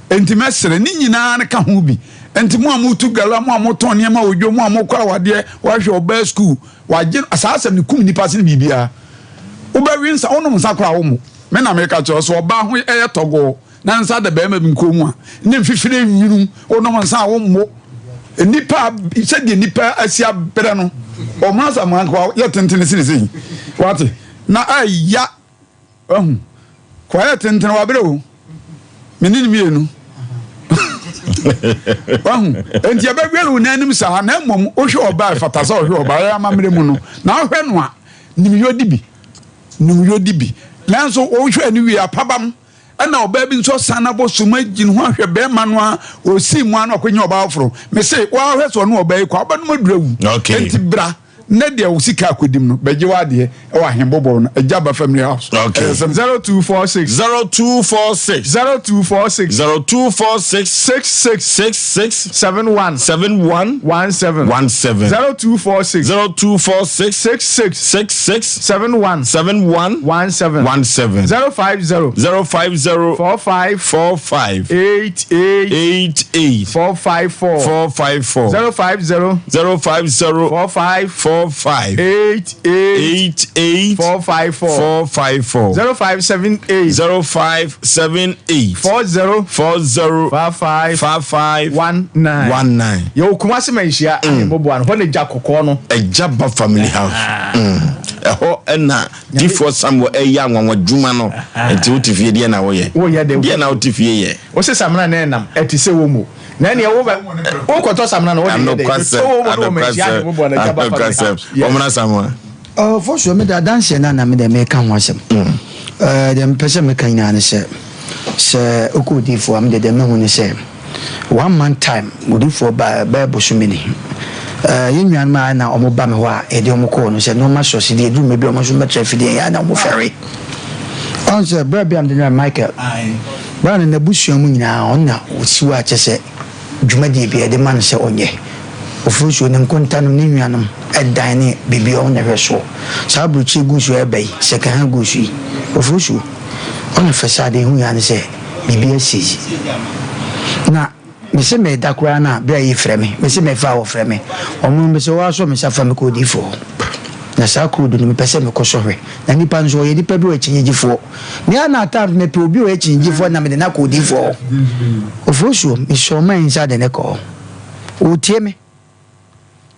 Enti mɛsrɛ, ne nyinaa no ka ho bi. Enti mo a motu gala, mo a motɔn nneɛma wɔ dwom, mo a mokɔ awadeɛ, wɔahwɛ ɔbaa sukuu, wɔagye no, saa asɛm no kum nnipa sene biribiara. Wobɛwe nsa, wonom nsa koraa wommo. Me na meka kyerɛ wo, sɛ ɔbaa ho yɛ tɔgɔɔ na nsa da barima bi nkɔn mu a, ne mfifire nwunu, wonom nsa a wommo. Nnipa, sɛdeɛ nnipa asi abrɛ no, wɔn asamoah nkoa yɛ tentene sene sei. Wate? Na ɛya, wahu. Koa yɛ tentene, wabrɛ o. Me ne no mmienu. Wahu? Enti ɛbɛwɛre wo n'anim saa, na mmom wohwɛ ɔbaa ɛfata sɛ ɔhwɛ ɔbaa, ɛyɛ amammerɛ mu no, na wohwɛ no a, nimyɔ di bi. Nimyɔ di bi. Nanso wohwɛ no wie a, pabam. Ɛna ɔbaa bi nso asan abɔ sum agyi ne ho ahwɛ bɛrima no a ɔsii mu ano akɔnya ɔbaa foforo. Mese woahwɛ sɛ ɔne ɔbaa yi kɔ a wobɛnom aduru awu. Okay. Enti bra na deɛ wo sika akɔdim no bɛgye w'adeɛ ɛwɔ ahenbɔbɔ no agya ba family house. Okay. 0246 0246 0246 0246 66 66 71 71 17 17 0246 0246 66 66 71 71 17 17 050 050 45 45 88 88 454 454 050 050 45 45 88 88 454 454 0578 0578 40 40 55 55 19 19. Yɛwɔ Kumasi Manhyia ahemmoboa no hɔ na gya kɔkɔɔ no. Agya ba family house. Ɛhɔ ɛna difoɔ Samuel ɛyɛ anwanwa dwuma no. Nti wote fie deɛ na woyɛ? Woyɛ dɛ. Deɛ na wote fie yɛ? Wose samina na ɛnam ɛte sɛ wo mu. Na ɛneɛ wo bɛ wokɔtɔ samina no wode yɛ dɛ? Anokwasɛm Metɔ wo mu no wɔ Manhyia anokwasɛm ahemmoboa no agya ba family anokwasɛm. house. Yes. Ɔmena Samoa. Ɔfɔsuo me de adanseɛ no a na me deɛ meka ho asɛm. Deɛ mepɛ sɛ meka nyinaa ne sɛ, sɛ wokɔ odiyifoɔ a, me deɛ deɛ mahu ne sɛ, one month time odiyifoɔ ba bɛyɛ bosome ni. Yɛn nuanom a na wɔba me hɔ a yɛde wɔn kɔɔ no sɛ nneɛma sɔ so deɛ ɛduru mmerɛ bi a wɔn nso mmɛtra afidie yɛ a na wɔfɛre. Ɔhu sɛ berɛ bi a mede no Michael, berɛ a no n'abusua mu nyinaa ɔno na ɔsi hɔ a kyɛ sɛ dwumadie bi a yɛde ma no sɛ ɔnyɛ. Ɔforo nsuo, ne nkontanom, ne nuanom dan ne biribiara ɔno na ɛhwɛ soɔ. Saa aburokyire gu so ɛreba yi, second gu so yi, ɔforo nsuo, ɔno na fɛ saa deɛ ɛhu yɛ ara ne sɛ biribi asi. Na mese meda koraa no a, berɛ a yi frɛ me, mese mefa a wɔfrɛ me. Wɔn mese wɔasɔ me nsa fa me kɔ odiyifoɔ hɔ. Na saa kuro du no mepɛ sɛ mekɔ sɔhwɛ. Na nipa nso ɔyɛ nipa bi ɔyɛ kyinnyegyefoɔ. Me ara na at times mepɛ obi a ɔyɛ kyinnyegyefoɔ na mede no akɔ odiyifoɔ hɔ. Ofosuo, mesɔɔ man nsa de no kɔɔ hɔ. Ɔretie me.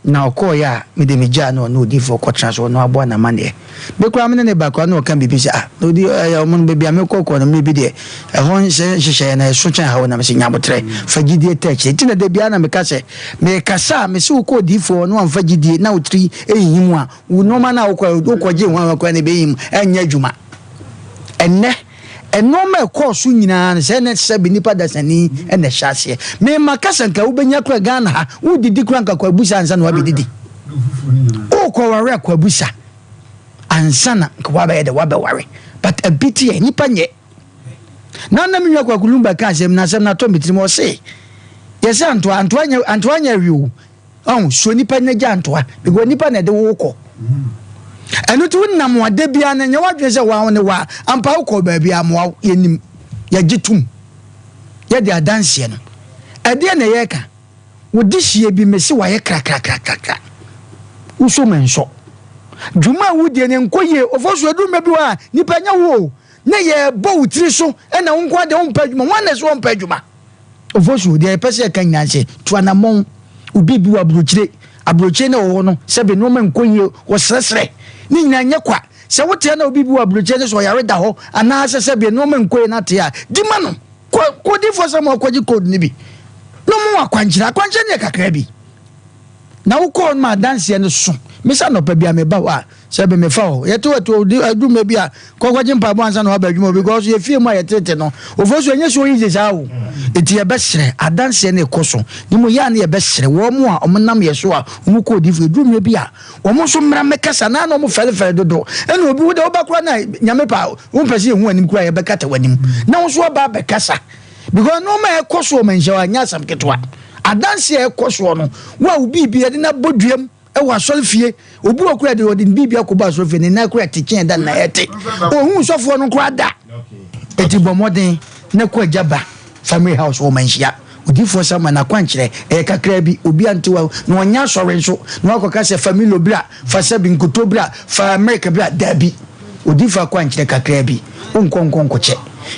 Na ɔkɔeɛ a, me deɛ megyaa no ɔne odiyifoɔ kɔtena so, ɔno aboa no amanneɛ. Me koraa me ne no ba koraa na ɔka biribi sɛ, ah, na odi ɛyɛ ɔmo no baabi a mekɔ kɔ no mmerɛ bi deɛ, ɛhɔ nhyɛ nhyehyɛeɛ no ɛso kyɛn ha o, na mese nya aboterɛ, fa gyidie taa akyire. Nti na da biara na meka sɛ, merekasa a, mese wokɔ odiyifoɔ hɔ na wamfa gyidie na wo tiri nyimu a, Wo nnoɔma no a wokɔ wokɔgye ho a koraa na ɛbɛyi mu ɛnyɛ adwuma. Ɛnnɛ nnoɔma a ɛkɔɔ so nyinaa no sɛ ɛnɛ sɛbi nipa dasani ɛna ɛhyɛ aseɛ. Mema kasa nka wobɛnya kora Ghana ha wodidi kora nka kwabusa ansa na wabɛdidi. Wokɔ ware a kwabusa ansa na nka wabɛyɛ dɛ wabɛware. But abi teɛ nipa nyɛ. Na na me nua Kwaku Lumba ka asɛm na asɛm no atɔ me tirim ɔse yɛsɛ antoa antoa nyɛ antoa nyɛ awi o. Ɔn, suro nipa na gya ntoa because nipa na ɛde wo kɔ. Ɛno nti wonam a da biara no nyɛ w'adwene sɛ waa wo ne waa. Ampa wokɔ baabi a amoa wo, yɛnim, yɛgye tom, yɛde adanseɛ no. Ɛdeɛ na yɛreka, wo dehyeɛ bi mese wayɛ krakrakrakrakra, wosɔ mu ɛnsɔ. Dwuma a wodie no ɛnkɔ yie, Ofosu ɛduru mmerɛ bi wɔ hɔ a nipa nyɛ wo o, na yɛrebɔ wo tiri so ɛna wo nko ara deɛ wompɛ adwuma, hwan na ɛsɛ ɔmpɛ adwuma? Ofosu, deɛ yɛpɛ sɛ yɛka nyinaa sɛ, tu anammɔn. Obi bi wɔ aburokyire, aburokyire na ɔwɔ no, sɛbe nneɛma nkɔ yie, wɔsrɛsrɛ. Ne nyinaa nyɛ kwa. Sɛ wote na obi bi wɔ aburokyire ne sɛ ɔyare da hɔ, anaasɛ sɛbe nneɛma nkɔ yie na ate a, di ma no. Kɔ kɔ odiyifoɔ sɛ ma ɔkɔgye code no bi. Na ɔma wo akwankyerɛ. Akwankyerɛ no yɛ kakra bi. Na wokɔɔ no ma adanseɛ no so. Me sɛ anɔpa bi a meba hɔ a, Sɛ bi mefa hɔ. Yɛte hɔ to adu mmerɛ bi a kɔkɔgye mpaebɔ ansa na waba adwuma because yɛ fie mu a yɛtete no ofo so ɛnyɛ so easy saa o. Eti yɛbɛsrɛ adanseɛ no ɛkɔ so ne mu yɛ a ne yɛbɛsrɛ wɔn mo a wɔn nam yɛ so a wɔn kɔ odifo ɛduru mmerɛ bi a wɔn nso mmra mmɛkasa na na wɔn fɛrefɛre dodo ɛna obi wo de woba koraa na nyame pa wo mpɛ sɛ yɛhu anim koraa yɛbɛkata w'anim na wo nso aba abɛkasa because nneɛma a ɛkɔ soɔ ma nhyɛ anyɛ asɛm ketewa adanseɛ a ɛkɔ soɔ no wo a wo biribi yɛde no abɔ duam wɔ asɔrefie. Obi wɔ koraa de ɔde ne biribi akɔbɔ asɔrefie, ne nan koraa te kyɛn da na ɛte. Ohun sɔfoɔ no koraa da. Eti bɔ mmɔden na kɔ agya ba family house wɔ Manhyia. Odiyifoɔ Samuel n'akwankyerɛ ɛyɛ kakraa bi, obi ante wa na ɔnyɛ asɔre nso na wakɔka sɛ fa Milo bra, fa sɛbi nkuto bra, fa milk bra, daabi. Odiyifoɔ akwankyerɛ kakraa bi, wonkɔ nkɔ nkɔkyɛ.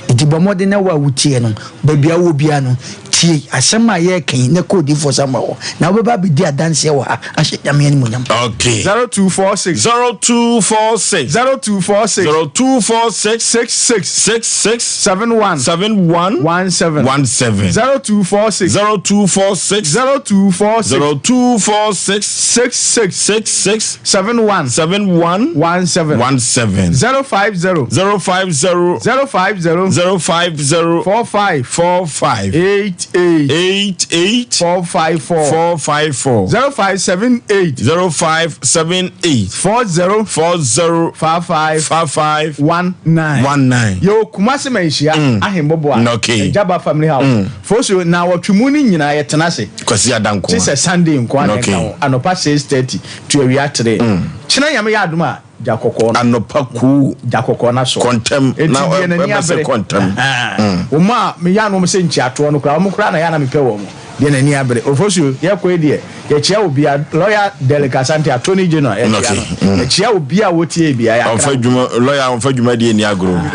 Eti bɔ mmɔden na wo a wotie no, baabi a wowɔ biara no, tie. Tie asɛm a yɛreka yi na kɔ odiyifoɔ Samuel hɔ, na wobɛba abɛdi adanseɛ wɔ ha ahyɛ Nyame animuonyam. Okay. 0246. 0246. 0246. 0246. 66. 66. 71. 71. 17. 17. 0246. 0246. 0246. 0246. 66. 66. 71. 71. 17. 17. 050. 050. 050. 050. 45. 45. 88. 88. 454. 454. 0578. 0578. 40. 40. 55. 55. 19. 19. Yɛwɔ Kumasi Manhyia, Ahemmoboa, Okay. Agyaba Family House. Fosuo, naawɔtwe mu no nyinaa yɛtena ase. Kwasi Ada nko Kye sɛ Sunday nko ara na Okay. ɛka ho. Anɔpa 6:30 to awia 3. Kyena Nyame yɛ adom a, gya kɔkɔɔ no. Anɔpa kuu. Gya kɔkɔɔ no asɔ. Kɔntɛm. Enti Na deɛ n'ani ɛbɛsɛ abere. kɔntɛm. Ahaa. Wɔn a meyɛ ano wɔn sɛ nkyiatoɔ no koraa, wɔn koraa na ɛyɛ a na mepɛ wɔn. Deɛ n'ani abere. Ofosuo, yɛkɔ yi deɛ, yɛkyia obiara. Lawyer Derrick Asante, Attorney General, yɛkyia Okay. no. Yɛkyia obiara a ɔtie biara, yɛakra Ɔmfa no. dwuma, lawyer ɔmfa dwumadie nni agorɔ.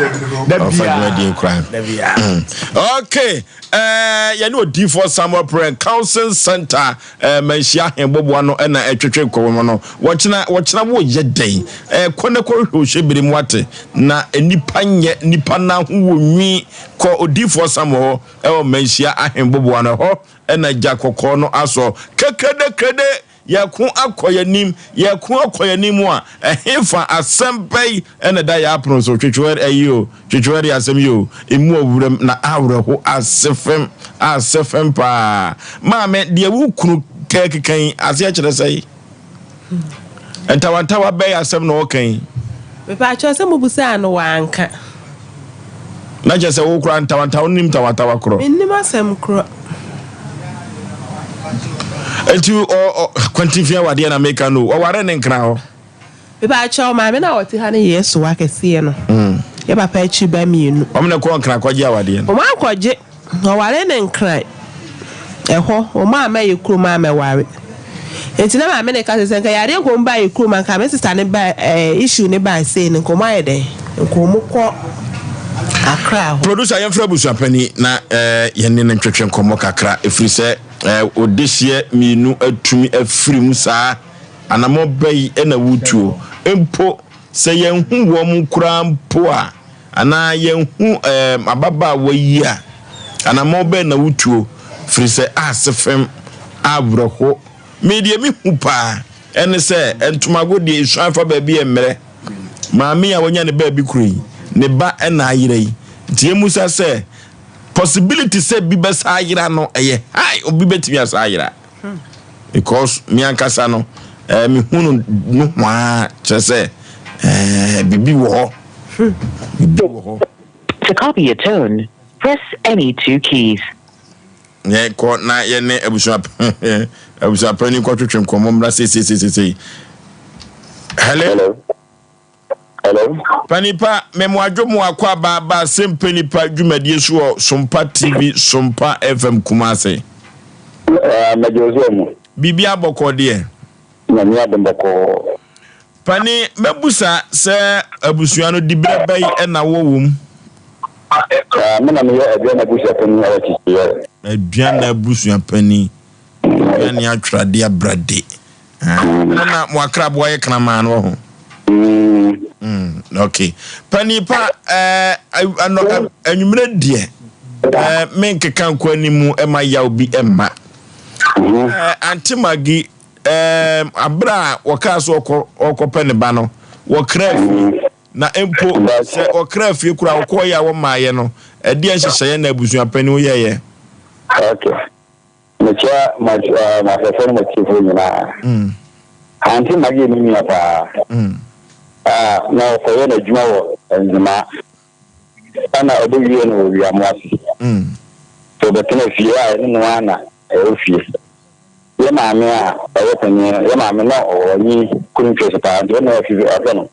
Da Ɔmfa biara. dwumadie koraa. Da biara. Okay. Eh, yɛne odiyifoɔ Samuel Prɛn, Counseling Center, eh, Manhyia Ahenboboa no na ɛtwetwe nkɔmmɔ no. Wɔkyena, wɔkyena woyɛ dɛn? Eh, kɔ na kɔhwehwɛ ohyɛbere mu ate. Na nnipa nyɛ, nnipa nan ho wɔ nwi. Kɔ odiyifoɔ Samuel hɔ ɛwɔ Manhyia Ahenboboa no, ɛhɔ na gya kɔkɔɔ no asɔ. Kekrede, Yɛko akɔ yɛn anim, yɛko akɔ yɛn anim a, ɛhefa asɛm bɛn na ɛda yɛn apono so? Twetwewɛre ayi o, twetwewɛre asɛm yi o, emu ɔwerɛm na awerɛho ase fam, ase fam paa. Maame, deɛ wo kunu kɛkeka yi, aseɛ kyerɛ sɛn? Ntawantawa bɛn asɛm na ɔreka yi? Mepaakyɛw sɛ mobusaa no wanka. Na kyerɛ sɛ wo koraa ntawantawa no nim ntawantawa korɔ. Mennim asɛm korɔ. Enti ɔ ɔ kwantinfi awadeɛ na meka no o, ɔware ne nkra hɔ. Mepaakyɛw maame no a ɔte ha no yɛ sowa kɛseɛ no. Yɛ papa akyi ba mienu. Wɔn na ɛkɔɔ nkran kɔgye awadeɛ no. Wɔn ankɔgye. Ɔwaree no Nkran. Ɛhɔ, wɔn amma yɛ kurom ammɛware. Nti na maame no ka sɛ, sɛ nka yareɛ nka wɔn baa yɛ kurom a, nka me sista no ba ɛɛ issue no baa sei no, nka wɔn ayɛ dɛn? Nka wɔn kɔ Accra hɔ. Producer yɛmfrɛ abusuapanin na eh, yɛne no ntwetwe nkɔmmɔ kakra ɛfiri sɛ eh, odehyeɛ mienu atumi afiri mu saa anamɔ bɛyi na wotuo mpo sɛ yɛnhu wɔn koraa mpo a Anaa yɛnhu ɛɛm ababaawa yi a, anammɔn bɛn na wotuo? Firi sɛ ase fam awerɛho. Me deɛ me hu paa ɛne sɛ ntomago deɛ esuan fa baabi ɛmmerɛ. Maame a wanya ne baabi koro yi, ne ba ɛna ayera yi. Nti yɛmmusa sɛ possibility sɛ bi bɛsa ayera no ɛyɛ high, obi bɛtumi asa ayera. Because me ankasa no, eh, me hu no nohoaa kyerɛ sɛ eh, biribi wɔ hɔ. Biribi wɔ hɔ. To copy a tone, press any two keys. Yɛn kɔ na yɛne abusua abusuapanin kɔtwetwe nkɔmmɔ mmra seiseiseisei. Hello. Hello. Panipa, mɛmoadwo mo akɔ aba aba asɛmpɛ nipa dwumadie so wɔ Sompa TV, Sompa FM Kumase. Mɛgye wo so mu. Biribi abɔkɔ deɛ. Nyame adom bɔkɔɔ. Pane, mɛbusa sɛ abusua no diberɛ bɛn na wowɔ wɔ mu? Me na meyɛ Aduana abusua panin wɔ Kyekyeɛ. Aduana abusua panin, Aduane atwerɛade abrade. Mo na mo akraboa yɛ kraman no wɔ ho? Mm, okay. Panin pa, anwummerɛ deɛ, menkeka nkɔ anim ma yaw bi mma. Ante Maggie, Ɛɛm, bere a wɔkaa sɛ ɔkɔ ɔrekɔpɛ ne ba no, wɔkraa fie. Na mpo sɛ wɔkraa fie koraa a, wɔkɔeɛ a wɔmmaeɛ no, ɛdeɛn nhyehyɛeɛ na abusua panin yɛeɛ? Ok. Mekyia m'ahwɛfoɔ ne m'atiefoɔ nyinaa. Auntie Maggie yɛ me nua paa. Ah, na ɔkɔyɛ n'adwuma wɔ Nzemaa. Ɛna ɔbɛwie no wɔ Wiamoase. So ɔbɛtena fie a ɛne no ara na ɛwɔ fie. Yɛ maame a ɔyɛ panyin no, yɛ maame na ɔnye kunu twɛ so paa, ntsi ɔno na ɔhwɛ no.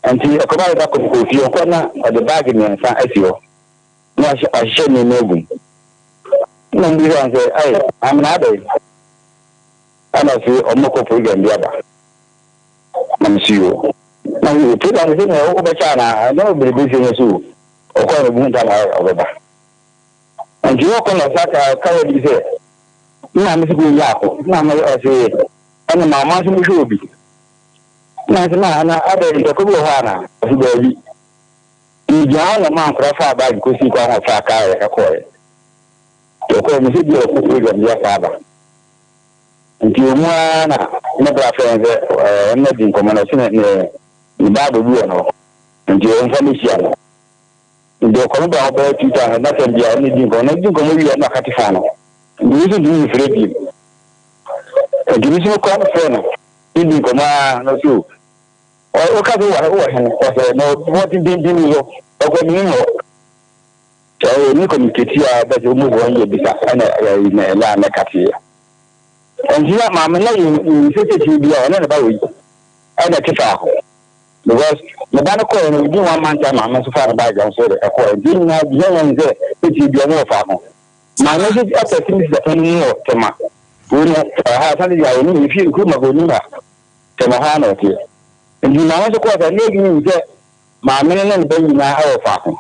Ntsi ɔkɔmaa no da kor mokɔɔ fie, ɔkɔr na ɔdze baage miɛnsa esi hɔ na ɔahyehyɛ ndzɛmba egu mu. Nna mubisaa no sɛ, Ei, maame na adɛn? Nna ɔse ɔmokɔ program bi aba. Na mese yoo. Na ɔse program no sɛnea wobɛkyɛ anaa? Nna biribi si no so o. Ɔkɔr na obohu tam a ɔbɛba. Nti wɔkɔ na ɔsa ka ka wɔ bi sɛ me maame sɛ kɔyi akɔ na me ɔse ɛne ma ɔma nso mehwɛ obi na sɛ ma ana adɛ ntɔkwa bi wɔ hɔ ana ɔse daabi megyina hɔ na ɔma nkora faa baage kɔsii kwan hɔ faa kaa yɛ ɛkɔɛ yɛkɔɛ me sɛ bi a ɔkɔ program bi asa aba nti ɔmu ara na ne bra frɛ sɛ ɛna di nkɔmmɔ no ɔse ne ne baabo bi wɔ no nti ɔmfa no hyia no. Nti ɔkɔ no ba hɔ bɛyɛ 2000 na tɛm bia ɔne di nkɔmmɔ na di nkɔmmɔ wie a na akate phone no. Nti me nso ntumi mfrɛ bio. Nti me nso mekɔ frɛ no ne di nkɔmmɔ a na ɔse o woka sɛ wowɔ wowɔ he? Ɔsɛ na ɔbɔ tententen bi so ɔkɔ menim hɔ. Sɛ ɔyɛ ne communicate a bɛsɛ almost one year bisa ɛna ɛyi na ɛna na kateɛ. Nti na maame na yɛ sɛ sɛ tie bia ɔne ne ba wɔ yi ɛna ɛte faako. Because me ba no kɔɛ no within one month time maame nso faa ne bag nso de ɛkɔɛ nti yɛn nyinaa yɛn yɛn sɛ etie bi ɔmo wɔ faako maame nso ɛpɛ si mi sista panyin mu wɔ tɛma wei no ɛha asante deɛ ɔnim ne fie kuro ma onim ha tɛma hɔ ara na ɔteɛ nti maame nso kɔɔ sɛ ne ebi nim sɛ maame no ne ne ba nyinaa ɛwɔ faako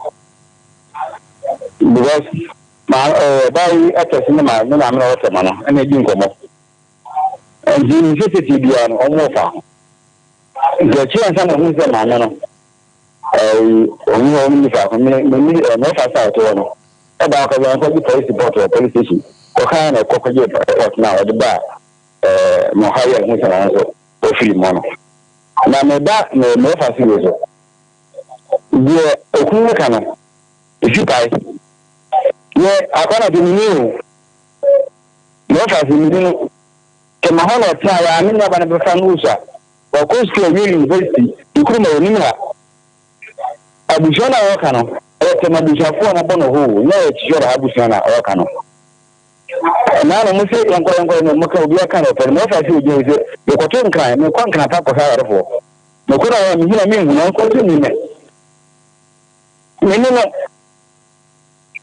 because maa ɛɛ ɔbaa yi ɛpɛ si ne maame ne maame na ɔwɔ tɛma no ɛna edi nkɔmɔ nti ne sɛ sɛ biara no ɔmo wɔ faako. Nti akyiri ansa na ohuu sɛ maame no ɛyi ɔnni hɔ ɔno faako me me me mɛfa sɛ ɔte hɔ no ɛba ɔka sɛ ɔnkɔgye police report wɔ police station kɔka na ɛkɔ kɔgye report na ɔde ba ɛɛ mo ha yɛ ho sɛ ɔno nso ɔfiri mu no na meba me mɛfa so wei so deɛ okunu no ka no efi pae yɛ akwa na de mini o mɛfa so mini no. Tema hɔ na ɔtsenae a no nuaba no bɛfa no Usa. Ɔkɔr skuul owiee university, Nkrumah onyim ha. Abusua no a wɔka no, ɔyɛ Tema abusuafo a wɔbɔ no hoo, nnyɛ ɔyɛ Tshishora ha abusua na wɔka no. Naano mose yɛnkɔ yɛnkɔ na moka obiara ka na ɔpɛ no, mɛfa ase ogyina hɔ se mekɔto Nkran, mekɔ Nkran pa kɔhwɛ awarefoɔ. Mekɔ na hɔ a mehu na menhu na ɔnkɔ nso nni me. Menni no.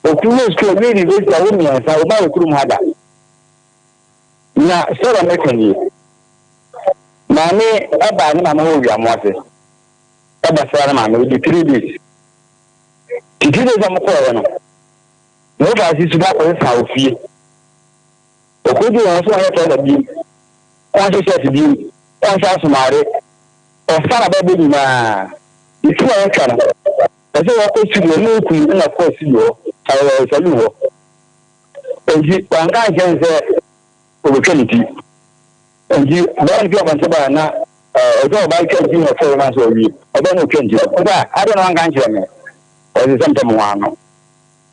Okuwie skuul owiee university awo mmiɛnsa, ɔbaa yɛ kurom ha da. Na sɛdeɛ meka nie, maame baa ne maame hɔ wɔ Wiamoase bɛsraa ne maame, ɔdi three days. Nti three days a wɔkɔeɛ no, na wɔfa ase su baako sesa wɔ fie. Ɔkɔduru wɔn so wɔnyɛ tɔla biem, wɔnhyɛ shirt biem, wɔnhyɛ asomare, ɔsa na bɛbɔ nyinaa. Ne ti a wɔtwa no, ɛsɛ wɔkɔ studio, ne okunu na kɔɔ studio hɔ, ɛɛ saloon hɔ. Enti wanka ankyerɛ no sɛ obetwa ne ti. Enti bɛrima no fi abɔnten bae na ɔsɛ ɔbaa yi twa ne ti na ɔfrɛ bɛrima no sɛ ɔwie. Ɔbaa no otwa ne ti no, ɔsɛ a adɛn na wanka ankyerɛ me? Ɔsɛ sɛ mpɛ mo ho ano.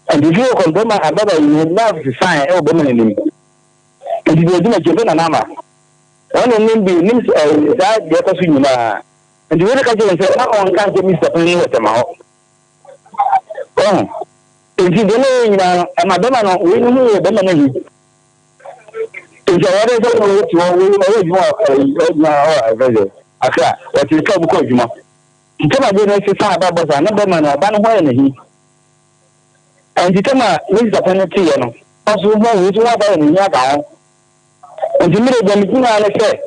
Enti fi hɔ kɔ no bɛrima ababaa yi ne nerve sesae wɔ bɛrima no anim. Enti deɛ ɔdi n'akyi ɔsɛ Nana Ama. Wɔn na nim bi nim saa deɛ ɛkɔ so nyinaa. Enti wei de ka kyerɛ no sɛ na ɔnka nkyerɛ Mr. Panyin wɔ Tema hɔ. Wahu? Enti deɛ na ɛyɛ nyinaa no, ɛma bɛma no, wei no ho yɛ bɛma no ahi. Enti ɔwɔ dɛ sɛ wɔyɛ te hɔ, wei ɔyɛ adwuma wɔ ɛyi, ɔyɛ adwuma wɔ ɛfɛ sɛ Accra, ɔte kaa mu kɔ adwuma. Nti tɛma deɛ no sesa aba bɔ saa, na bɛma no, ɔba no ho ayɛ n'ahi. Enti tɛma ne sista no teeɛ no, ɔso ho, wei nso ho aba yɛ n'ahi aka ho. Enti me deɛ deɛ megyina ne sɛ,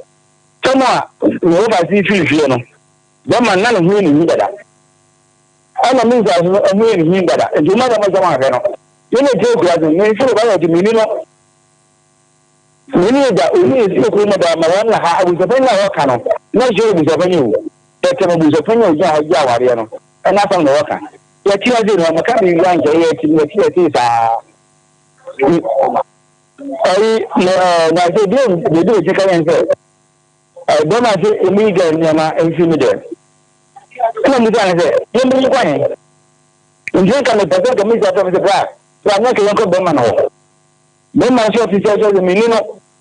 tɛm a mewɔ fa si firi fie no, bɛma no na ne ho yɛ n'ahi dada. Ɛna me nsaase no ɛho yɛ ne hin dada nti woma dɛm asɛm ahwɛ no me na ɛte akura so me nso ba yɛ me ni no me ni da oni esi okuro mu da ma wɔn na ha abusuapanyin na wɔka no na hyɛ abusuapanyin o tɛtɛm abusuapanyin a ogyina ha gye awareɛ no ɛna asɛm na wɔka yɛte ase no wɔka biribi ankyɛ yɛte yɛte yɛte saa ɛyi na ɛɛ na sɛ bi ebi ekyi ka yɛn sɛ Ɛdɔm ase emu yi gyae nneɛma mfi me dɛm. Ɛna mebisa no sɛ, Yɛmmɔ mu kɔ he? Nti nka mepɛ sɛ nka mesi afrɛ me sɛ, Bra, bra na nka yɛnkɔ bɛrima no hɔ. Bɛrima nso ɔte sɛ sɛ menni no.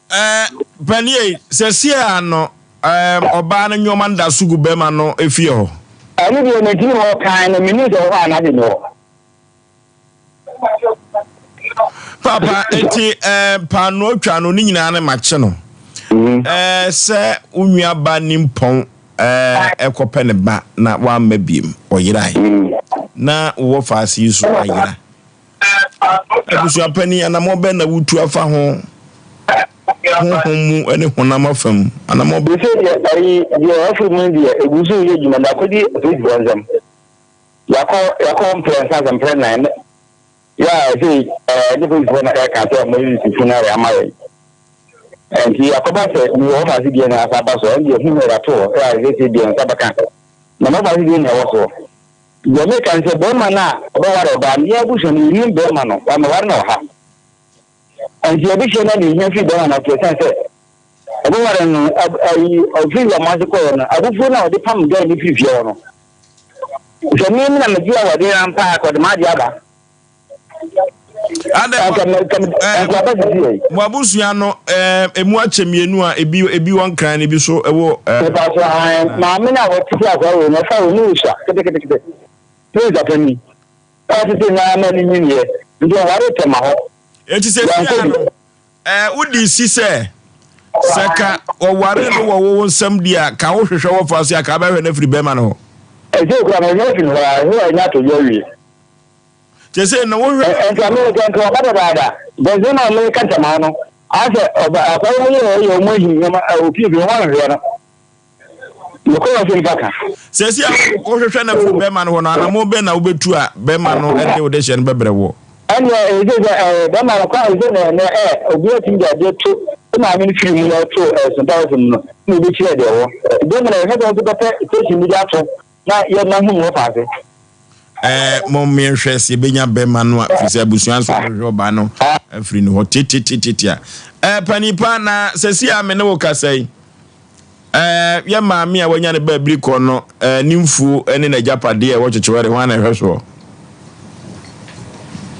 Ɛɛ, Panie, seesei ara no, ɛɛm, ɔbaa no nneɛma no da so gu bɛrima no efie hɔ. Ɛno deɛ mentumi hɔ kann no, mennim sɛ ɔwɔ hɔ anaasɛ nni hɔ. Papa, eti eh, paanoo twa no ne nyinaa ne makye no. Mm-hmm. Eh, sɛ wo nua ba nimpɔn eh, ɛkɔpɛ ne ba na wamma biem ɔyerae mm-hmm. na wowɔ faase yi so ayera. Abusuapani anamɔ bɛn na wotu afa ho honhom mu ne honam afa mu anamɔ bɛn. Sɛ deɛ ayi deɛ afiri mu deɛ egu so yɛ adwuma na akɔdi apolisifoɔ nsam. Yɛakɔ yɛakɔ mprɛnsa sɛ mprɛnan. Yɛ a ɛsei ɛɛ ne polisifoɔ na ɛka sɛ ɔmo yi funu ayɛ ama yɛn. Nti akɔba sɛ mewɔ hɔ faase deɛ na asa aba so ɛnde ɛhu na ɛda to hɔ ɛ a ɛsɛ deɛ nsa bɛka na mɔ faase deɛ na ɛwɔ soɔ. Deɛ meka ne sɛ bɛrima no a ɔbɛware ɔbaa no yɛn abusua no yɛnim bɛrima no wamɛware no wɔ ha. Nti yɛbɛhyia no a na ɛhia firi bɛrima no ase ɛsiane sɛ ɔbɛware no ayi ɔfiri wiamoase kɔeɛ no abufuo no a ɔde pam gɛɛ no firi fie hɔ no sɛ me na megye awadeɛ no ampa a kɔde m'adeɛ aba. Adɛ mo abusua no emu akyɛ mmienu a ebi ebi wɔ nkran na ebi so ɛwɔ. Nipa so an maame na wɔtete akwa wei na ɛfa wei ne wosua ketekete ne wosua panyin ɔtete na na ne nyiniɛ nti ɔware tɛma hɔ. Eti sɛ fia no ɛɛ wodi si sɛ sɛ ka ɔware no wɔ wo nsɛm di a ka wohwehwɛ wɔ fa so a ka bɛhwɛ no afiri bɛrima no hɔ. Ɛsɛ okura na ɛnyɛ afiri hɔ a ɛsɛ ɛnyɛ atɔ yɛ awie. Kyerɛ sɛ na wohwɛ. Nti ame nka nka ɔba dadaada. Bɛnzɛn na ɔmo ka ntɛmaa no. Asɛ ɔba akɔyɛ mo yɛ ɛyɛ ɔmo ahi nneɛma opie bi ɔmo ahwehwɛ no. Nokɔ wɔ sɛ nipa ka. Sɛsi a wohwehwɛ no afiri bɛrima no hɔ no anamo bɛn na wobɛtu a bɛrima no de wo dehyɛ no bɛbrɛ woɔ? Ɛnneɛ ɛsɛ sɛ ɛɛ bɛrima no kwan sɛ na ɛnɛ ɛ obi atumi de adeɛ to ne maame no firi mu na ɛto ɛɛ sontaeɛfo mu no na obi kyerɛ deɛ ɛwɔ. Bɛrima no ɛhwɛ sɛ ɔnso bɛpɛ station bi de ato na yɛ na hu wɔ faase. Ɛɛ mo mmiɛnhwɛ sɛ yɛbɛnya bɛrima no a firi sɛ abusua nso bɛhwehwɛ ɔbaa no afiri no hɔ tetetetete a. Ɛɛ panipa na sɛsi a me ne wo kasa yi ɛɛ yɛ maame a wanya ne baabiri kɔ no ɛɛ ne mfuo ne n'agyapadeɛ a ɛwɔ kyekyewɛre ho ana ɛhwɛ soɔ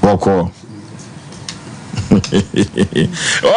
wɔkɔ.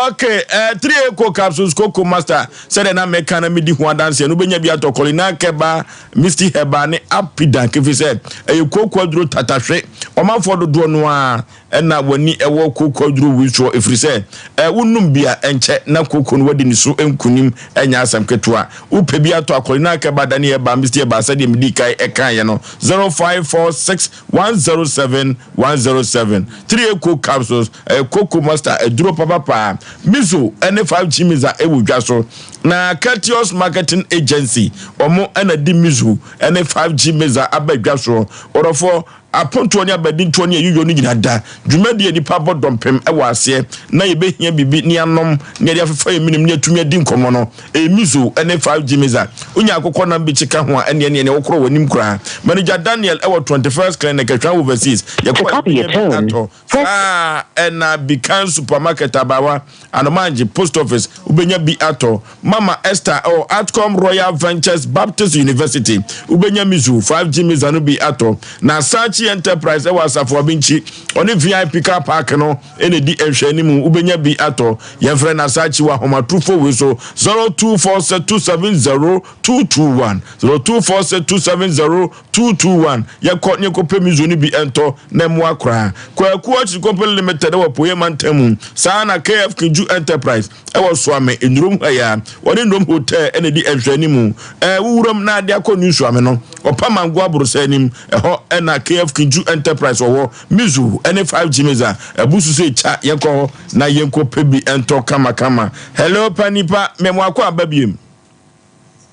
okay uh, 3 eco capsules coco master sɛdeɛ na meka na medi ho adanseɛ no wobɛnya bi atɔ kɔlina kɛba Misty Herbal ne Apidank efisɛ ɛyɛ kooko aduro tatahwe. Ɔmanfoɔ dodoɔ no ara na wɔn ani wɔ kooko aduro wei soɔ ɛfiri sɛ wonom bi a ɛnkyɛ na kooko no wadi ne so nkunim ɛnyɛ asɛm ketewa. Wopɛ bi atɔ a Kɔlina Herbal, Dani Herbal, Misty Herbal sɛdeɛ medii kan kaeɛ no 0546 107 107. 3 Eco Capsules ɛyɛ kooko master aduro papapaa. Miso ne 5G Miza wɔ dwa so. Na Courteous Marketing Agency, wɔn na de Mizu ne 5G Meza aba dwa soɔ. Ɔdɔfoɔ, apontoɔ ne abadintoɔ ne ayuyɔ no nyina da. Dwumadie a nnipa bɔ dɔmpem wɔ aseɛ na yɛbɛhia biribi ne anom ne yɛde afefa yɛn menem ne atumi adi nkɔmmɔ no, ɛyɛ Mizu ne 5G Meza. Wonya akokɔ nam bi kye ka ho a, ɛnneɛ neɛ neɛ wokorɔ w'anim koraa. Manager Daniel wɔ 21st Clinic, Atwan Overseas. Yɛkɔ a yɛbɛnya bi atɔ. Saa ara na Bikan Supermarket abaawa, Anomange Post Office, wobɛnya bi atɔ. Mama Esther wɔ Atcom Royal Ventures Baptist University, wobɛnya Mizu 5G Miza no bi atɔ. Na Sachi Enterprise wɔ Asafo Abinkyi, ɔne VIP Car Park no na ɛdi nhwɛanimu, wobɛnya bi atɔ. Yɛmfrɛ Nasachi wɔ ahomatorofo wei so, 0246 270 221, 0246 270 221, Yɛkɔ ne yɛkɔpɛ mizo no bi ntɔ na ɛmmoa koraa. Kwaku Orchard Company Limited wɔ Apueeɛ Mantam mu. Saa ara na KF Kinju Enterprise wɔ Suame, Nnurom ha yi ara. Wɔne Nnurom Hotel na ɛdi nhwɛanimu. Ɛɛ wo wuram na ade akɔ New Suame no, ɔpa Mango Aborosa anim. Ɛhɔ na KF Kinju Enterprise wɔ hɔ. Mizo ne 5G Miza abu so sɛ kya yɛnkɔ hɔ na yɛnkɔpɛ bi ntɔ kamakama. Hello Panipa, me mo akɔ aba biem.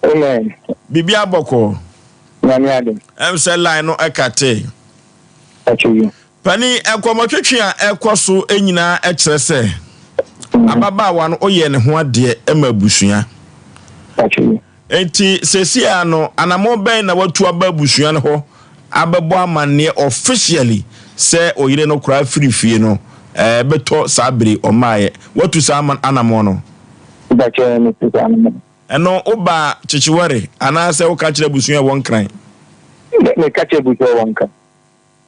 Amen. Biribi abɔkɔ. Nyame adom. Ɛm sɛ line no ɛka tee. Ɛkyɛ yi. Pani nkɔmɔtwetwe a ɛkɔ so nyinaa ɛkyerɛ sɛ mhm. ababaawa no ɔyɛ ne ho adeɛ ɛma abusua. Ɛkyɛ yi. Nti sɛsi a no anamɔ bɛn na watu aba abusua no hɔ abɛbɔ amanneɛ officially sɛ ɔyere no koraa firi fie no ɛbɛtɔ saa bere ɔmaayɛ watu saa anamɔ no. Mpakyɛ metu saa anamɔ. Ɛno wo ba kyekyewɛre anaasɛ wo ka kyerɛ abusua a ɛwɔ Nkran? Me me ka kyerɛ abusua a ɛwɔ Nkran.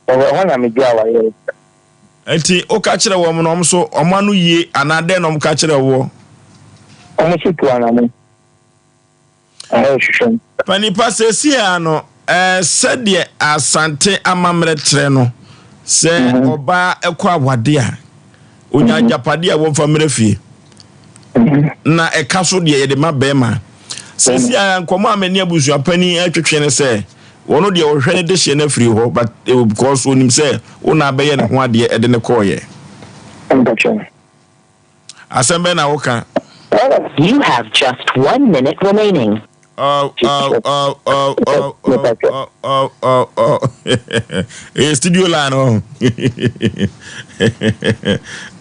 Ɛhɔ ɛhɔ na me gye awareɛ. Nti wo ka kyerɛ wɔn no wɔn nso wɔn ano yie anaa dɛn na wɔn ka kyerɛ woɔ? Wɔn nso tu anamo. Ɛhɔ hwehwɛ mu. Panipa seesei ara no ɛɛ sɛdeɛ Asante amammerɛ kyerɛ no sɛ ɔbaa kɔ awadeɛ a Onya agyapadeɛ a wɔmfa mmerɛ fie. Na ɛka so deɛ yɛde ma bɛrima. Sɛsi a nkɔmɔ a mene abusua panin ɛtwetwe ne sɛ wɔn deɛ ɔhwɛ ne dehyeɛ no afiri hɔ but eh, because onim sɛ wo na abɛyɛ ne ho adeɛ ɛde ne kɔɔyɛ. Asɛm bɛn na woka? You have just one minute remaining. Oh, oh, oh, oh, oh, oh, oh, oh, oh. Ɛyɛ studio line hɔ.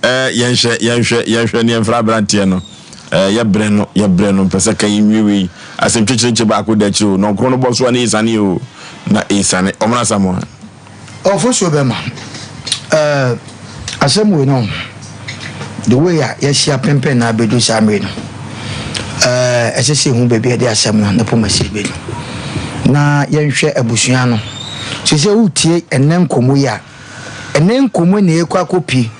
Eh, yɛnhwɛ, yɛnhwɛ, yɛnhwɛ ne yɛmfra aberanteɛ no. Eh, yɛbrɛ no, yɛbrɛ no, mpɛ sɛ ka yɛnwie wei. Asɛm twekyerekye baako da akyire o. Nɔnkron no bɔ so a na ɛsiane o. Na ɛsiane. Ɔmena Samoa. Ɔfosuo bɛma eh, asɛm wei no the way a yɛahyia pɛmpɛn na abɛdu saa mmere no eh, ɛsɛ sɛ yɛhu baabi a yɛde asɛm no ne poma si bɛdu na yɛnhwɛ abusua no sɛ sɛ wotie ɛnɛ nkɔmmɔ yi a ɛnɛ nkɔmmɔ na ɛkɔ akɔpie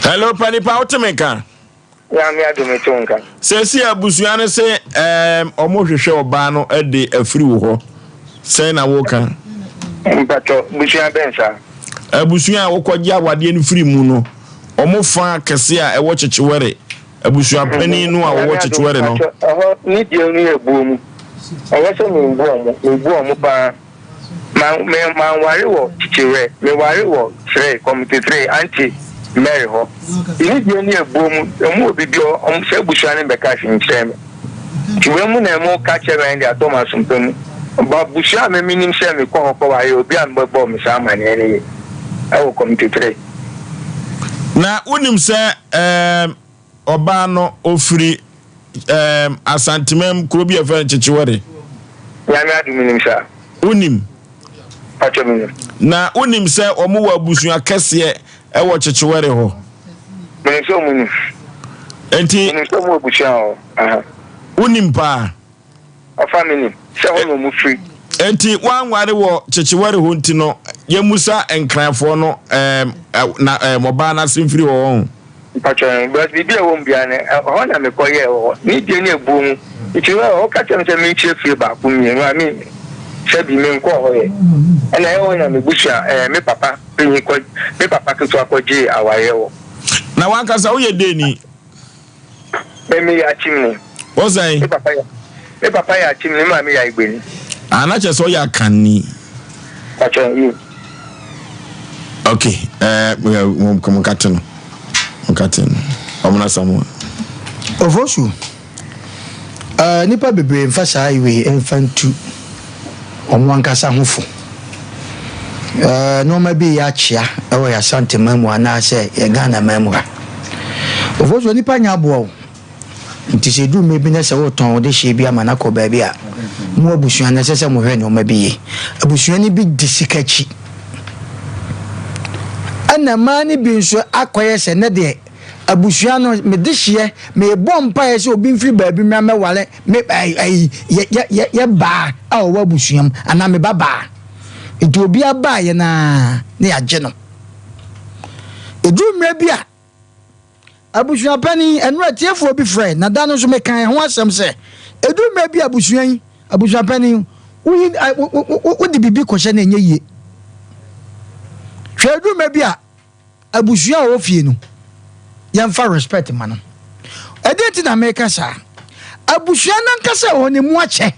Hello, panipa, wote me nka? Nyame adom mete wo nka. Seesei abusua no se ɛɛm ɔmo hwehwɛ ɔbaa no de afiri wo hɔ. Sɛn na woka? Mpakyɛ busua bɛn saa? Abusua a wokɔgye awadeɛ no firi mu no, ɔmo fa kɛse a ɛwɔ Kyekyewɛre, abusua panin no a wɔwɔ Kyekyewɛre no. Mpakyɛ ɛhɔ ne deɛ no yɛ buo mu. Ɛnyɛ sɛ menbu ɔmo, mebu ɔmo paa. Ma me manware wɔ Kyekyewɛ, meware wɔ Kyerɛ, Committee 3, Auntie Mary hɔ. Anigyeɛ ne abuo mu, ɔmo wɔ biribi hɔ, ɔmo saa abusua no mbɛka hwee nkyerɛ me. Nti wei mu na ɛmo ka kyerɛ me de atɔ m'asompa mu. Ba abusua a me menim sɛ mekɔ hɔ kɔware, obi a mbɛbɔ me saa amaneɛ no ye ɛwɔ Committee 3. Na wonim sɛ ɛɛm. Ɔbaa no, ɔfiri ɛɛm Asantemam, kuro bi a yɛfrɛ no Kyekyewɛre. Nyame adom menim saa. Wonim? Pakyɛ menim. Na wonim sɛ wɔn wɔ abusua kɛseɛ ɛwɔ Kyekyewɛre hɔ? Menim sɛ wɔn nim. Nti. Menim sɛ wɔn wɔ abusua wɔ hɔ. Wonim paa? Ɔfa me nim sɛ hɔ na ɔmo firi. Enti woanware wɔ Kyekyewɛre hɔ nti no, yɛmmusa Nkranfoɔ no ɛɛm na ɛɛm ɔbaa no ase mfiri hɔ ɔho? Mpakyɛ ɛɛ because biribi a ɛwɔ mu biara no ɛhɔ na mekɔ yɛɛ wɔ hɔ. Ne deɛ ne ɛbuo mu. Nti hɔ ɔka kyerɛ me sɛ menkyerɛ fie baako mmienu a me sɛbi menkɔɔ hɔ yɛ. Ɛna ɛhɔ na me busua ɛɛ me papa panyin kɔ me papa ketewa kɔ gyee awareɛ wɔ. Na w'ankasa woyɛ dɛn ni? Me meyɛ Akyimni. Wo sɛn? Me papa yɛ me papa yɛ Akyimni, me maame yɛ Ayigbeni. Ah, na kyerɛ sɛ ɔyɛ Akanni. Pakyɛ yi. Okay, ɛɛ eh, mo nkate no. Mo nkate no. Ɔmo Samoa. Ofosu, eh, nnipa bebree mfa saa wei mfa ntu wɔn ankasa ho fo. Eh, nneɛma bi reyɛ akyea wɔ yɛn Asante man mu anaasɛ yɛn Ghana man mu ha. Ofosu, nnipa nyɛ aboa o. Nti sɛ ɛduru mmerɛ bi na sɛ wotɔn wo dehyeɛ bi ama no akɔ baabi a, mo abusua no ɛsɛ sɛ mohwɛ nneɛma bi yie. Abusua no bi di sika akyi. Ɛna mmaa no bi nso akɔyɛ sɛ nɛ deɛ abusua no me dehyeɛ mebɔ mpaeɛ sɛ obi mfiri baabi mmra mmɛware me ayi yɛ yɛ yɛ yɛ baa a ɔwɔ abusua mu anaa me ba baa. Nti obi abaeɛ no ara na yɛagye no. Ɛduru mmerɛ bi a Abusua panin, ɛno atiefoɔ bi frɛe, na da no nso mekaa ɛho asɛm sɛ, ɛduru mmerɛ bi a abusua yi, abusua panin, woyi, wode biribi kɔhyɛ no ɛnyɛ yie. Hwɛ ɛduru mmerɛ bi a abusua a ɔwɔ fie no, yɛmfa respect ma no. Ɛdeɛ nti na meka saa? Abusua no ankasa ɛwɔ no emu akyɛ.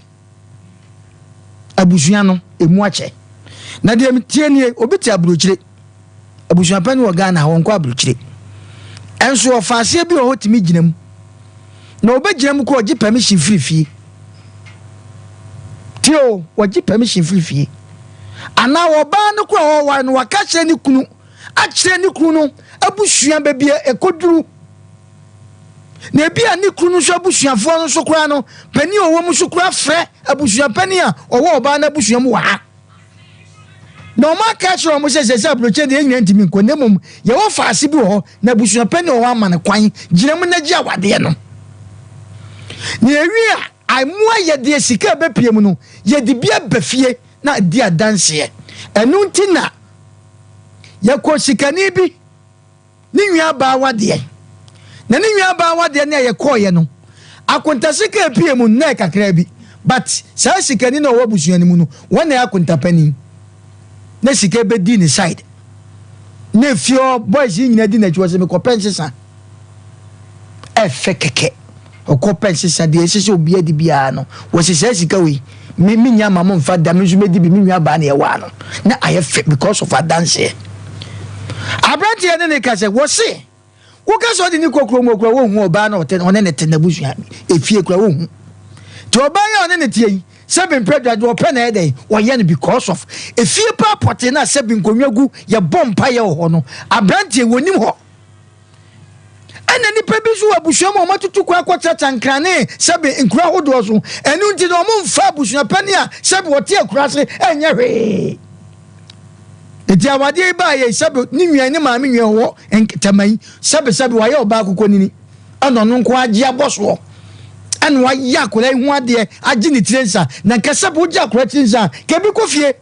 Abusua no emu akyɛ. Na deɛ tie nie, obi te aburokyire. Abusua panin wɔ Ghana ha, ɔnkɔ aburokyire. Ɛnso ɔfa aseɛ bi wɔ hɔ tumi gyina mu. Na ɔbɛgyina mu kɔ ɔgye permission firi fie. Tie o, ɔgye permission firi fie. Anaa ɔbaa no kora ɔware no, waka kyerɛ ne kunu, akyerɛ ne kunu no abusua baabi a ɛkɔduru. Na ebi a ne kunu no nso abusuafoɔ no nso koraa no, panin a ɔwɔ mu nso koraa frɛ abusua panin a ɔwɔ ɔbaa no abusua mu wɔ ha. Na wɔn aka akyerɛ wɔn sɛ sɛsɛ aburokyire deɛ yɛn nyinaa ntumi nkɔ na mmom yɛwɔ faase bi wɔ hɔ na abusua panin wɔ hɔ ama no kwan gyina mu na gye awadeɛ no. Na yɛwie a amoa yɛdeɛ sika a ɛbɛpie mu no yɛde bi aba fie na adi adanseɛ. Ɛno nti na yɛkɔ sikani bi ne nuabaa wadeɛ. Na ne nuabaa wadeɛ no a yɛkɔɔeɛ no, akonta sika a ɛpue mu no, na ɛyɛ kakraa bi. But saa sikani no a ɔwɔ abusua no mu no, wɔn na ɛyɛ akonta panin. Na sika bɛdi ne side. Na efie hɔ, boys yi nyinaa di n'akyi, wɔsɛ mekɔpɛ nsesa. Ɛfɛ kɛkɛ. Ɔkɔ pɛ nsesa deɛ ɛsɛ sɛ obiara di biara no, wɔsɛ saa sika wei, me menya ma mo mfa da, me nso mɛdi bi, me nuabaa na ɛwɔ ano. Na ayɛ fɛ because of adanseɛ. Aberanteɛ ne ne ka sɛ, wɔse, woka sɛ ɔde ne kɔ kurom okura wɔnhu ɔbaa na ɔte ɔne ne te n'abusua efie kura wɔnhu. Nti ɔbaa yi a ɔne no teɛ yi, sɛbi mpɛ dwa deɛ ɔpɛ na ɛyɛ dɛn ɔyɛ no because of efie paa pɔtee no a sɛbi nkonnwa gu yɛbɔ mpaeɛ wɔ hɔ no, aberanteɛ wɔnim hɔ. Ɛna nnipa bi nso wɔ abusua mu a wɔatutu kwan akɔtratra Nkran ne sɛbe nkuro ahodoɔ so. Ɛno nti no, wɔmfa abusua panin a sɛbe ɔte akuraase nyɛ hwee. Enti awadeɛ yi baeɛ yi, sɛbe ne nua ne maame nua wɔ Ntɛma yi, sɛbe sɛbe wayɛ ɔbaa akokɔnini, ɛna ɔno nko agye abɔ soɔ, ɛna wayɛ akwadaa yi ho adeɛ agye ne tiri nsa. Na nka sɛbe wogye akwadaa tiri nsa a, nka ebi kɔ fie.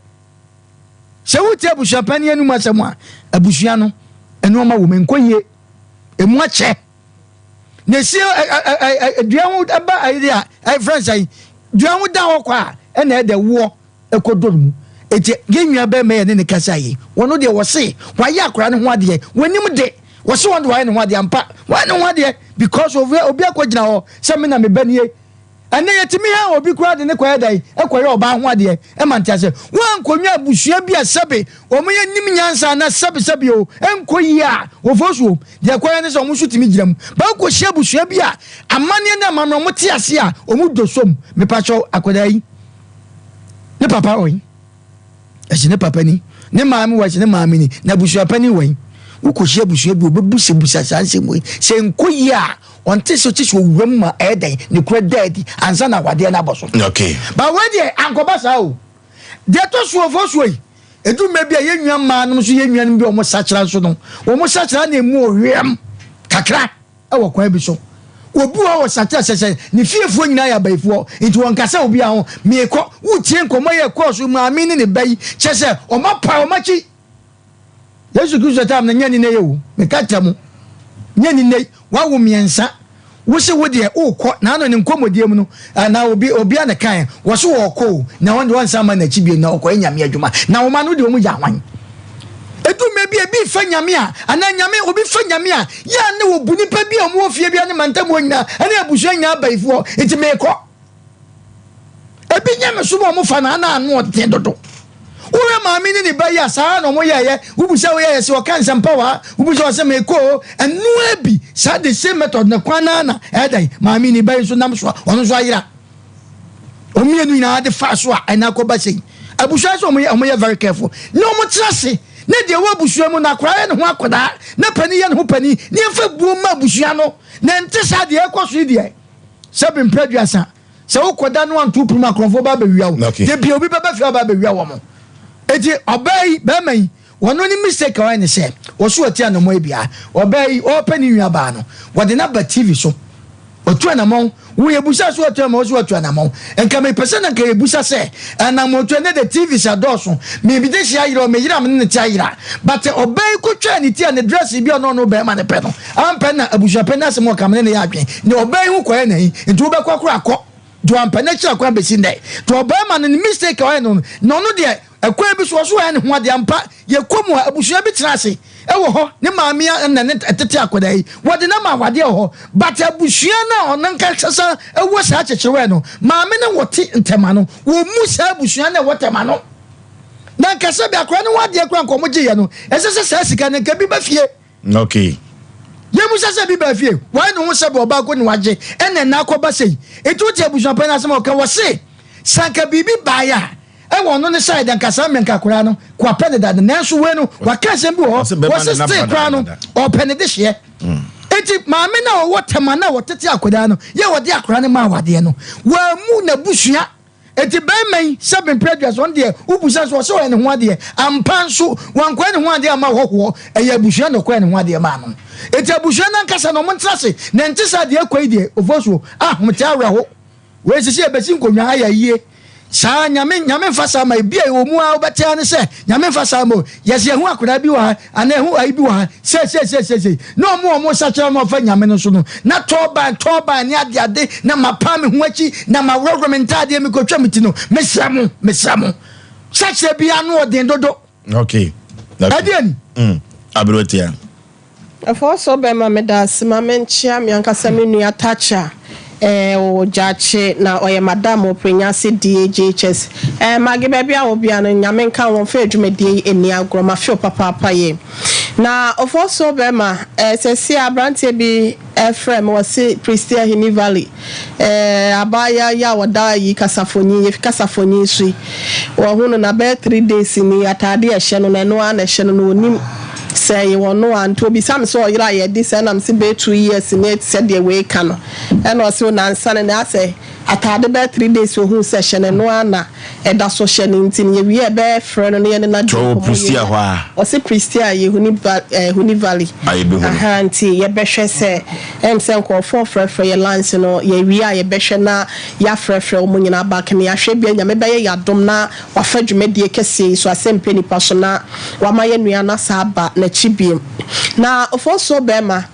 Sɛ wotie abusua panin anum asɛm a, abusua no nneɛma wɔ mu nkɔ yie, emu akyɛ. Na esi dua ho ɛba ayiri a ɛfrɛ nsɛn dua ho da hɔ kɔ a ɛna ɛdɛ woɔ ɛkɔ dɔ mu. Eti yɛn nua bɛrima yɛ ne ne kasa yi, wɔn deɛ wɔse wɔayɛ akora ne ho adeɛ, wɔnim de wɔse wɔn de wɔayɛ ne ho adeɛ ampa, wɔayɛ ne ho adeɛ because obi akɔ gyina hɔ sɛ me na me ba nie. Ɛnnɛ yɛtumi ha obi koraa de no kɔyɛ dɛn? Kɔyɛ ɔbaa ho adeɛ ma nteaseɛ. Woankɔnya abusua bi a sɛbe wɔn yɛ nim nyansa anaa sɛbe sɛbe o, ɛnkɔ yie a, wɔfɔ so o. Deɛ ɛkɔyɛ ne sɛ wɔn nso tumi gyina mu. Ba wokɔhyia abusua bi a amanneɛ ne amammerɛ wɔn te aseɛ a, wɔn dɔ som. Mepakyɛw, akwadaa yi, ne papa ɔyi? Ɛsi ne papa ni, ne maame wɔ ɛsi ne maame ni, na abusua panin wɔ yi. Wokɔhyia abusua bi wɔbɛbusabusa saa nsɛm wei. Sɛ nkɔ yie a, ɔnte sɛ ɔte sɛ owura mu ma ɛyɛ dɛn ne kura da adi ansa na awadeɛ no abɔ so. Okay. Ba wei deɛ ankɔba saa o. Deɛ ɛtɔ soɔ fɔ soɔ yi, ɛdu mmerɛ bi a yɛn nua mmaa nom nso yɛn nuanom bi a wɔn sakyera nso no, wɔn sakyera na ɛmu ɔhweam kakra. wɔ kwan bi so. Obi wɔ hɔ a ɔsakyera sɛ sɛ ne fiefoɔ nyinaa yɛ abayifoɔ nti ɔnkasa obiara ho. Meekɔ, wotie nkɔmmɔ yi a ɛkɔɔ so maame ne ne ba yi, kyerɛ sɛ wɔapa wɔn akyi. Yesu Kristo tam no nyɛ ne nnɛ yi o, meka kyerɛ mo, nyɛ ne nnɛ yi. Wawo mmiɛnsa, wo se wo deɛ wokɔ, na ano ne nkɔmmɔdie mu no, na obi obi a na kae, wɔ se wɔkɔ o, na wɔn deɛ wɔnsan ma n'akyi bio, na ɔkɔyɛ nyame adwuma. Na wɔn ano deɛ wɔn gya hwan? Edu mmerɛ bi a ebi fa nyame a, anaa nyame, obi fa nyame a, yɛ a ne wɔbu nipa bi a wɔwɔ fie bi ne mantam hɔ nyinaa, ɛne abusua nyinaa abayifoɔ, nti meekɔ. Ebi nyame som a wɔfa no ana ano ɔden dodo. Wohwɛ maame ne ne ba yi a saa na wɔyɛɛyɛ, wobu sɛ woyɛyɛ sɛ ɔka nsɛmpa wɔ ha, wobu sɛ ɔsɛ meekɔ o, ɛnoa bi saa the same method na kwan naa na ɛdan maame ne ba yi nso nam so a ɔno nso ayera. Wɔn mmienu nyinaa de faa so a ɛna akɔba sei. Abusua sɛ wɔn yɛ wɔn yɛ very careful na wɔn tena ase na deɛ ɛwɔ abusua mu no akwadaa yɛ ne ho akwadaa na panin yɛ ne ho panin na yɛmfa buo mma abusua no na nte saa deɛ ɛkɔ so yi deɛ sɛ bempɛ aduasa sɛ wokɔda no anto pum akorɔmfoɔ ba abɛwia wo okay. de bia obi bɛba fie aba abɛwia wɔn eti ɔbaa yi bɛrima yi wɔn ne mistake a ɔyɛ ne sɛ wɔso ɔti anamɔ yi bia ɔbaa yi ɔrepɛ ne nua baa no wɔde n'aba tv so Watu anamɔn. Wo yɛbusa sɛ watu anamɔn, wo sɛ watu anamɔn. Nka mepɛ sɛ na nka yɛbusa sɛ anamɔn tu ɛnɛ de TVs adɔɔso. Me de hyia ayera o, me yere a me ne no te ayera. But ɔbaa yi kɔtwaa ne ti a ne dress bi a ɔne ɔno bɛrima no pɛ no ampɛ na abusuapɛn no asɛm a ɔka me ne no yɛ adwene. Ne ɔbaa yi ho kɔyɛ n'ahi nti wobɛkɔ koraa kɔ. Nti wampɛ n'akyiri akwan bɛsi nnɛ. Nti ɔbarima no ne mistake a ɔyɛ no na ɔno deɛ Ɛkwan bi so, ɔso ayɛ ne ho ade ampa. Yɛkɔ mu a, abusua bi tena ase wɔ hɔ. Ne maame a na ne tete akwadaa yi, wɔde no ama awadeɛ wɔ hɔ. But abusua no a ɔno ankasa wɔ saa kyekyerewɛ no, maame no wɔte ntɛm ano. Wɔmmu saa abusua no a ɛwɔ tɛm ano. Na nka sɛbi akwadaa no ho adeɛ koraa nka wɔgyeeɛ no, ɛsɛ sɛ saa sika no nka bi ba fie. Okay. Yɛmmisa sɛ bi baa fie, wayɛ ne ho sɛ bɛ ɔbaa ko ne wagye, ɛna ɛna akɔba sei. Nti wote abusuapanin asɛm a ɔka, wɔse sɛ anka biribi baeɛ a, ɛwɔ ɔno ne side anka saa mmerɛ nka akwadaa no ko apɛ ne dada, nanso wei no waka asɛm bi wɔ hɔ, wɔse still koraa no ɔpɛ ne dehyeɛ. Nti maame no a ɔwɔ tɛma no a wɔtete akwadaa no yɛ wɔde akwadaa no maa awadeɛ no, wammu n'abusua. Enti barima yi, sɛ mprɛ aduasa, ɔno deɛ, wobisa nso, ɔsɛ ɔyɛ ne ho adeɛ. Ampa nso, wankɔyɛ ne ho adeɛ amma hɔhoɔ, ɛyɛ abusua na ɔkɔyɛ ne ho adeɛ maa no. Enti abusua no ankasa no, wɔntena ase, na ɛnte saa deɛ ɛkɔ yi deɛ, Ofosuo, ahomete awerɛho. Wei sisi ɛbɛsi nkonnwa ayɛ ayie. Saa, Nyame, Nyame mfa saa ma, ebia ɛwɔ mu ara wobɛte ara ne sɛ, Nyame mfa saa ma o, yɛse yɛhu akwadaa bi wɔ ha, anaa yɛhu ayi bi wɔ ha, sei, sei, sei, sei, sei. Na wɔn a wɔsakyera no ɔfa Nyame no so no, na tɔɔban, tɔɔban ne adeade, na mapa me ho akyi, na maworɔworɔ me ntaadeɛ, mekɔtwa me ti no, mesrɛ mo, mesrɛ mo, sakyera biara ano ɔden dodo. Okay. Ɛdeɛ ni. Mm. Aberewatia. Ɛfɔɔ so bɛma meda ase ma menkyea me ankasa me nua Tacha eh, ɔwɔ Gyakye na ɔyɛ madam wɔ Prenyase DAJHS. Eh, Maggie baabi a wɔ bia no Nyame nka wo mfa adwumadie yi nni agorɔ ma feel papaapa yie. Na ɔfɔɔ so bɛma eh, sɛsi a abranteɛ bi. Ɛfrɛ me wɔse Prestea Hini Valley eh, abaayaa yi a ɔda ayi kasafonyin, yɛfi kasafonyin so yi, wɔho no na bɛyɛ 3 days ni, ataade a ɛhyɛ no no ɛno ara na ɛhyɛ no na ɔnim sɛ ɛyɛ ɔno a, nti ɔbisa me sɛ ɔyere a yɛde sɛ ɛna mese bɛyɛ 2 years ni sɛdeɛ wei ka no, ɛna ɔse o nansa no na asɛ ataade bɛyɛ 3 days ohuu sɛ ɛhyɛ no ɛno ara na ɛda so hyɛ no nti no yɛwie a ɛbɛfrɛ no na yɛne no adi Kyɛ ɔwɔ nkɔmmɔ Prestea yie hɔ a. Ɔse Prestea yɛ Huni Va eh, Huni Valley. A yɛbɛhu no. Ahaa nti yɛbɛhwɛ sɛ ɛm sɛ nkurɔfoɔ frɛfrɛ yɛ lines no yɛwie a yɛbɛhwɛ na yɛafrɛfrɛ wɔn nyinaa back na yɛahwɛ bia Nyame bɛyɛ yɛn adom na wafa dwumadie kɛseɛ yi so asɛmpɛ nipa so na wama yɛn nua no asa aba n'akyi biom. Na Ofosuo bɛɛma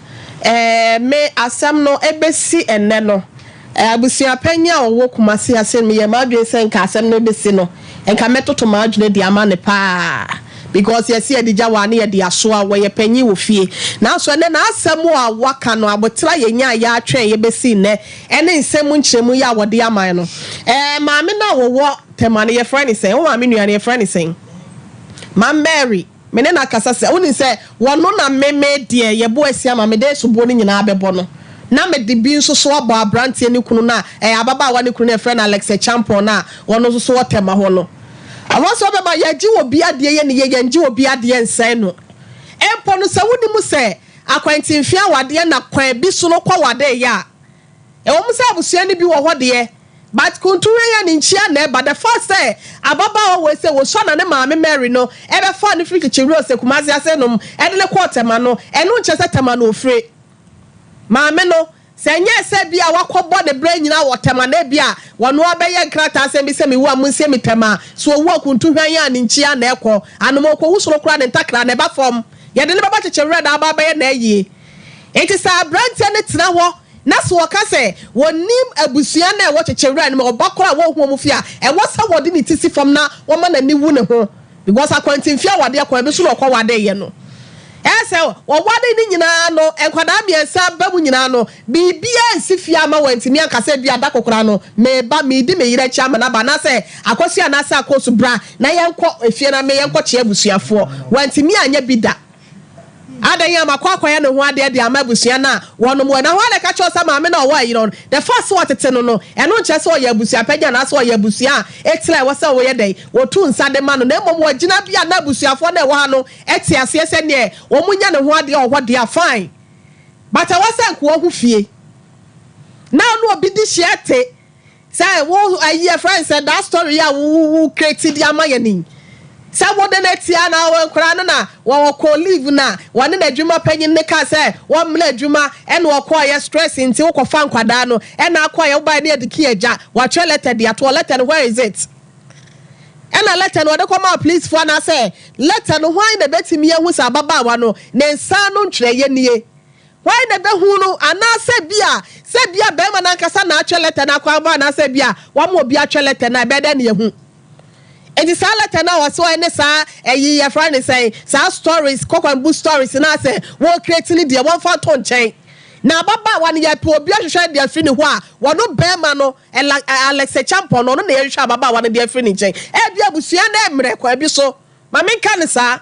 eh, me asɛm no ɛbɛsi ɛnnɛ no Abusua panyin a ɔwɔ Kumasi ha sei no, meyɛɛ m'adwene sɛ nka asɛm no rebesi no, nka mɛtoto m'adwene de ama no paa. Because yɛse yɛde gya wɔ a na yɛde asoa, wɔyɛ panyin wɔ fie. Nanso ɛnnɛ n'asɛm a waka no, aboterɛ a yɛnyaa yɛatwɛn yɛbɛsi nnɛ, ɛne nsɛm mu nkyerɛmu yi a wɔde ama no. Ɛɛ, maame no a wɔwɔ Tema no, yɛfrɛ no sɛn? Wo maame nua no, yɛfrɛ no sɛn? Maame Mary. Me ne no akasa sɛ, wonim sɛ wɔno na me me deɛ yɛbɔ asi ama mede soboɔ no nyinaa bɛbɔ no, na mede bi nso so abɔ aberanteɛ no kunu no a, ɛyɛ ababaawa no kunu no a yɛfrɛ no Alex Acheampong no a ɔno nso so wɔ Tema hɔ no. Ɛhɔ nso ɔbɛma yɛagye obi adeɛ yɛ ne yie, yɛngye obi adeɛ nsɛe no. Mpo no sɛ wonim sɛ akwantemfee awadeɛ na kwan bi so no kɔ wadeeɛ a, Ɛwɔ mu sɛ abusua no bi wɔ hɔ deɛ, but Kuntuhwɛ yɛ ne nkyia na ɛba. The fact sɛ ababaawa wei sɛ wɔsua na ne maame Mary no bɛfaa no firi Kyekyewere ɔsɛ Kumasi ase nom de no kɔɔ Tema no, ɛno nkyerɛ sɛ Tema na ɔfire. Maame no, sɛ ɛnyɛɛ sɛ bi a wakɔbɔ ne bra nyinaa wɔ Tema na ebi a wɔno ara bɛyɛ nkrataa asɛm bi sɛ mewu a monsie me Tema a, sɛ ɔwu a Kuntuhwɛ yɛ a ne nkyia na ɛkɔ. Anom ɔkɔwu soro koraa ne ntakra na ɛba fam. Yɛde no bɛba Kyekyewere na aba abɛyɛ n'ayie. Enti sɛ aberanteɛ no tena hɔ na sɛ ɔka sɛ wɔnnim abusua no a ɛwɔ Kyekyewura no mu, ɔba koraa a wɔnhu wɔn fie a, ɛwɔ sɛ wɔde ne ti si fam na wɔma n'ani wu ne ho because akwantemfie awadeɛ kwan bi so na ɔkɔwadeeɛ no. Ɛyɛ sɛ wɔware no nyinaa no, nkwadaa mmiɛnsa ba mu nyinaa no, biribiara ansi fie amma wɔantumi anka sɛ ebia da koro koraa no, mereba, meredi me yere akyi ama no aba anaasɛ Akosua anaasɛ Akosu bra na yɛnkɔ efie na me yɛnkɔkyea abusuafoɔ. Wantumi anyɛ bi da. Adɛn a makɔ akɔyɛ ne ho adeɛ de ama abusua no a wɔnom wɔ? Na hwan na ɛka kyerɛ wo sɛ maame no a ɔwɔ ayerɛ no, the fact sɛ wɔtete no no, ɛno nkyerɛ sɛ ɔyɛ abusua panyin anaasɛ ɔyɛ abusua a etire a ɛwɔ sɛ wɔyɛ dɛn, wɔtu nsa de ma no, na mmom wɔ gyinabea a na abusuafoɔ no a ɛwɔ ha no te aseɛ sɛ neɛ wɔnya ne ho adeɛ wɔ hɔ deɛ a, fine. But ɛwɔ sɛ nka ɔho fie na ɔne obi di hyia te. Sɛ wo ayi yɛfrɛ no sɛ that story yi a wo wo wo create de ama yɛn yi. Sɛ wode no atia na wo nkwadaa no na wɔkɔ leave na wɔne n'adwuma panyin no kaa sɛ wɔmmra adwuma ɛna ɔkɔɔyɛ stress nti wokɔfa nkwadaa no ɛna akɔɔyɛ wobaeɛ ne yɛde key agya watwerɛ letter de ato hɔ letter no where is it? Ɛna letter no ɔde kɔmaa policefoɔ anaasɛ letter no hwan na ɛbɛtumi ahu sɛ ababaawa no ne nsa ano ntwerɛeɛ nie? Hwan na ɛbɛhu no? Anaasɛ ebia, sɛ ebia barima no ankasa na atwerɛ lɛtɛ no akɔ ama anaasɛ ebia wama obi atwerɛ lɛtɛ no a, ɛbɛyɛ dɛn na yɛahu? Enti saa lɛtɛ no a wɔse ɔyɛ ne saa ɛyi yɛfrɛ no sɛn, saa stories, kɔkɔmbu stories no a sɛ wɔrecreate no deɛ wɔmfa nto nkyɛn. Na ababaawa no yɛpɛ obi ahwehwɛ de afiri ne hɔ a, wɔno barima no, Ɛla, Alex Acheampong no, ɔno na yɛhwehwɛ ababaawa no de afiri ne nkyɛn. Ebia abusua no mmerɛ kwan bi so. Ma menka no saa.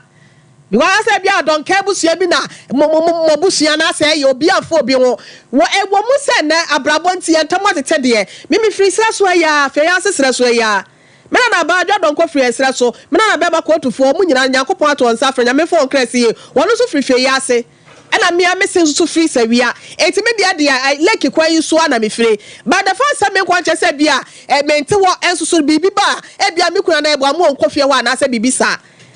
Because asɛ bi a dɔnka abusua bi na mo mo mo abusua no asɛ ɛyɛ obi amfa obi ho. Wɔ ɛwɔ mu sɛ nnɛ abrabɔ nti yɛn ntam atete deɛ, me mefiri serɛ so ɛyɛ a, fei ase serɛ so ɛyɛ a. Me nana baa adwa dɔnkɔ firi ɛserɛ so, me nana bɛɛma kootufoɔ, wɔn nyinaa no Nyankopɔn ato wɔn nsa afrɛ, Nyame mfa wɔn kra si yie, wɔn nso firi fei ase. Ɛna mea me se nso so firi sawia enti me deɛ deɛ eh, lake kwan yi so ara na me fire but the fact sɛ me nkɔ nkyɛ sɛ bia eh, mente hɔ nso so biribi ba a ebia me kunu anaa ɛboa mo ɔnkɔ fie hɔ anaasɛ biribi saa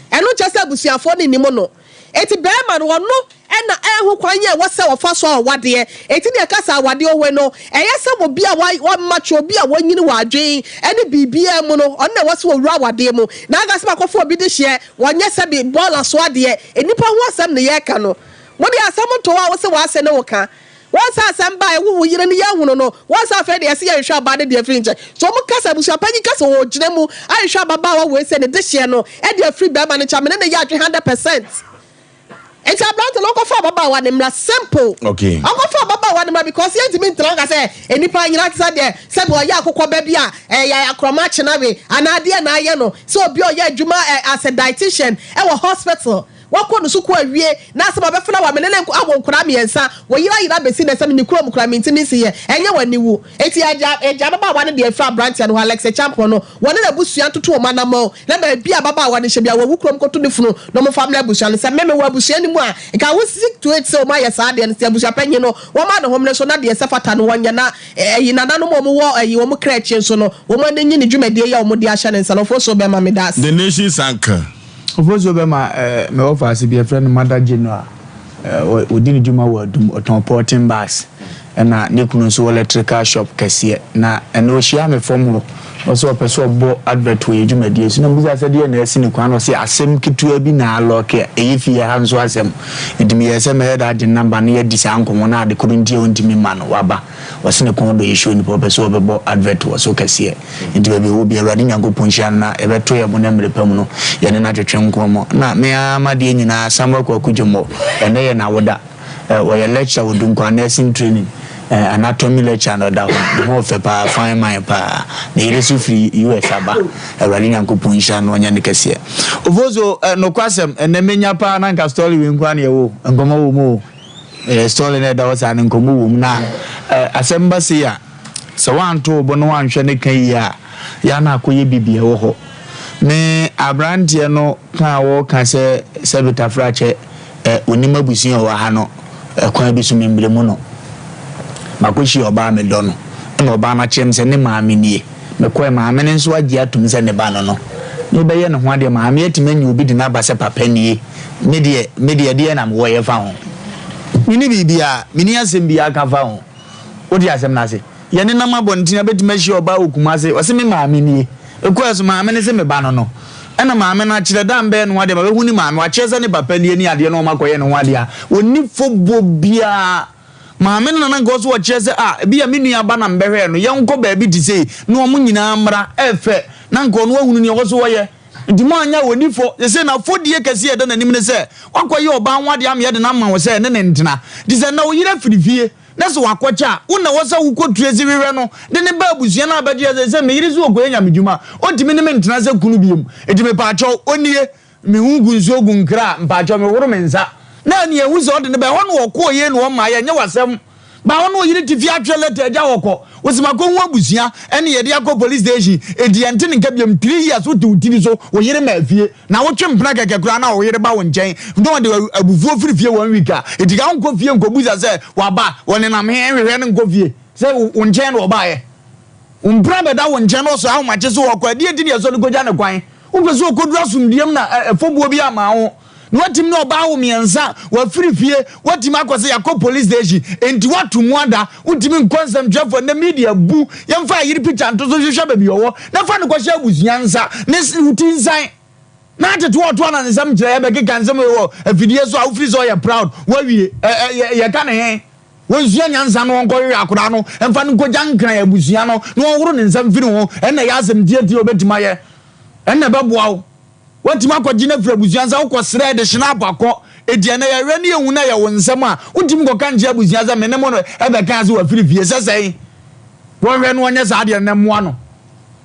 ɛno nkyɛ sɛ abusuafoɔ no nnim no enti bɛrima no ɔno ɛna ɛho kwan yɛ ɛwɔ sɛ ɔfa so a ɔwadeɛ enti ne ɛka sɛ awadeɛ ɔwɔ no ɛyɛ sɛ obi a wamakyɛ obi a wanyini wɔ adwen ɛne biribiara mu no ɔno na ɛwɔ sɛ ɔwura awadeɛ mu na anka sɛ makɔfa obi de hyeɛ Wɔnyɛ sɛbe bɔɔla so adeɛ. Nnipa ho asɛm ne yɛreka no. Mo deɛ asɛm nto hɔ a wose w'ase ne wo ka. Wɔn sɛ asɛm baeɛ wo wo yere no yɛahunu no. Wɔn sɛ afei deɛ yɛse yɛnhwehwɛ ɔbaa no deɛ afiri nkyɛn. So wɔn ka sɛ abusuapanyin ka sɛ ɔgyina mu ahwehwɛ ababaawa wei sɛ ne dehyeɛ no de afiri barima no nkyɛn a me ne no yɛ adwene 100%. Nti aberante no ɔnkɔfa ababaawa no mmra simple. Okay. Ɔnkɔfa ababaawa no mmra because yɛntumi ntena nka sɛ nnipa nyinaa te sɛ deɛ sɛbi ɔyɛ akokɔ ba bi a ɛyɛ akorɔma akye no awe anaa adeɛ na ayɛ no sɛ obi a ɔyɛ adwuma as a dietitian ɛwɔ hospital. Wakɔ ne sukuu awie na asɛm a ɔbɛfrɛ wo a me ne no nko awo nkwadaa miensa, wo yere ayera besi nnɛ sɛ me ne kurom koraa mentumi nsi yɛ, ɛnyɛ w'aniwu. Enti agya agya ababaawa no deɛ mfrɛ abranteɛ no hɔ Alex Acheampong no, wɔne n'abusua ntoto wɔn anamɔn na baabi a ababaawa no hyɛ biara wɔwu kurom kɔto ne funu na wɔmfa mmrɛ abusua no. Sɛ me mewɔ abusua no mu a nka I would see to it sɛ wɔayɛ saa adeɛ no sɛ abusua panyin no wɔma ne homene so na deɛ ɛsɛ fata no wɔnyɛ na ɛyi nananom a wɔwɔ ɛyi wɔn kra akyi nso no wɔn ani nnye ne dwumadie yi a wɔde ahyɛ ne nsa no. Ofosuo bɛma meda ase. The Nation's Anchor. Ofosuo bɛma eh, me wɔfaase bi yɛfrɛ no Mother General eh, ɔdi ne dwuma wɔ Adum, ɔtɔn pɔɔten bags ɛna ne kunu nso wɔ electrical shop kɛseɛ na ɛnɛ ɔhyiaa me fam hɔ ɔsɛ ɔpɛ sɛ ɔbɔ advert wɔ yɛ dwumadie so na mebisa sɛ deɛ na asi ne kwan na ɔse asɛm ketewa bi na alɔke a ɛyɛ fie ha nso asɛm nti meyɛɛ sɛ mɛyɛ da agye namba na yɛadi saa nkɔmmɔ na ade koro nti a ɔntumi mma no waba ɔse ne kɔn dɔ yɛ show nipa ɔpɛ sɛ ɔbɛbɔ advert wɔ so kɛseɛ Enti baabi a ɔwɔ biara, Awurade Nyankopɔn nhyira no na yɛbɛto yɛn bo na mmerɛ pa mu no, yɛne no atwetwe nkɔmmɔ. Na me ara m'adeɛ nyinaa, Samuel Kwaku Gyommo, ɛnnɛ yɛ n'awoda. Ɔyɛ lecturer wɔ Dunkwa Nursing Training, Anatomy lecturer na ɔda hɔ. Ne ho ɔfɛ paa, fine man paa. Ne yere nso firi US aba. Awurade Nyankopɔn nhyira no, ɔnyɛ no kɛseɛ. Ofosuo, nokwasɛm, ɛnnɛ mɛnya paa na anka story wei nko ara na yɛwɔ o, nkɔmmɔ wɔ mu o. Story no a ɛda hɔ saa no, nkɔmmɔ wɔ mu. Na asɛm ba sei a, Sɛ woanto wo bo na woanhwɛ ne ka yie a, yɛ a na akɔyɛ biribi ɛwɔ hɔ. Me aberanteɛ no ka a wɔka sɛ sɛbe tafrakyɛ ɛ, ɔnim abusua a ɔwɔ ha no, ɛkwan bi so membrɛ mu no. Makɔhyia ɔbaa a medɔ no, ɛna ɔbaa no akyerɛ me sɛ ne maame nie. Mekɔɛ, maame no nso agye atom sɛ ne ba no no. Mebɛyɛ ne ho adeɛ, maame atumi anya obi de no aba sɛ papa nie. Me deɛ, me deɛ ɛdeɛn na mewɔ yɛ fa ho? Menni biribiara, menni asɛm biara ka fa ho. Wote asɛm no ase? Yɛnenam abɔnten a, bɛtumi ahyia ɔbaa wɔ Kumase, ɔse me maame nie. Mekɔɛ so, maame no se me ba no no. Ɛna maame no akyerɛ, da mbɛyɛ ne ho adeɛ, mabɛhu ne maame, wakyerɛ sɛ ne papa nie ne adeɛ na wɔn akɔyɛ ne ho adeɛ a, ɔnni fobuo biara. Maame no na na nka ɔse ɔkyerɛ sɛ ah, ebia me nua ba na mbɛhwɛɛ no, yɛnkɔ baabi te sei na wɔn nyinaa mmra, ɛɛfɛ, na nka ɔno ahunu nea ɔwɔ so ɔyɛ. Nti moanyɛ a ɔnni fɔ. Seesei n'afɔdie kɛseɛ a ɛda n'anim ne sɛ, woakɔyɛ ɔbaa ho adeɛ ama yɛde no ama wo sɛ ɛne no ntena. Nti sɛ nnɛ wo yere afiri fie, na sɛ wakɔkyɛ a, wo na ɛwɔ sɛ wokɔ Tracy hwehwɛ no de no ba abusua no abɛgye yɛ sɛ, sɛ me yere sɛ ɔkɔyɛ nyamedwuma a, ɔntumi ne me ntena sɛ kunu biom. Nti mepaakyɛw, ɔnnie, me ho gu nsuo gu nkra a, mpaakyɛw mehoro me nsa. Na nea ɛhu sɛ ɔde no ba, ɛhɔ na ɔkɔɔ yei na ɔmmaeɛ, ɛnyɛ w'asɛm. Ba wo ne wo yere te fie atwerɛ letter agya hɔ kɔ. Wo se makɔhu abusua ɛne yɛde akɔ police station enti yɛnte ne nka biom. Three years wote wo tiri so wo yere maa fie na wotwe mpena kɛkɛ koraa na wo yere ba wo nkyɛn na ɔde abufuo firi fie one week a enti ka wonkɔ fie nkɔbusa sɛ waba ɔnenam he nhwehwɛ no nkɔ fie sɛ wo nkyɛn na ɔbaeɛ. Wo mpena bɛda wo nkyɛn na ɔsɔ ahomakye so ɔkɔ a ɛdeɛn nti na yɛsɔ no kɔgya no kwan? Wopɛ sɛ ɔkɔduru asomdwoeɛ mu na ɛfɔbuo bi amma wo na woatumi ne ɔbaa awo mmiɛnsa, wafiri fie, woatumi akɔ sɛ yɛakɔ police station, enti woato mu ada, wontumi nkɔ nsɛmtwerɛfoɔ, nnɛ media bu, yɛmfa ayere picture nto so nhwehwɛ baabi ɔwɔ na fa no kɔhyɛ abusua nsa ne wo ti nsan na atete ɔto anansesɛm kyerɛ yɛbɛkeka nsɛm wei wɔ afidie so a wofiri sɛ ɔyɛ proud, woawie, ɛ, ɛ, yɛka ne he? Wɔnsua nyansa na wɔnkɔhwehwɛ akwadaa no mfa no nkɔgya Nkran abusua no na wɔnhoro ne nsa mfiri ho. Ɛnna ɛyɛ asɛm tiatia a wɔbɛtumi ayɛ. Ɛnna ɛbɛboa wo. Woatumi akɔgye no afiri abusua nsa, wokɔsrɛ de hyena akɔ. Enti ɛnnɛ yɛhwɛ na yɛhu na ɛyɛ wo nsɛm a, wontumi nkɔka nkyerɛ abusua sɛ me ne mo no ɛbɛka ase wafiri fie. Sɛ sɛn? Wɔnhwɛ na wɔnyɛ saa adeɛ no na mmoa no.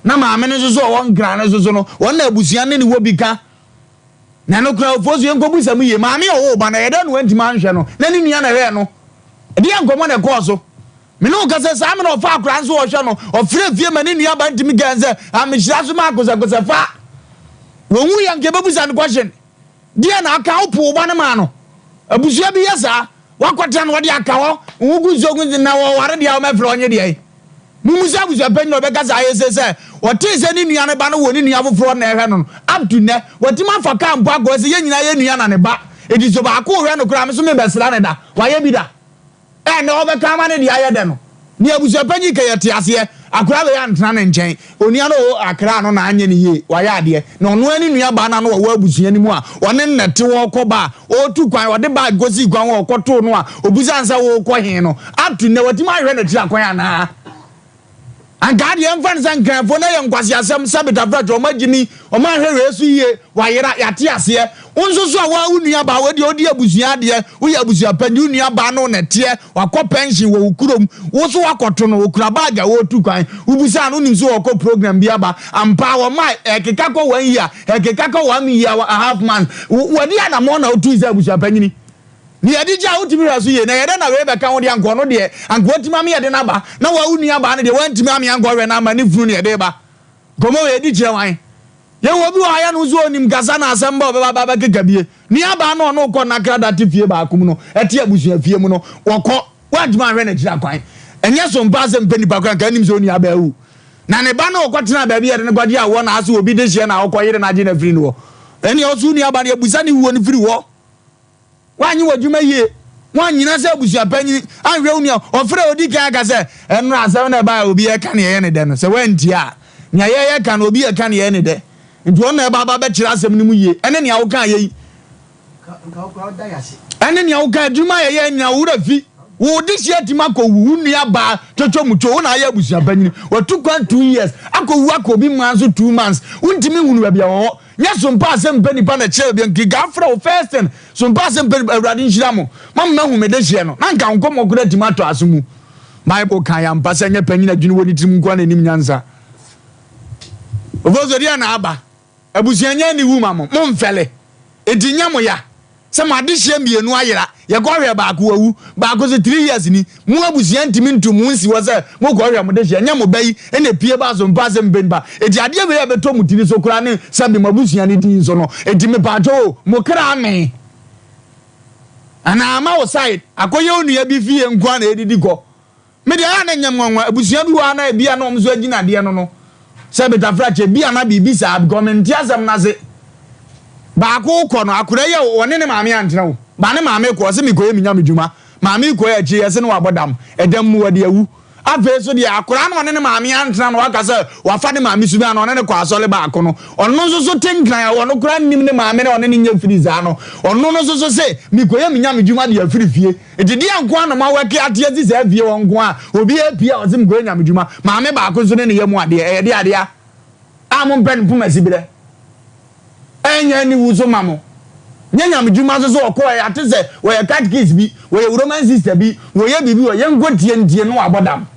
Na maame no nso so ɔwɔ Nkran no nso so no, wɔn na abusua ne ne wɔ bi ka. Na ɛno koraa ofoɔ so yɛnkɔbu mu yie. Maame a ɔwoo ba no, ɛyɛ dɛn na wantumi anhwɛ no? Na ne nua na ɛhwɛɛ no. Ɛdeɛn nkɔmmɔ na ɛkɔɔ so? Me ne wo kasa saa mmerɛ ɔfa akwadaa nso ɔhwɛ no, ɔfrɛ fie ma ne nua ba ntumi kaa sɛ, amehyira so ma akosɛkosɛ fa. Wɔhu yɛ nka ɛbɛbusa no question. Deɛ na aka wo poo ba no maa no. Abusua bi yɛ saa. Wakɔtena no wɔde aka hɔ. Wo gu nsuo gu na wɔware deɛ a wɔmɛfrɛ ɔnye deɛ. Mummu sɛ abusuapanyin a ɔbɛka saa ayɛ se sɛ ɔtee sɛ ne nua no ba no wɔ ne nua foforo hɔ na ɛrehwɛ no no. Up to nnɛ, watumi afa kaa mpo akɔ hɔ sɛ yɛn nyinaa yɛ nua na ne ba. Enti sɛ baako rehwɛ no koraa a, me nso mebɛsra no da. Wayɛ bi da? Ɛnnɛ ɔbɛka ama ne deɛ ayɛ dɛ no. Nea abusuapanyin ka yɛte aseɛ. Akwadaa wei antena ne nkyɛn. Onua no a ɔwɔ Accra no na anyɛ no yie. Wayɛ adeɛ. Na ɔno ara ne nuabaa no a na ɔwɔ abusua no mu a ɔne no na ɛte hɔ rekɔ ba a, ɔretu kwan, ɔde bag kɔsii kwan hɔ a ɔkɔtoo no a ɔbisaa no sɛ worekɔ he no, up to nnɛ watumi ahwehwɛ n'akyiri akwan anaa? Anka adeɛ mfa no sɛ Nkranfoɔ no yɛ nkwaseasɛm sɛ Betafrɛt wɔn agyimi, wɔn anhwɛ wei so yie, wayera, yɛate aseɛ. Wo nso so a woa wo nua baa wei deɛ wodi abusua adeɛ, woyɛ abusua panin, wo nua baa no na ɛteɛ, wakɔ pension wɔ wo kurom, wo nso woakɔto no, ɔkura bag a ɔretu kwan, wobisaa no wonim sɛ ɔrekɔ program bi aba, ampa ara wɔma ɛkeka kɔ one year, ɛkeka kɔ one year a half month, wadi anamɔn na wotui sɛ abusua panyini. Nea ɛde gye a wotumi hwɛ so yie. Na ɛyɛ dɛn na wei bɛka ho deɛ anka ɔno deɛ anka watumi ame yɛde no aba na wa wo nua baa no deɛ wantumi ame anka ɔhwɛ no ama ne funu ne ɛde ba. Nkɔmmɔ wei ɛdi kyerɛ wan? Yɛwɔ obi wɔ ha yɛ no nso ɔnim kasa na asɛm ba ɔbɛba ba bɛkeka bie. Nua baa no ɔno kɔ nakra da te fie baako mu no ɛte abusua fie mu no wɔkɔ wantumi anhwɛ n'akyiri akwan. Ɛnyɛ so mpa asɛm pɛ nipa koraa nka anim sɛ onua baa awu. Na ne ba no ɔkɔ tena baabi yɛde no kɔgye awoɔ na ase obi de hyeɛ na ɔkɔ yere no agye no afiri no hɔ. Ɛnea ɔso nua ba no yɛbusa ne wuo no firi hɔ. Woanyɛ w'adwuma yie. Woannyina sɛ abusua panyin anhwɛ wo nua. Ɔfrɛ a odi kan aka sɛ, Ɛnora asɛm na ɛbae a obi reka nea ɛyɛ ne dɛ no, sɛ woantie a, nea yɛreka no, obi reka nea ɛyɛ ne dɛ. Nti ɔno na ɛba aba bɛkyerɛ asɛm no mu yie. Ɛne nea wokaeɛ yi. Ɛne nea wokae, adwuma a yɛyɛɛ nyinaa, wo werɛ fi. Wo dehye atumi akɔwu wo nua baa twɔtwɔ mu two, wo na ayɛ abusua panyin. Watu kwan 2 years akɔwu akɔ obi man so 2 months. Wontumi nhunu baabi a wɔwɔ. Nyɛ sompa asɛm mpɛ nipa na kyerɛ baabi a nka afrɛ wo first thing. Sompa asɛm mpɛ nipa Awurade nhyira mo. Ma mo mahu me dehyeɛ no. Na nka nkɔmmɔ koraa atumi atɔ aso mu. Bible ka yɛ ampa sɛ nyɛ panyin adwene wɔ ne tirim nko ara na ɛnim nyansa. Ofosu deɛ na aba. Abusua nyɛ aniwu ma mo, momfɛle. Enti nyɛ mo ya sɛ mo adehyeɛ mmienu ayera, yɛkɔ hwɛ baako wawu, baako nso 3 years ni, mo abusua ntumi ntu mo nsi hɔ sɛ mokɔ hwɛ mo dehyeɛ, nyɛ mo ba yi na epie baa so mpa asɛm mpɛ nipa, enti adeɛ wei a ɛbɛtɔ mo tiri so koraa ne sɛbe mo abusua no din so no, enti mepaakyɛw o, mo kra amee anaa ama wo side akɔyɛ onua bi fie nko ara na ɛdidi kɔ. Me deɛ ɛyɛ a na ɛnyɛ me nwanwa, abusua bi wɔ ha na ebia na wɔn nso agyina adeɛ no no sɛ betafrakye, ebia na biribi saa because mente asɛm no ase. Baako kɔ no, akwadaa yi a ɔne ne maame antena o, ba ne maame kɔ, ɔse mekɔyɛ me nyame dwuma, maame kɔɛ akyire yɛse no wabɔ dam, ɛdam mu wɔde awu. Afei nso deɛ akwadaa no ɔne ne maame antena no waka sɛ wafa ne maame suban na ɔne no kɔ asɔre baako no, ɔno nso so te nkran a ɔno koraa nnim ne maame na ɔne no nyɛ firi saa no, ɔno no nso so se mekɔyɛ me nyame dwuma de afiri fie. Nti deɛ nko ara na moawɛke ate asi saa fie hɔ nko a obiara pie a ɔse mekɔyɛ nyamedwuma, maame baako nso ne ne yam adeɛ, ɛyɛ deɛ adeɛ a mompɛ no poma siberɛ, ɛnyɛ aniwu so ma mo, nyɛ nyamedwuma nso so ɔkɔɛ ate sɛ wɔyɛ catechist bi, wɔyɛ Roman sister bi, wɔyɛ biribi wɔ yɛnkɔ tie ntie no wabɔ dam.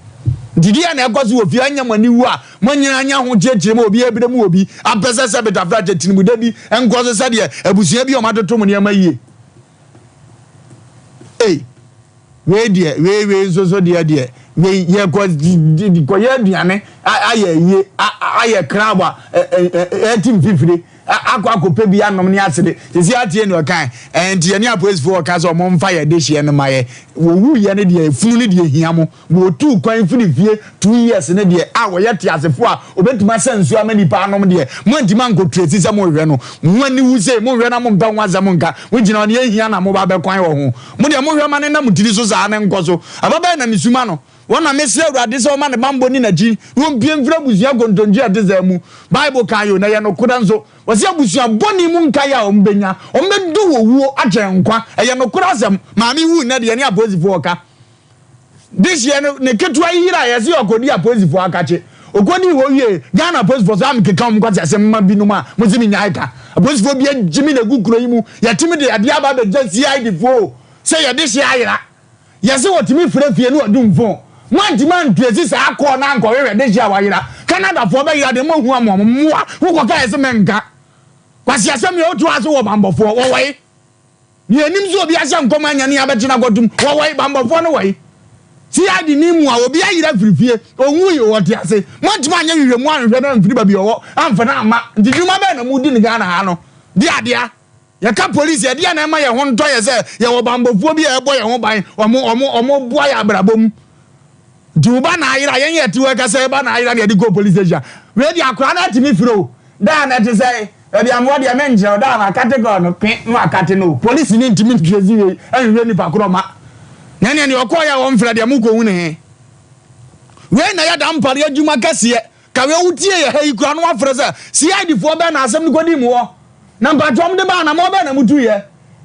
Nti deɛ na ɛkɔ so wɔ fie ɛnyɛ mo aniwu a moanyina anya ho kyerɛkyerɛ mu obiara brɛ mu obi apɛ sɛ sɛ betafra kyɛ tinimuda bi nkɔ so sɛdeɛ abusua bi a wɔatoto mo nneɛma yie. Ei, wei deɛ, wei wei nso so deɛ deɛ, wei yɛkɔ kɔyɛ aduane ayɛ ayie, ayɛ crab a ɛte mfifire akɔ akɔpɛ bi anom ne asere. Sisi atie nea ɔkae. Ɛnti yɛne apolisifoɔ ɔka sɛ ɔmo mfa yɛ dehyeɛ no ma yɛ. Wɔwu yɛ no deɛ, efunu no deɛ hia mo. Wɔtuu kwan firi fie 2 years no deɛ a wɔyɛ teasefoɔ a wɔbɛtumi asa nsuo ama nnipa anom deɛ, moantumi ankɔ Tracy sɛ monhwɛ no. Mo ani wu sei, monhwɛ na mompɛ ho asɛm nka. Mogyina hɔ no, yɛnhia na moba abɛkwan wɔ ho. Mo deɛ monhwɛ ma no nna mo tiri so saa na nkɔ so. Ababaa yi na mesuma no. Wɔn na mesrɛ Awurade sɛ ɔmma ne bammɔ nni n'akyi na ɔmpue mfiri abusua kontonkye a ɛte saa mu. Bible kae o, na ɛyɛ nokorɛ nso. Wɔse abusua bɔne mu nkaeɛ a wɔbɛnya, wɔbɛdɔ wɔ wuo akyɛn nkwa. Ɛyɛ nokorɛ asɛm. Maame wui nnɛ deɛ, yɛne apolisifoɔ reka. This year no ne ketewa yi yera yɛse ɔkɔdi apolisifoɔ akakye. Ɔkɔdii hɔ wie Ghana apolisifoɔ so a mekeka wɔn nkwaseasɛm ma binom a mose menyae ka. Apolisifoɔ bi agye me na egu kuro yi mu. Yɛtumi de adeɛ aba abɛgya CID foɔ o sɛ yɛde hye ayera. Yɛse wɔtumi frɛ fie ne wɔdum phone. Moantumi antrace saa call no ankɔhwehwɛ de hye a wayera. Canada foɔ bɛyera deɛ moahu amoa mo mmoa. Wokɔka yɛse menka. Kwaseasɛm yɛ wotoa so wɔ banbɔfoɔ wɔwɔ he? Nea enim sɛ obi ahyɛ nkɔm anya ne abɛkyena akɔtom. Wɔwɔ he? Bammɔfoɔ no wɔ he? CID ni mu a obi ayera firi fie, ɔnwui o, ɔte ase. Moantumi anyɛ nhwehwɛmu anhwehwɛ no amfiri baabi a ɔwɔ amfa no amma. Nti dwuma bɛn na modi no Ghana ha no? Deɛ adea. Yɛka police a, ɛdeɛn na ɛma yɛn ho ntɔ yɛn sɛ yɛwɔ bammɔfoɔ bi a ɛbɔ yɛn ho ban, wɔn, wɔn, wɔboa yɛn abrabɔ mu. Nti wo ba na ayera, yɛn yɛte hɔ ɛka sɛ ba na ayera na yɛde kɔ police station. Wei deɛ akwadaa no atumi firi o. Daa na ɛte sɛ baabi a mewɔ deɛ menkyerɛ wo, daa na akate kɔ no pe na wakate no o. Polisi no ntumi ntrace wei nhwehwɛ nipa korɔ ma. Na ɛneɛ deɛ ɔkɔɔyɛ a wɔmfrɛ deɛ mokɔhu ne he. Wei na ɛyɛ dampare adwuma kɛseɛ. Ka wei wotie yɛ ha yi koraa na wafrɛ sɛ CID foɔ bɛn na asɛm no kɔdii mo hɔ? Na mpakyɛ wɔn de baa anamɔn bɛn na motuiɛ?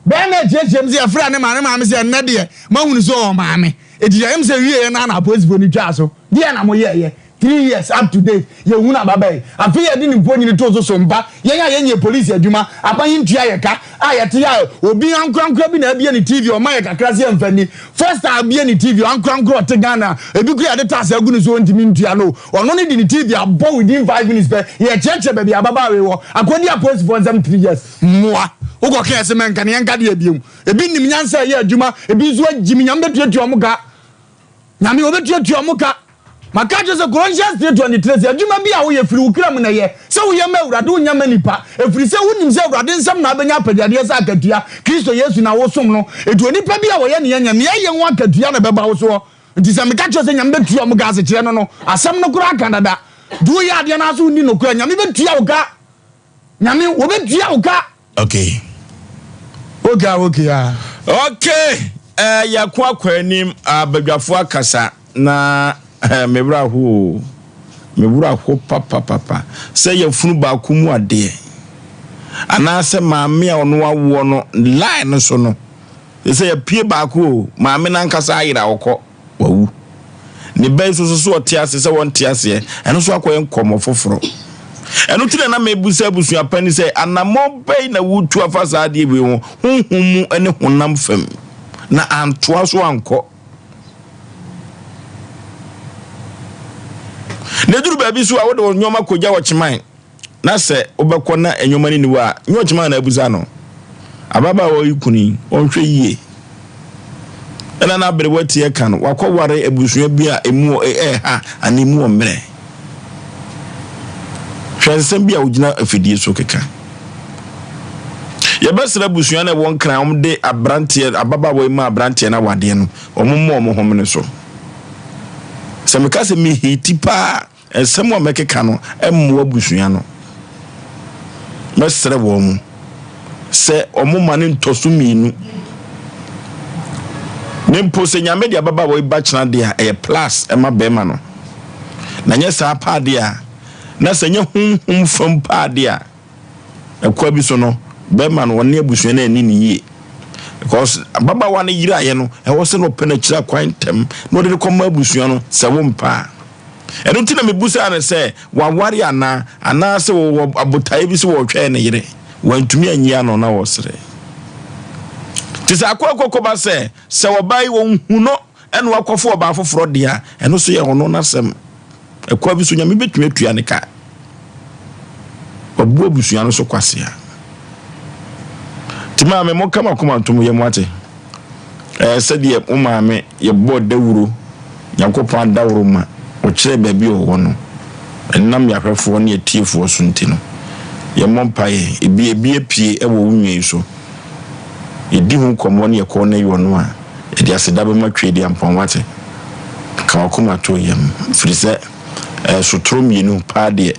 Bɛn na ɛkyiakyia mu sɛ yɛfrɛɛ ne maame maame sɛ ɛnnɛ deɛ moahunu sɛ ɔwɔ maame. Enti yɛyam sɛ wieɛ no ara na apolisifoɔ no twaa so. Deɛn na moyɛeɛ? 3 years up to date, yɛhunu ababaa yi. Afei yɛde ne mfonini too so so mpa. Yɛn a yɛnyɛ polisi adwuma, aban yi ntua yɛ ka a yɛte a, obi ankorankora bi na abie ne TV, ɔma yɛ kakra sɛ yɛmfa ni. First time abie ne TV, ankorankora ɔte Ghana, ebi kura yɛde tax agu ne so, ɔntumi ntua no, ɔno ne de ne TV abɔ within 5 minutes pɛ, yɛkyerɛkyerɛ baabi ababaawa yi wɔ akɔdi apolisifoɔ nsɛm 3 years. Mmoa wokɔ kɛɛ sɛ mɛnka ne yɛnka deɛ biom. Ebi nim nyansa ɛyɛ adwuma, ebi nso agyimi. Nyame bɛtuatua ɔmo ka, Nyame wɔbɛtuatua ɔmo ka. Maka kyerɛ sɛ Colossians 3:23 sɛ adwuma bi a woyɛ firi wo kra mu na ɛyɛ sɛ woyɛ ma Awurade, wonyɛ ma nipa, ɛfiri sɛ wonim sɛ Awurade nsɛm na abɛnya apɛgyadeɛ sɛ akatua. Kristo Yesu na wosom no. Ɛti onipa bi a wɔyɛ ne yɛnyɛ nea ɛyɛ ho akatua na ɛbɛba wo soɔ. Nti sɛ meka kyerɛ sɛ Nyame bɛtua ɔmo ka, asekyerɛ no asɛm no koraa ka dada de woyɛ adeɛ no aso wonni nokorɛ, Nyame bɛtua wo ka. Nyame wɔbɛtua wo ka. Okay. Okay, ah. Okay. Yɛko akɔ anim, abadwafoɔ akasa na me werɛ aho o. Me werɛ aho papapapa sɛ yɛfunu baako mu adeɛ anaasɛ maame a ɔno awoɔ no line no so no sɛ yɛpie baako o, maame no ankasa ayera ɔkɔ wawu. Ne ba yi nso so ɔte ase sɛ wɔnte aseɛ, ɛno nso akɔyɛ nkɔmmɔ foforɔ. Ɛno nti na na mebusa abusua pani sɛ anammɔn bɛn na wotu afa saa adeɛ wei ho honhom mu ne honam fam, na antoa so ankɔ. Na ɛduru baabi so a wode wo nneɛma kɔgya wɔ kyeman na sɛ wobɛkɔ na nneɛma no nni hɔ a, nyɛ ɔkyeman na abusa no. Ababaawa yi kunu yi, ɔnhwɛ yie. Ɛna n'aberewa ti ɛka no, wakɔware abusua bi a emu ɛha anaa emu wɔ mmerɛ. Hwɛ nsɛm bi a wogyina afidie so keka. Yɛbɛsrɛ abusua no ɛwɔ Nkran a wɔde aberanteɛ, ababaawa yi ma aberanteɛ no awadeɛ no, wɔn mmɔ wɔn homene so. Sɛ meka sɛ mehiti paa, Nsɛm a mɛkeka no mmoa abusua no. Mɛsrɛ wɔn sɛ wɔmma no ntɔ so mmienu. Ne mpo sɛ Nyame de ababaawa yi ba kyena deɛ a, ɛyɛ plus ɛma bɛrima no. Na nyɛ saa paa deɛ a, na sɛ nyɛ honhom fam paa deɛ a, Ɛkwa bi so no, bɛrima no ɔne abusua no anni no yie. Because ababaawa no yeraeɛ no, ɛwɔ sɛ na ɔpɛ no akyiri akwan ntɛm na ɔde no kɔma abusua no sɛ wompɛ a. Ɛno nti na mebusaa no sɛ waware anaa, anaasɛ wɔwɔ abotaeɛ bi sɛ wɔretwɛn ne yere. Wantumi anyi ano na ɔresere. Nti sɛ akɔ akɔkɔba sɛ, sɛ ɔbaa yi ɔnhu no ɛna wakɔfa ɔbaa foforɔ deɛ a, ɛno nso yɛ ɔno n'asɛm. Ɛkwan bi so Nyame bɛtumi atua ne ka. Wabu abusua no so kwasea. Nti maame monka mo akoma ntom yɛ mo ate. Ɛɛ sɛdeɛ mo maame yɛbɔɔ dawuro, Nyankopɔn adaworo ma ɔkyerɛɛ baabi a ɔwɔ no, ɛnam yɛahwɛfoɔ ne atiefoɔ so nti no, yɛmmɔ mpaeɛ. Ebi ebi apue wɔ wo nwa yi so. Yɛdi ho nkɔmmɔ ne yɛkɔ ne yɔ no a, Yɛde aseda bɛma Tweaduampɔn, woate? Ka w'akoma to yam, ɛfiri sɛ ɛɛ sotoro mmienu paa deɛ,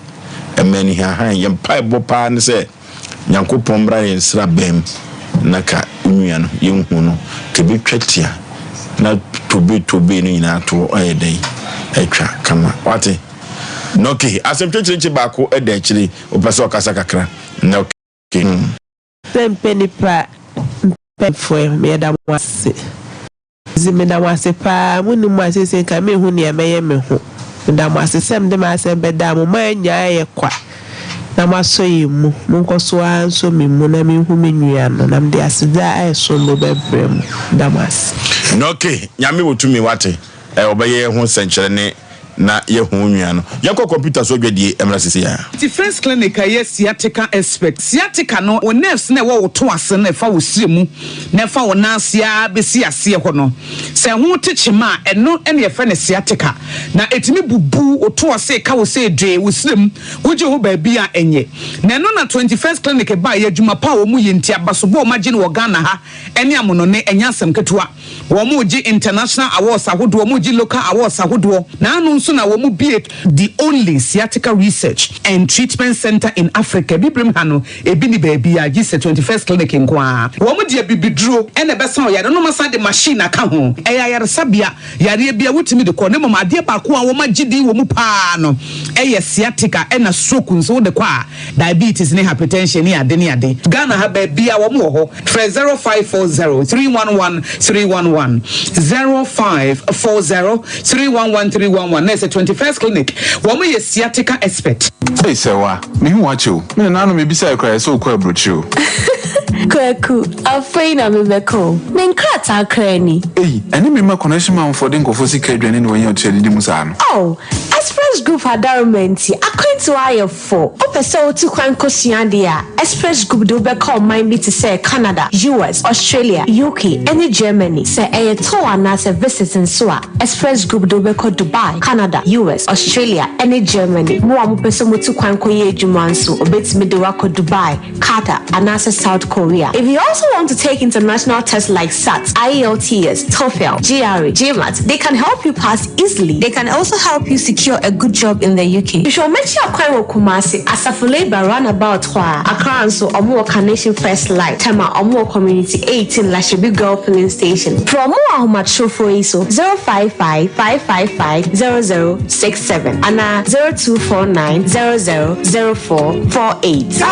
ɛma anihahan. Yɛn mpaebɔ paa ne sɛ Nyankopɔn mmra yɛn nsraban mu na ka wo nua no, yɛnhu no, ka ɛbɛtwa tia na tobe tobe no nyinaa to ayɛ dɛn? Atwa kama, woate? Nɔke, asɛm kyenkyerenkye baako da akyire, wopɛ sɛ ɔkasa kakra? Nɔke. Sɛ mpɛ nipa mpanyinfoɔ yɛda mo ase dzi meda mo ase paa mo nni mo a seesei nka menhu nea mɛyɛ me ho meda mo ase sɛ mede m'asɛm bɛdaa mo moannyaa yɛ kwa na moasɔ yɛn mu monkɔ so ara nsɔ me mu na menhu me nua no na mede aseda a ɛsom bo bɛbrɛ mo meda mo ase. Ok Nyame wɔ tumi wate ɛ ɔbɛyɛ ho sɛnkyerɛne na yɛahu wo nua no. Yɛnkɔ kɔmputa so adwadie mmra sisi ara. Ti First Clinic a ɛyɛ sciatica expert. Sciatica no, wo nerves no a ɛwɔ wo to ase no ɛfa wo srɛ mu na ɛfa wo nan ase ara bɛsi aseɛ hɔ no, sɛ ɛho te kyema a, ɛno na yɛfrɛ no sciatica. Na ɛtumi bubu wo to ase, ɛka wo sɛ dwee, wo srɛ mu, wogye ho baabi a ɛnyɛ. Na ɛno na 21st Clinic baeɛ, adwuma pa a wɔyɛ nti, abasobɔ a wɔagye no wɔ Ghana ha ne amonɔne, ɛnyɛ asɛm ketewa. Wɔregye international awards ahodoɔ, wɔregye local awards ahodoɔ. Naano nso na wɔn bue the only sciatica research and treatment centre in Africa. Abibirem ha no, ebi nni baabiara gye sɛ 21st Clinic nko ara. Wɔn de abibiduro na ɛbɛsa ɔyare no na wɔasan de machine aka ho. Ɛyɛ ayaresabea, yareɛ biara wotumi de kɔ na mmom adeɛ baako a wɔagye din wɔ mu pa ara no yɛ sciatica ɛna stroke nso wode kɔ a, diabetes ne hypertension ne ade ne ade. Ghana ha baabiara wɔn wɔ hɔ. Frɛ 0540 311 311, 0540 311 311 na. sɛ 21st Clinic, wɔn yɛ sciatica expert. Ei Sɛwa, mehu wo akyɛ o. Me nananom mebisae koraa ɛsɛ wokɔ aburokyire o. Kwaku, afei na mebɛka o. Me nkrataa koraa ni. Ei, ɛne me mma connection manfoɔ de nkurɔfoɔ sika adwane na wɔanya ɔtua didi mu saa no. Oh, Express Group adaworoma nti, akwantuo ayɛ fo. Wopɛ sɛ wotu kwan kɔsua adeɛ a, Express Group de wo bɛkɔ ɔman bi te sɛ Canada, US, Australia, UK, ne Germany. Sɛ ɛyɛ tour anaasɛ visit nso a, Express Group de wo bɛkɔ Dubai, Canada, US, Australia, ne Germany. Mo a mopɛ sɛ motu kwan kɔyɛ adwuma nso, wɔbɛtumi de wo akɔ Dubai, Qatar, anaasɛ South Korea. If you also want to take international tests like SAT, IELTS, TOEFL, GRE, GMAT, they can help you pass easily. They can also help you secure a good job in the UK. Hwehwɛ wɔn akyi akwan wɔ Kumasi, Asafo Labour roundabout hɔ ara. Accra nso, wɔwɔ Carnation First Light, Tema, wɔwɔ Community 18 Lashibi Girl Filling Station. Frɛ wɔn wɔ ahomatrofoɔ yi so, 055 555 0067 anaa 0249 00 0448.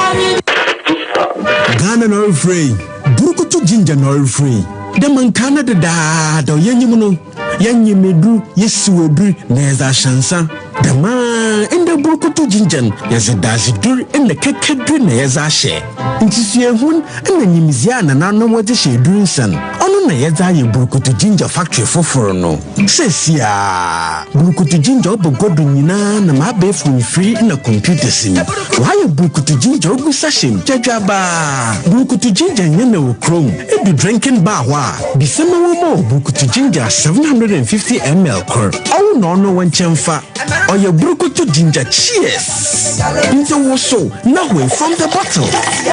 Ghana na ɔrefrɛ yi, Burukutu Ginger na ɔrefrɛ yi. Dɛ ma nkaa no dedaada ɔyɛ nyim no, yɛnyem edur, yesiw edur na yɛdze ahyɛ nsa. Dɛm ara ndɛ Burukutu Ginger no, yɛdze dadzedur na kɛkɛdur na yɛdze ahyɛ. Ntsusuehun na nyimdzee a nananom wɔdze hyɛ edur nsa no, ɔno na yɛdze ayɛ Burukutu Ginger factory fofor no. Seseiara, Burukutu Ginger ɔba gua do nyina nam abaɛfor mfir na computers mu. Wɔayɛ Burukutu Ginger ogu sachet mu gyadwabaa. Burukutu Ginger nnyɛ na wɔ kurom. Edu drinking bar hɔ a, bisa ma wɔmma wo Burukutu Ginger 750 ml kor. Ɔwo na ɔno wo nkyɛn fa. Ɔyɛ Burukutu Ginger Cheers! Ntsi wosow na hue from the bottle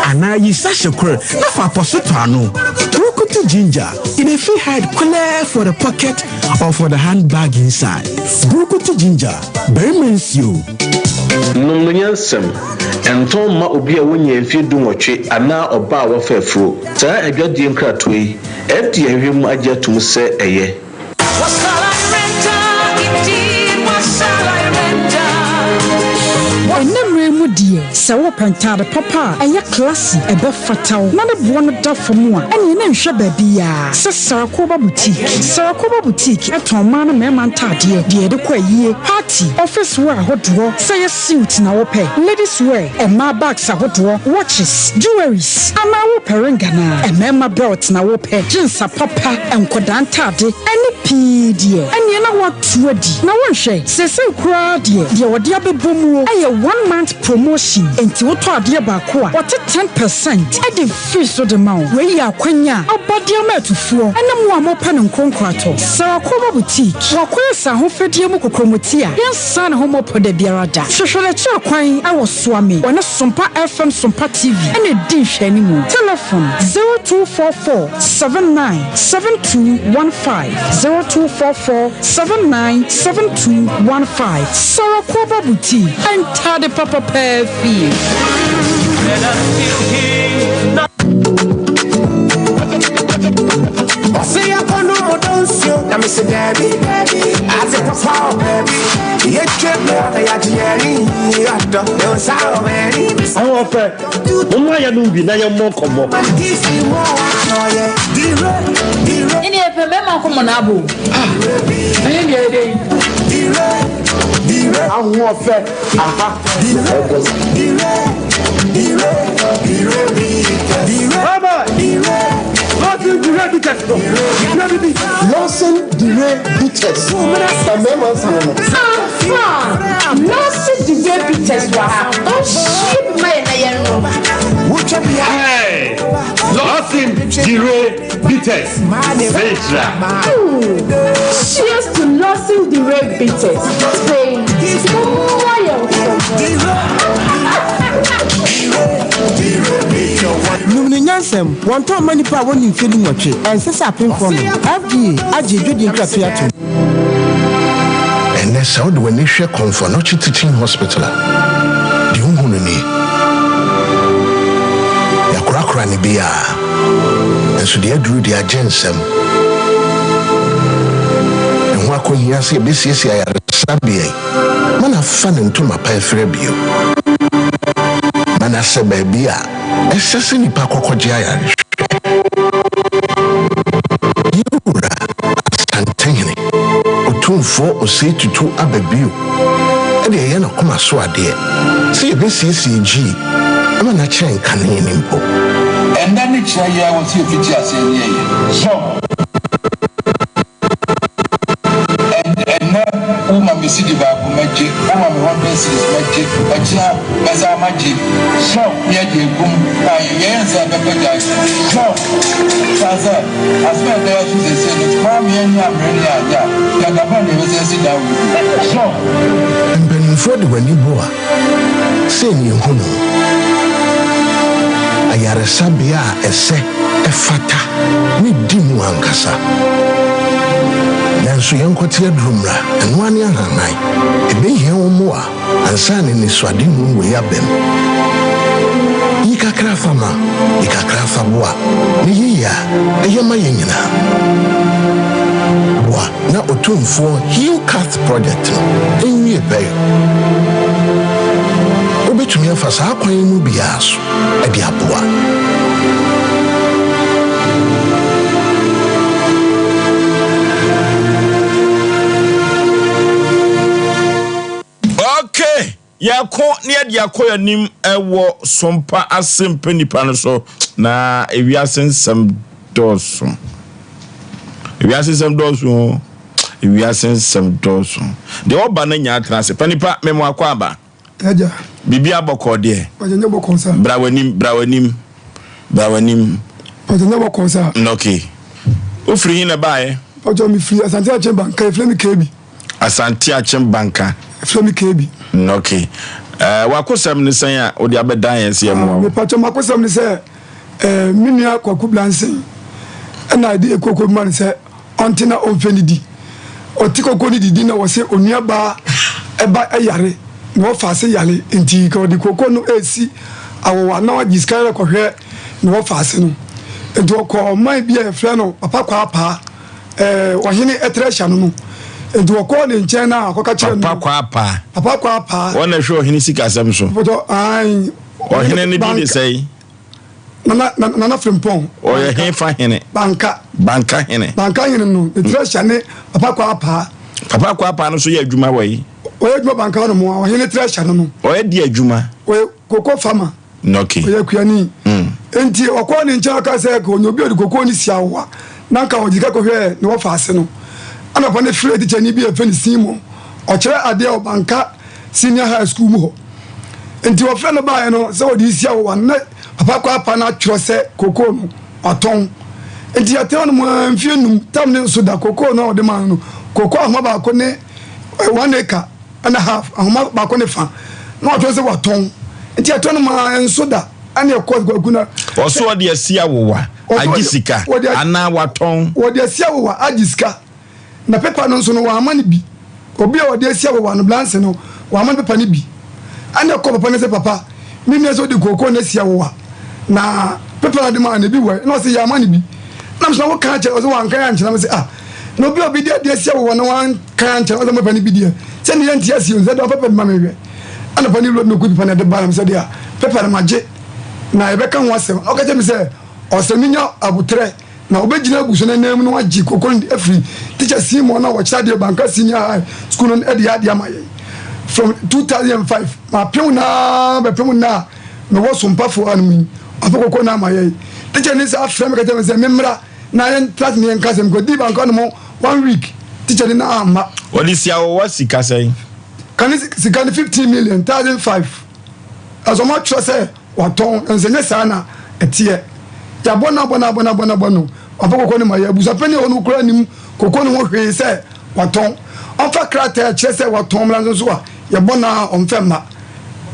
anaa yi sachet kor na fa apɔso tɔ ano. Burukutu Ginger. E dey fit hide clear for the pocket or for the handbag inside. Burukutu ginger, barima nsuo. Nom no nyansam. Ntɔn mma obi a wonnyaa mfeɛ dunwɔtwe anaa ɔbaa a wafa afuro. Saa adwadie nkratoɔ yi, FDA ahwehwɛ mu agye atom sɛ ɛyɛ. What shall I render indeed? What shall I render? Ɛnnɛ mmerɛ yi mu deɛ, sɛ wopɛ ntaade papa a ɛyɛ classy, ɛbɛfata wo, na ne boɔ no da fam a, ɛnneɛ na nhwɛ baabiara sɛ Sarakoba Boutique. Sarakoba Boutique tɔn mmaa ne mmarima ntaadeɛ, deɛ yɛde kɔ ayie, party, office wear ahodoɔ, sɛ ɛyɛ suit na wopɛ, ladies wear, mmaa bags ahodoɔ, watches, jewelries, anaa wopɛ ring anaa mmarima belt na wopɛ, jeans apapa, Nkwadaa ntade ne pii deɛ, ɛneɛ na woato adi. Na wonhwɛ, seesei koraa deɛ, deɛ wɔde abɛbɔ muo yɛ one month promotion, enti wotɔ adeɛ baako a, wɔte ten percent de firi so de ma wo. Wei yɛ akwanya a aba de ama atufoɔ ne mo a mopɛ no nkonkoratɔ. Sarah Koma Boutique, wakɔyɛ sɛ ahofadie mu kokromoti a yɛnsan ne ho mmɔpɔ da biara da. Hwehwɛ n'akyiri kwan wɔ Suame, ɔne Sompa FM Sompa TV na ɛdi nhwɛanimu. Telefon, 0244 79 7215, 0244 79 7215. Sarah Koba Boutique, ntade papa paa fie. Ahoɔfɛ, momma yɛnom bi na yɛmmɔ nkɔmmɔ. Ɛne yɛpɛ mmarima nkɔmmɔ na abo. Ah, ɛne deɛ ɛdɛ yi. Ahoɔfɛ, aha na ɛbɔ. Lawson Dire Bitters na mmarima nsa no no. Ampa! Lawson Dire Bitters wɔ ha. Ɔnhyie bi ma yɛn na yɛnnom. Hey! Lawson Dire Bitters. Mekyira. Cheers to Lawson Dire Bitters. Afei, momma yɛn nkɔmmɔ. Nom no nyansam. Wɔntɔn mma nnipa a wɔnni mfe dunwɔtwe. Ɛnsɛ sɛ apemfoɔ nom. FDA agye adwadie nkratoɔ yi atom. Ɛnnɛ, sɛ wode w'ani hwɛ Komfo Anokye Teaching Hospital a, deɛ wohu no nie. Yɛakorakora no biara, nanso deɛ aduru deɛ agye nsam. Ɛho akɔhia sɛ yɛbɛsiesie ayaresabea yi ma no afa ne ntoma pa afira bio, ma no asɛ baabi a ɛsɛ sɛ nnipa kɔkɔgye ayarehwɛ. Yɛn Wura Asantehene, Otumfoɔ. Otumfoɔ Osei Tutu aba bio de ɛyɛ n'akoma so adeɛ sɛ yɛbɛsiesie Gyii ma no akyɛn kane no mpo. Ɛnnɛ ne kyerɛ yɛ wɔ sɛ yɛfiti aseɛ ne yɛyɛ. So ɛnnɛ wo ma me cedi baako mɛgye, wo ma me hundred cedis mɛgye, ɔkyena mɛsan magye. So ne yɛde agum na yɛyɛ nsɛ yɛbɛkɔ gyae. So san sɛ asɛm a ɛda yɛn so seesei no maa me ani ammere ne anyɛ a, nka da bɛn na yɛbɛsan asi dan wei bio. So. Mpanimfoɔ de w'ani bo a. Sei ne yɛhu no, ayaresabea a ɛsɛ, ɛfata, ne di mu ankasa. Nanso yɛnkɔte aduru mmra, ɛno ara ne ahanhan. Ɛbɛhia wo mmoa ansa na anisoadehunu wei abam. Yi kakra fa ma, yi kakra fa boa, na ɛyɛ yie a, ɛyɛ ma yɛn nyinaa. Boa. Na Otumfoɔ Heal Cath Project no nwie pɛyɛ. Wobɛtumi afa saa kwan yi mu biara so de aboa. Okay, yɛko na yɛde akɔ yɛn anim wɔ sompa ase mpɛ nipa no so na ewiase nsɛm dɔɔso. Ewiase nsɛm dɔɔso o. Ewiase nsɛm dɔɔso. Deɛ ɔba no nya atena ase. Pa nipa memo akɔ aba. Agya. Biribi abɔkɔ deɛ. Ɔgya nyɛ bɔkɔ sa. Bra w'anim, bra w'anim, bra w'anim. Ɔgya nyɛ bɔkɔ sa. Okay. Wofiri hin na ɛbaeɛ? Ɔgya mefiri Asante Akyem Banka, efiri mi Kebi. Asante Akyem Banka. Efrɛ me KB. Mm, ok. Uh, wakosɛm ne sɛn a wode abɛdan yɛn sɛ yɛmmoa wo? Mepatwɔ makosɛm ne sɛ eh, me nua Kwaku Blansen ɛna ɛde ekoko ma no sɛ ɔnte na ɔmfɛ ne di. Ɔte koko ne didi na wɔse onua baa ɛba ɛyare na wɔfa ase yare nti ka ɔde koko no ɛresi awowa na wagye sika yɛrɛ kɔhwɛ na wɔfa ase no. Nti ɔkɔ ɔman bi a yɛfrɛ no Papa Kwaapaa. ɛɛ ɔhene ɛtrɛ hyɛ no no nti wɔkɔɔ ne nkyɛn na akɔka kyerɛ no. Papa Kwaapaa. Papa Kwaapaa. Wɔn na ɛhwɛ ɔhene sikasɛm so. Pɔtɔ ayi. Ɔhene no din de sɛn? Nana Nana Frimpong. Ɔyɛ hefa hene? Banka. Banka hene. Banka hene no ne trɛ hyɛ ne Papa Kwaapaa. Papa Kwaapaa no nso yɛ adwuma wɔ yi. Ɔyɛ adwuma Banka no mu a ɔhene trɛ hyɛ no no. Ɔyɛ di adwuma. Ɔyɛ koko farmer. Okay. Ɔyɛ kuani. Mm. Nti ɔkɔɔ ne nkyɛn ɔka sɛ ka ɔnya obi a ɔde kokoo no si awowa na nka ɔgye ka kɔhwɛɛ ne wɔfa ase no. Ɛna papa no frɛɛ tikyani bi a yɛfrɛ no Simon. Ɔkyerɛ adeɛ wɔ Banka Senior High School mu hɔ. Nti ɔfrɛ no baeɛ no sɛ ɔde si awowa no na papa kɔ apa no atwerɛ sɛ kokoo no watɔn. Nti yɛtena no mu ara mfeɛ num tam ne nso da kokoo no a ɔde maa no no kokoo ahoma baako ne eh, one acre ɛna half ahoma baako ne fa na watɔn sɛ watɔn nti ɛtɔ no maa nso da ɛna ɛkɔ kwaku na. Ɔso ɔde asi awowa agye sika anaa watɔn. Wɔde asi awowa agye sika na pepa no nso no wamma no bi obi a ɔde asi awowa no blanse no wamma no pepa no bi ɛna ɛkɔ papa no sɛ papa me nua sɛ ɔde kookoo no asi awowa na pepa no de maa no ebi wɔ ɛna ɔsɛ yɛ ama no bi na mesɛ woka kyerɛ ɔsɛ wanka yɛ ankyerɛ me sɛ ah na obi a obi de adeɛ asi awowa na wanka ankyerɛ ɔsɛ mɔpɛ no bi deɛ sɛ ne yɛnte aseɛ sɛ deɛ ɔpɛpɛ no ma mehwɛ ɛna pa ne wura no kɔ pepa no de ba na mesɛ deɛ pepa no magye na yɛbɛka ho asɛm na ɔka kyerɛ me sɛ ɔsɛ menya abotrɛ na ɔbɛgyina agu so no anan mu na wagye koko no afiri tikya Simon na ɔkyerɛ adeɛ Banka Senior High School no de adeɛ ama yɛn from 2005 mapem naa bɛpem na a mewɔ sompafoɔ anom yi ɔpɛ koko no ama yɛn tikya ne sɛ afrɛ me ka kyerɛ me sɛ memmra na yɛntra ase na yɛnka asɛm kɔdii Banka no mo one week tikya ne na amma. Wɔde si awowa sika sɛn? Kane sika no 15 million 1005 ɛsɛ ɔmo atwerɛ sɛ watɔn nso ɛnyɛ saa na ɛteɛ yɛabɔ no abɔ no abɔ no abɔ no abɔ no wapɛ koko no ma yɛ abusuapɛni a ɔno kura nim koko no ho hwee sɛ watɔn ɔmfa krataa ɛkyerɛ sɛ watɔn mmra nso so a yɛbɔ no a ɔmfɛ mma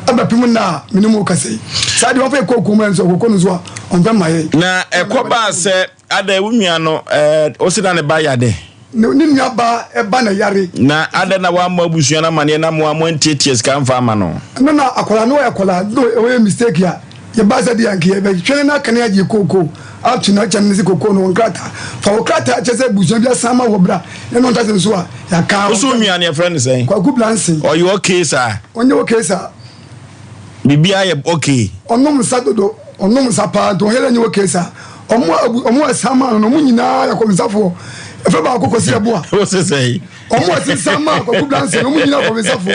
ɛbɛpem nna a mene mu kasa yi saa deɛ ɔmfa yɛ koko mmra nso koko no nso a ɔmfɛ mma yɛ. Na ɛkɔbaa sɛ Adɛn, wo nua no, ɛɛ, ose na ne ba yare? Ne, ne nua baa ba na yare. Na adɛn na wammɔ abusua no amaneɛ na mo a moantiatia sika amfa amma no? Ɛno na akwadaa no ɔyɛ akwadaa na ɔyɛ mistake a yɛbaa sɛ deɛ anka yɛbɛhwɛ no na akane agye kookoo up to na kyɛ no sɛ kookoo no wɔ nkrataa fa wɔ krataa kyɛ sɛ abusua bi asan ma wɔ bra na ɛno ntase nso a yɛaka. Wo so wo nua no yɛfrɛ no sɛn? Kwaku Blanson. Ɔyɛ okay saa? Ɔnyɛ okay saa. Biribiara yɛ okay. Ɔnom nsa dodo, ɔnom nsa paa nti ɔhɛlɛ nyɛ okay saa. Ɔmo a ɔmo a ɛsan maa no no ɔmo nyinaa yɛ kɔnsafoɔ. Ɛfɛ baako Kwasi Yeboah. Wo se sɛn? Ɔmo a ɛsensan maa Kwaku Blanson ɔmo nyinaa kɔbensafo.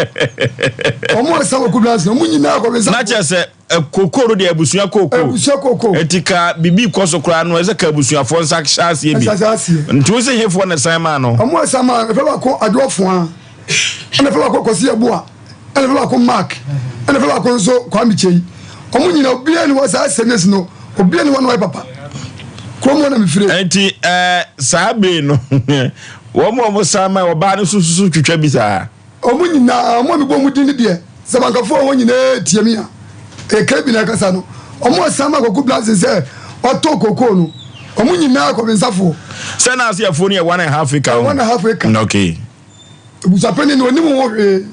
Ɔmo a ɛsan Kwaku Blanson ɔmo nyinaa kɔbensafo. Na kyerɛ sɛ kokoo no deɛ abusua kokoo. Abusua kokoo. Eti ka biribi kɔ so koraa no ɛsɛ ka abusuafoɔ nsa hyɛ aseɛ bi. Nsa hyɛ aseɛ. Nti wo se hefoɔ na ɛsan maa no? Ɔmo a ɛsan maa no, ɛfɛ baako Adwoa Foaa, ɛna ɛfɛ baako Kwasi Yeboah, ɛna ɛfɛ baako Mark, ɛna ɛfɛ baako nso Kwame Kyei. Ɔmo nyinaa obiara ni hɔ saa asɛm yi si no, obiara ni hɔ na ɔyɛ papa. Kurom hɔ na mefire. Enti ɛɛ saa bere no wɔn a wɔsan maa ɔbaa no nso susu twitwa bi saa. Wɔn nyinaa, wɔn a mebɔ wɔn din no deɛ, sɛ Bankafoɔ a wɔn nyinaa tie me a, ɛyɛ KB na ɛkasa no. Wɔn a san maa Kwaku Blankson sɛ ɔtɔ kokoo no, wɔn nyinaa kɔbensafoɔ. Sɛ na ase afuo no yɛ one and half acre. One and half acre. Okay. Abusuapanin no, onim ho hwee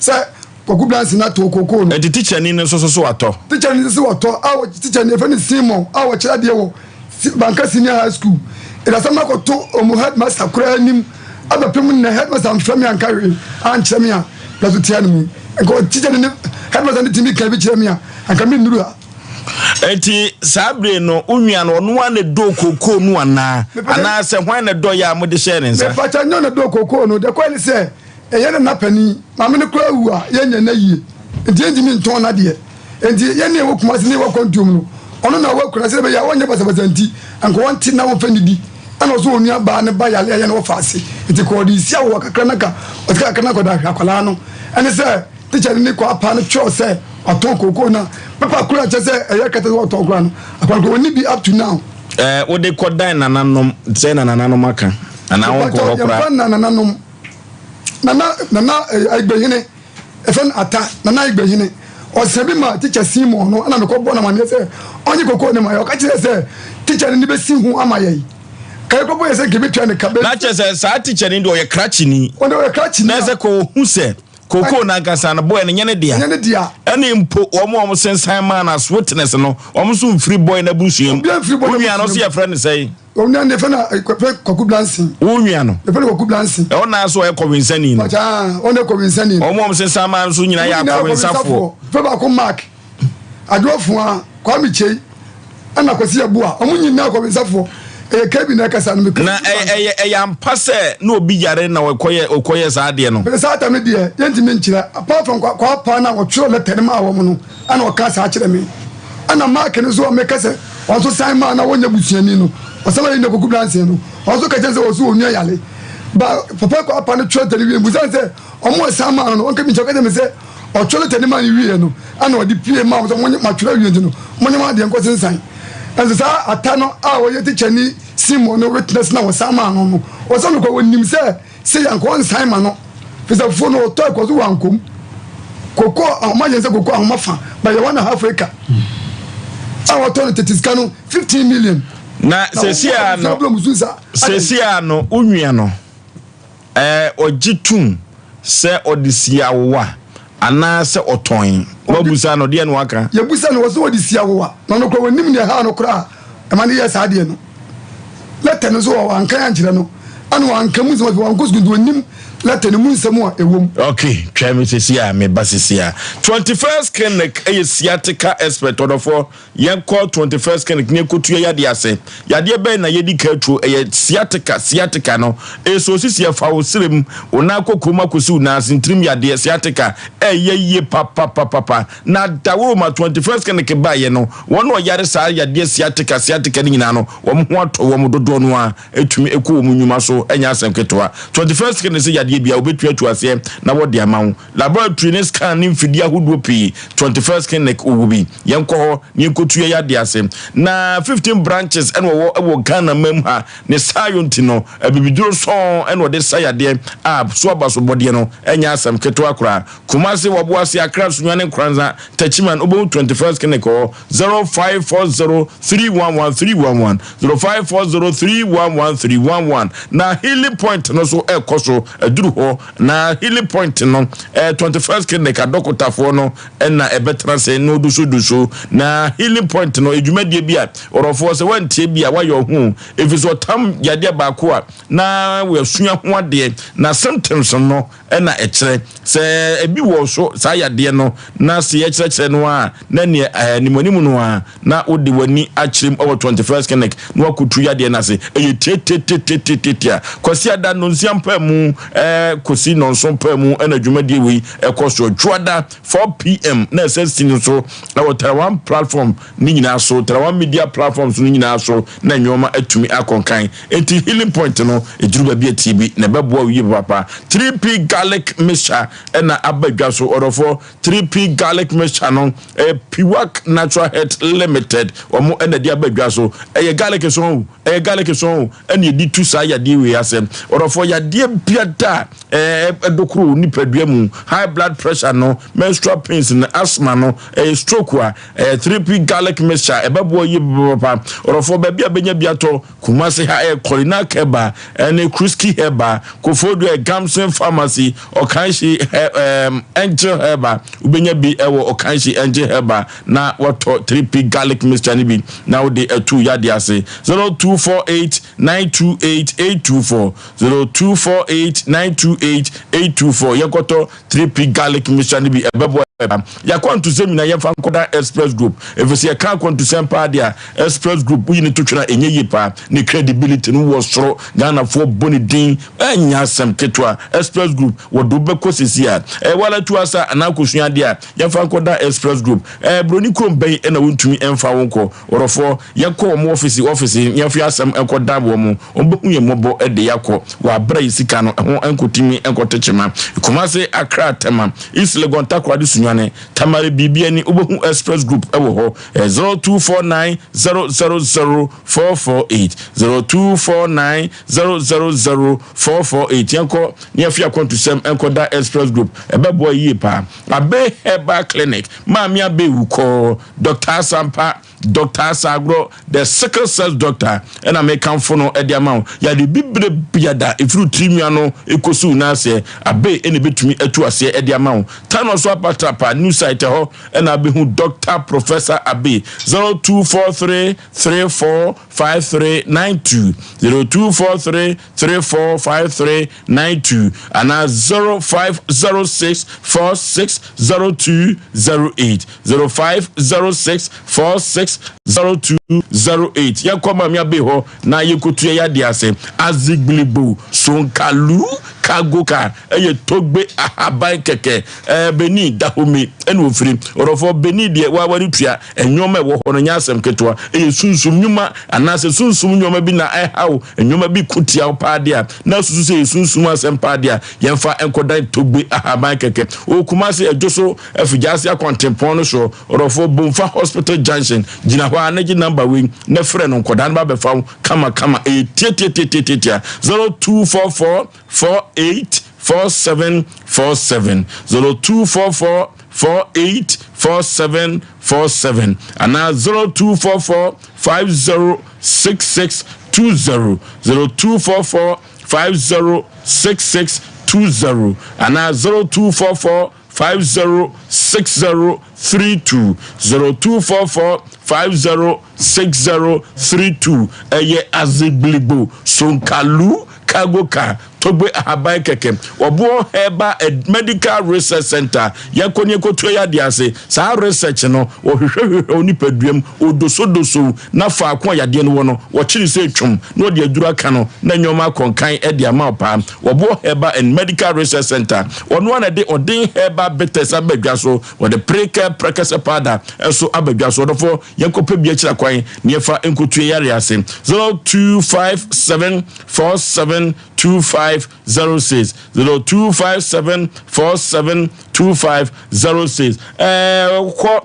sɛ Kwaku Blankson atɔ kokoo no. Enti tikyani no nso so watɔ? Tikyani no nso watɔ a tikyani yɛfrɛ no Simon a wɔkyerɛ adeɛ wɔ Banka Senior High School. Ɛde asɛm no akɔto wɔn headmaster koraa anim abɛpem nnɛ headmaster amfrɛ me anka hwee ankyerɛ me a na so tia no mu. Nka tikyani ne headmaster no tumi ka bi kyerɛ me a anka mennuru ha. Enti saa bere no, wo nua no, ɔno ara na ɛdɔɔ kookoo no anaa? Anaasɛ hwan na ɛdɔeɛ a mode hyɛɛ ne nsa? Mepakyɛ, nyɛ ɔno na ɛdɔɔ kookoo no. Deɛ ɛkɔeɛ ne sɛ, ɛyɛ nana panin. Maame no koraa awu a, yɛnyɛ no ayie, enti yɛntumi ntɔn n'adeɛ. Enti yɛn a yɛwɔ Kumasi ne yɛwɔ akwantuo mu no, ɔno na ɔwɔ akura sɛdeɛ ɛbɛyɛ a ɔnyɛ basabasa nti, anka ɔnte na ɔmfa nnidi. Ɛna ɔsɛ onua baa ne ba yare a ɛyɛ na ɔfa ase. Enti ka ɔde si awowa kakra na ka ɔte kakra na kɔda ahwɛ akwadaa no. Ɛne sɛ tikya no ne kwaapaa no kyerɛw sɛ watɔn kookoo na pepa koro a kyerɛ sɛ ɛyɛ kɛtɛ sɛ wɔtɔn koraa no, akwadaa no ɔnni bi up to now. Ɛɛ wode kɔdan nananom sɛ na nananom aka anaa wonkɔ hɔ koraa? Yɛmfa nna nananom. Nana Nana Ayigbehene. Yɛfrɛ no Ata, Nana Ayigbehene. Ɔsesa bi ma tikya Simon no, ɛna mekɔbɔ no amanneɛ sɛ ɔnye kokoo no ma yɛn. Ɔka kyerɛɛ sɛ tikya no ne bɛsi ho ama yɛn. Ka yɛkɔbɔ yɛ sɛ nka ɛbɛtua ne ka bɛ. Na kyerɛ sɛ saa tikya no deɛ ɔyɛ krakyeni. Ɔno ɔyɛ krakyeni. Na ɛsɛ ka ɔhu sɛ kokoo no ankasa no bɔɛ no nyɛ ne dea. Nyɛ ne dea. Ɛne mpo wɔn a wɔsensan maa no as witness no, wɔn nso mfiri bɔɛ no abusua mu. Obiara mfiri bɔɛ no abusua mu. Wo nua no nso yɛfrɛ no sɛn? Onua no yɛfrɛ no yɛfrɛ Kwaku Blanson. Wo nua no? Yɛfrɛ no Kwaku Blanson. Ɛhɔ naa so ɔyɛ kɔwensani no. Pàtà ɔno yɛ kɔwensani. Wɔn a wɔn maa nso nyinaa yɛ akɔwensafoɔ. Fɛ baako Mark, Adwoa Fua, Kwame Kyei, ɛna Kwasi Yeboah. Wɔn nyinaa kɔwensafoɔ. Ɛyɛ KB na ɛkasa no. Na ɛyɛ ɛyɛ ampa sɛ na obi yare na ɔkɔyɛ ɔkɔyɛ saa adeɛ no. Saa tam no deɛ yɛntumi nkyerɛ apart from Kwapaa na wɔtwerɛ lɛtɛ no maa wɔn no. Ɛna ɔkaa saa kyerɛ me. Ɛna Mark no nso a meka sɛ ɔno nso san maa na wɔnyɛ busuani no, ɔsan maa yɛn Kwaku Blansen no, ɔno nso ka kyerɛ sɛ ɔso onua yale. Ba papa kɔ apa no twerɛ tɛne wie mbusa sɛ ɔmo ɛsan maa no no, ɔnka bi nkyɛn ɔka kyerɛ me sɛ ɔtwerɛ tɛne maa no wie no, ɛna ɔde pie maa wɔn sɛ mo matwerɛ awie nti no, mo nyɛ mo adeɛ nkɔ sensan. Ɛnso saa ata no a ɔyɛ tikyani Simon no witness na wɔsan maa no no, ɔsan no kɔ wɔnim sɛ Sɛ yɛn kɔ nsan ma no fisɛ fufuo no ɔtɔ ɛkɔ so wɔ ankom koko ahoma yɛn sɛ koko ahoma fa ba yɛ one and half acre a wɔtɔ no tete sika no 15 million. Na sɛsi a no sɛsi a no onua no ɛɛ ɔgye tum sɛ ɔde si awowa anaa sɛ ɔtɔn wabusa no deɛ no waka. Yɛbusa no wɔ sɛ ɔde si awowa na ɔno koraa wɔnim deɛ ɛhaa no koraa ɛma no yɛ saa adeɛ no. Lɛtɛ no nso wɔ wankan ankyerɛ no ɛna wanka mu nsɛm wankɔ sukuu nti wɔnim lɛtɛ no mu nsɛm a ɛwɔ mu. Ok, twɛn me sisi a meba sisi a. 21st Clinic ɛyɛ sciatica expert ɔdɔfoɔ yɛnkɔ 21st Clinic ne yɛnkɔtua yadeɛ ase. Yadeɛ bɛn na yɛdi ka tuo ɛyɛ sciatica sciatica no ɛsɛ osisi ɛfa wo serem wo nan kɔkɔm akɔsi wo nan ase ntirim yadeɛ sciatica ɛyɛ yie papapapapa Na dawuroma 21st Clinic baeɛ no, wɔn a wɔyare saa yadeɛ sciatica sciatica no nyinaa no, wɔn ho atɔ wɔn, dodoɔ no ara tumi kɔ wɔn nnwuma so, ɛnyɛ asɛm ketewa. 21st Clinic sɛ yadeɛ biara wɔbɛtumi atu aseɛ na wɔde ama wo. Laboratory ne scan ne mfidie ahodoɔ pii, 21st Clinic wɔ bi. Yɛnkɔ hɔ na yɛnkɔtu yɛn yadeɛ ase. Na 15 branches na wɔwɔ wɔ Ghana man mu ha. Ne saayɔ nti no, abibiduro sɔnn na wɔde sa yadeɛ a so abasobɔdeɛ no nyɛ asɛm ketewa koraa. Kumasi, Waboase, Accra, Sunyani, Nkoranza, Techiman, wobɛhu 21st Clinic wɔ hɔ, 0540 311 311, 0540 311 311. Na Healing Point no nso ɛrekɔ so aduru hɔ. Na Healing Point no, eh, 21st Clinic adɔkotafoɔ no na ɛbɛtena ase na ɔdusudusu. Na Healing Point no, dwumadie bi a ɔrɔfoɔ sɛ woantie bi a woayɛ ɔho, ɛfiri sɛ ɔtam yadeɛ baako a na wɔasua ho adeɛ na symptoms no na ɛkyerɛ. Sɛ ebi wɔ so saa yadeɛ no na sɛ yɛkyerɛkyerɛ no a na neɛ animuanimu no a na wode w'ani akyerɛ mu wɔ 21st Clinic na wakotu yadeɛ no ase. Ɛyɛ tiatiatiatiatiatia. Kwasiada nnɔnsia mpaamu Kɔsi nnɔnson paa mu ɛna dwumadie wei ɛkɔ soɔ. Dwoada 4 p.m. na ɛsɛ si no so ɛwɔ Taiwan platform ne nyinaa so, Taiwan media platforms no nyinaa so, na nneɛma atumi akɔnkan. Enti Healing Point no ɛduru baabi atie bi na ɛbɛboa wo yie papa. 3P Garlic Mixture ɛna aba dwa so, ɔdɔfoɔ. 3P Garlic Mixture no, ɛyɛ Piwak Natural Health Limited wɔn ɛna de aba dwa so. Ɛyɛ garlic so o, ɛyɛ garlic so o, ɛna yɛde tu saa yadeɛ wei asɛm. Ɔdɔfoɔ, yadeɛ biada ɛɛ ɛdokoro nipadua mu, high blood pressure no, menstrual pains no, asthma no, ɛyɛ stroke a, ɛyɛ 3P Garlic Mixture ɛbɛboa yie papa. Ɔdɔfoɔ, baabi a bɛnya bi atɔ, Kumasi ha ɛyɛ Colina Keba ɛne Kruski Herbal, Koforidua ɛyɛ Gamson Pharmacy, Ɔkanhyi ɛɛm Angel Herbal. Wobɛnya bi ɛwɔ Ɔkanhyi Angel Herbal na wɔtɔ 3P Garlic Mixture no bi na wode atu yadeɛ ase. 0248 928 824, 0248 928 824. Yɛnkɔtɔ 3P Garlic Mixture no bi, ɛbɛboa. Ɛba yɛakwantusɛm nyinaa, yɛmfa nkɔda Express Group, ɛfiri sɛ yɛka akwantusɛm paa deɛ a, Express Group woyi ne to twene a ɛnyɛ yie paa. Ne credibility no wɔ soro, Ghanafoɔ bɔ ne din, ɛnyɛ asɛm ketewa. Express Group wɔde wobɛkɔ sisi a ɛyɛ wala tu asa anaa akɔsua adeɛ a, yɛmfa nkɔda Express Group. Ɛɛ buroni kurom bɛn ɛna wontumi ɛmfa wo nkɔ? Wɔrɔfoɔ, yɛnkɔ wɔn ɔfisi ɔfisi, yɛmfa asɛm nkɔda wɔn, wɔn bɛhu yɛn mmɔbɔ de yɛakɔ wɔ abere yi. Sika no ɛho nkɔtumi nkɔte kyema. Kumase, Accra, Tema, East Legon, Takoradi, Sunyani, Tamale, biribi ani wobɛhu Express Group ɛwɔ hɔ. 0249 000 448, 0249 000 448. Yɛnkɔ ne yɛfi akwantusɛm nkɔda Express Group, ɛbɛboa yie paa. Abe Herbal Clinic, Maame Abe Wukɔɔ, Dr Asampa, Dr Asagorɔ, the sickle cell doctor, ɛna mekamfo no ɛde ama wo. Yɛde bibire biada ɛfiri tiri nua no ɛkɔsiw n'aseɛ, Abe ɛna ɛbɛtumi atu aseɛ ɛde ama wo. Tano so Apatrapa new site hɔ ɛna abɛhu Dr Professor Abe. 0243 34 5392, 0243 34 5392 anaa 0506 46 0208, 0506 46 0208. Yɛnkɔ Maame Abe hɔ na yɛnkɔtua yɛade ase. Azigbilibo sonkalu kagoka, ɛyɛ togbe ahaban kɛkɛ. Benin Dahome ɛna ofiri. Ɔrɔfoɔ, Benin deɛ wawari tua nneɛma ɛwɔ hɔ no nyɛ asɛm ketewa. Ɛyɛ sunsum nnwuma anaasɛ sunsum nneɛma bi na ɛhaw, nneɛma bi ko tia wo paa deɛ a na susu sɛ yɛ sunsum asɛm paa deɛ a, yɛmfa nkɔdan togbe ahaban kɛkɛ. Ɔkumase ɛdwo so afigyaase akwantempɔn no so. Ɔrɔfoɔ, Bomfa Hospital Junction gyina hɔ a na gye number wei na frɛ no, nkɔdaa no ba bɛfa wo kamakama. Ɛyɛ tiatiatiatiatia: 0244 48 47 47, 0244 48 47 47 anaa 0244 50 66 20, 0244 50 66 20 anaa 0244 50 60 32, 0244 50 60 32. Ɛyɛ Azigbiligbo sonkalu cargo car, togbe ahaban kɛkɛ. Ɔboɔ Herbal and Medical Research Center, yɛnkɔ ne yɛnkɔtua yɛ adeɛ ase. Saa research no, wɔhwehwɛhwehwɛ onipaduam, odosodoso na faako a yadeɛ no wɔ no, wɔkyere sɛ twom na wɔde aduru aka no na nneɛma akɔnkan de ama wo paa. Wɔboɔ Herbal and Medical Research Center, ɔno ana de Ɔden Herbal Bitters aba dwa so, wɔde Prekɛ Prɛkɛsɛ Powder nso aba dwa so. Ɔdɔfoɔ, yɛnkɔpɛ bi akyira kwan na yɛfa nkɔtua yare ase. 0257 47 2506, 0257 47 2506. Kɔ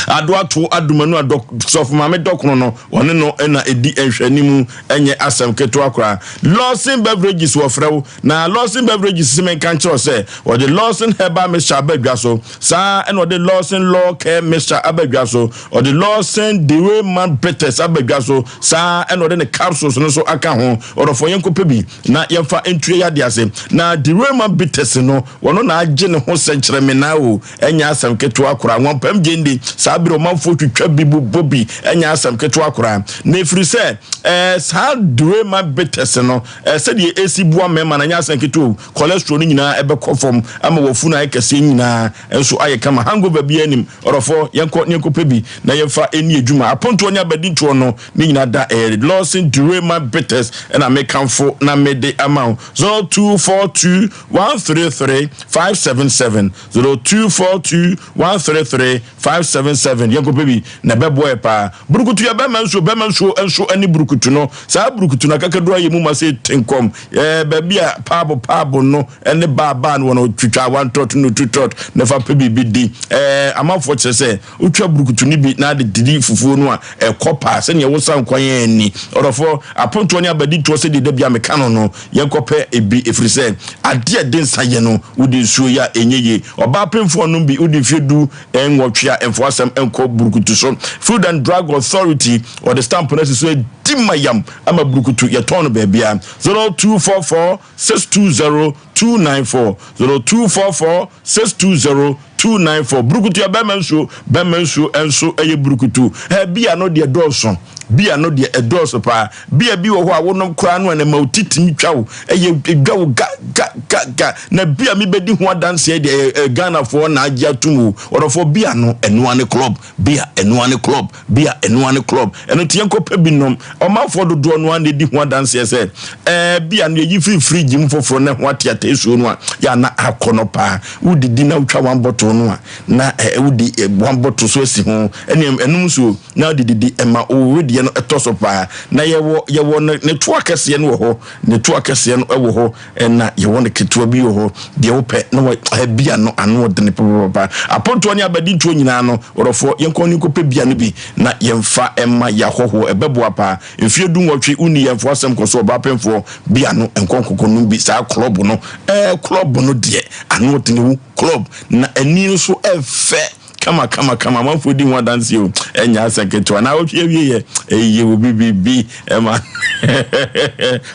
Adoato Adomanu adɔ sɔfo maame dɔkono no, ɔne no ɛna ɛdi nhwɛnimu, ɛnyɛ asɛm ketewa koraa. Lawson Beverages wɔfrɛ wo na Lawson Beverages sɛ menka nkyerɛw sɛ wɔde Lawson Herbal Mixture aba dwa so saa, ɛna ɔde Lawson Law Care Mixture aba dwa so, ɔde Lawson Deweyman Bitters aba dwa so saa, ɛna ɔde ne capsules no nso aka ho. Ɔdɔfoɔ, yɛnkɔpɛ bi na yɛmfa ntue yɛ ade ase. Na Deweyman Bitters no, wɔno na agye ne ho sɛnkyerɛmena o, ɛnyɛ asɛm ketewa koraa. Wɔmpam gye ndi saa. Saa bere ɔmanfoɔ twitwa bi bobɔ bi, ɛnyɛ asɛm ketewa koraa. Na ɛfiri sɛ ɛɛ saa Durema bitters no, ɛɛ sɛdeɛ ɛsi boa mmarima no, ɛnyɛ asɛm ketewa o. Cholesterol no nyinaa ɛbɛkɔ fam ama wafunu ayɛ kɛseɛ nyinaa nso ayɛ kama. Hangover biara nnim. Ɔdɔfoɔ, yɛnkɔ na yɛnkɔpɛ bi na yɛmfa nni adwuma. Apontoɔ ne abadintoɔ no, ne nyinaa da ɛyɛ Lawson Durema bitters ɛna mekamfo na mede ama wo. 0242 133 577 0242 133 577 Yɛnkɔpɛ bi na ɛbɛboa yɛ paa. Burukutu yɛ bɛrima nsuo, bɛrima nsuo nso ne burukutu no. Saa burukutu no akakaduro ayɛ mu ma sɛ tenkɔm. Ɛɛ baabi a paabo paabo no ne baa baa no wɔ no twitwa one tot no two tot na fa pɛ biribi di. Ɛɛ amanfoɔ kyerɛ sɛ wotwa burukutu no bi na ade didi fufuo no a ɛkɔ paa sɛnea wosa nkwan ani. Ɔdɔfoɔ, apontoɔ ne abadintoɔ sɛdeɛ da bi a meka no no, Yɛnkɔpɛ ebi, ɛfiri sɛ adeɛ a ɛde nsa yɛ no, wode nsuo yɛ a, ɛnyɛ yie. Ɔbaa pemfoɔ nom bi, wode mfeɛ du nwɔtwe a, ɛmfa w'asɛm nkɔ burukutu so. Food and Drug Authority, wɔde stamp no asi so adi ma yam ama burukutu, yɛtɔn no baabiara. 0244 620 294, 0244 620 294. Burukutu yɛ bɛrima nsuo, bɛrima nsuo nso yɛ burukutu. Ɛ bia no deɛ dɔɔso, bia no deɛ ɛdɔɔso paa. Bia bi wɔ hɔ a wonom koraa no a na ɛma wo titimi twa wo, ɛyɛ ɛdwa wo ga ga ga ga. Na bia mi bɛdi ho adanseɛ deɛ ɛyɛ Ghanafoɔ na agye atum o. Ɔdɔfoɔ bia no ɛnoa ne club, bia ɛnoa ne club, bia ɛnoa ne club. Ɛno nti yɛnkɔ pɛ bi nom. Ɔmanfoɔ dodoɔ no ara na ɛdi ho adanseɛ sɛ ɛɛ bia no yɛyi firi fridge mu foforɔ na ɛho ateatee suo no a yɛ a na akɔ no paa. Wodidi na wotwa one bottle no a, na wode one bottle so asi ho, ɛne ɛnom nsuo na wode didi, ɛma wo wedeɛ no ɛtɔ so paa. Na yɛwɔ yɛwɔ ne ne toa kɛseɛ no wɔ hɔ, ne toa kɛseɛ no ɛwɔ hɔ, ɛna yɛwɔ ne ketewa bi wɔ hɔ, deɛ wopɛ na wɔ bia no ano ɔdene papapapa. Apontoɔ ne abadintoɔ nyinaa no, ɔdɔfoɔ yɛnkɔ ne nkɔpɛ bia no bi na yɛmfa ɛma yɛahɔhoɔ, ɛbɛboa paa. Mfeɛ du nwɔtwe wonni yɛn fo asɛm kɔ so ɔbaa pemfoɔ bi ano nkɔ nkɔkɔ nom bi saa klɔb no ɛɛ klɔb no deɛ ano ɔtene wo klɔb na ani nso ɛfɛ kama kama kama amanfoɔ di ho adanseɛ o ɛnyɛ asɛ ketewa na awɔtwe awie yɛ ɛyɛ obi biribi ɛma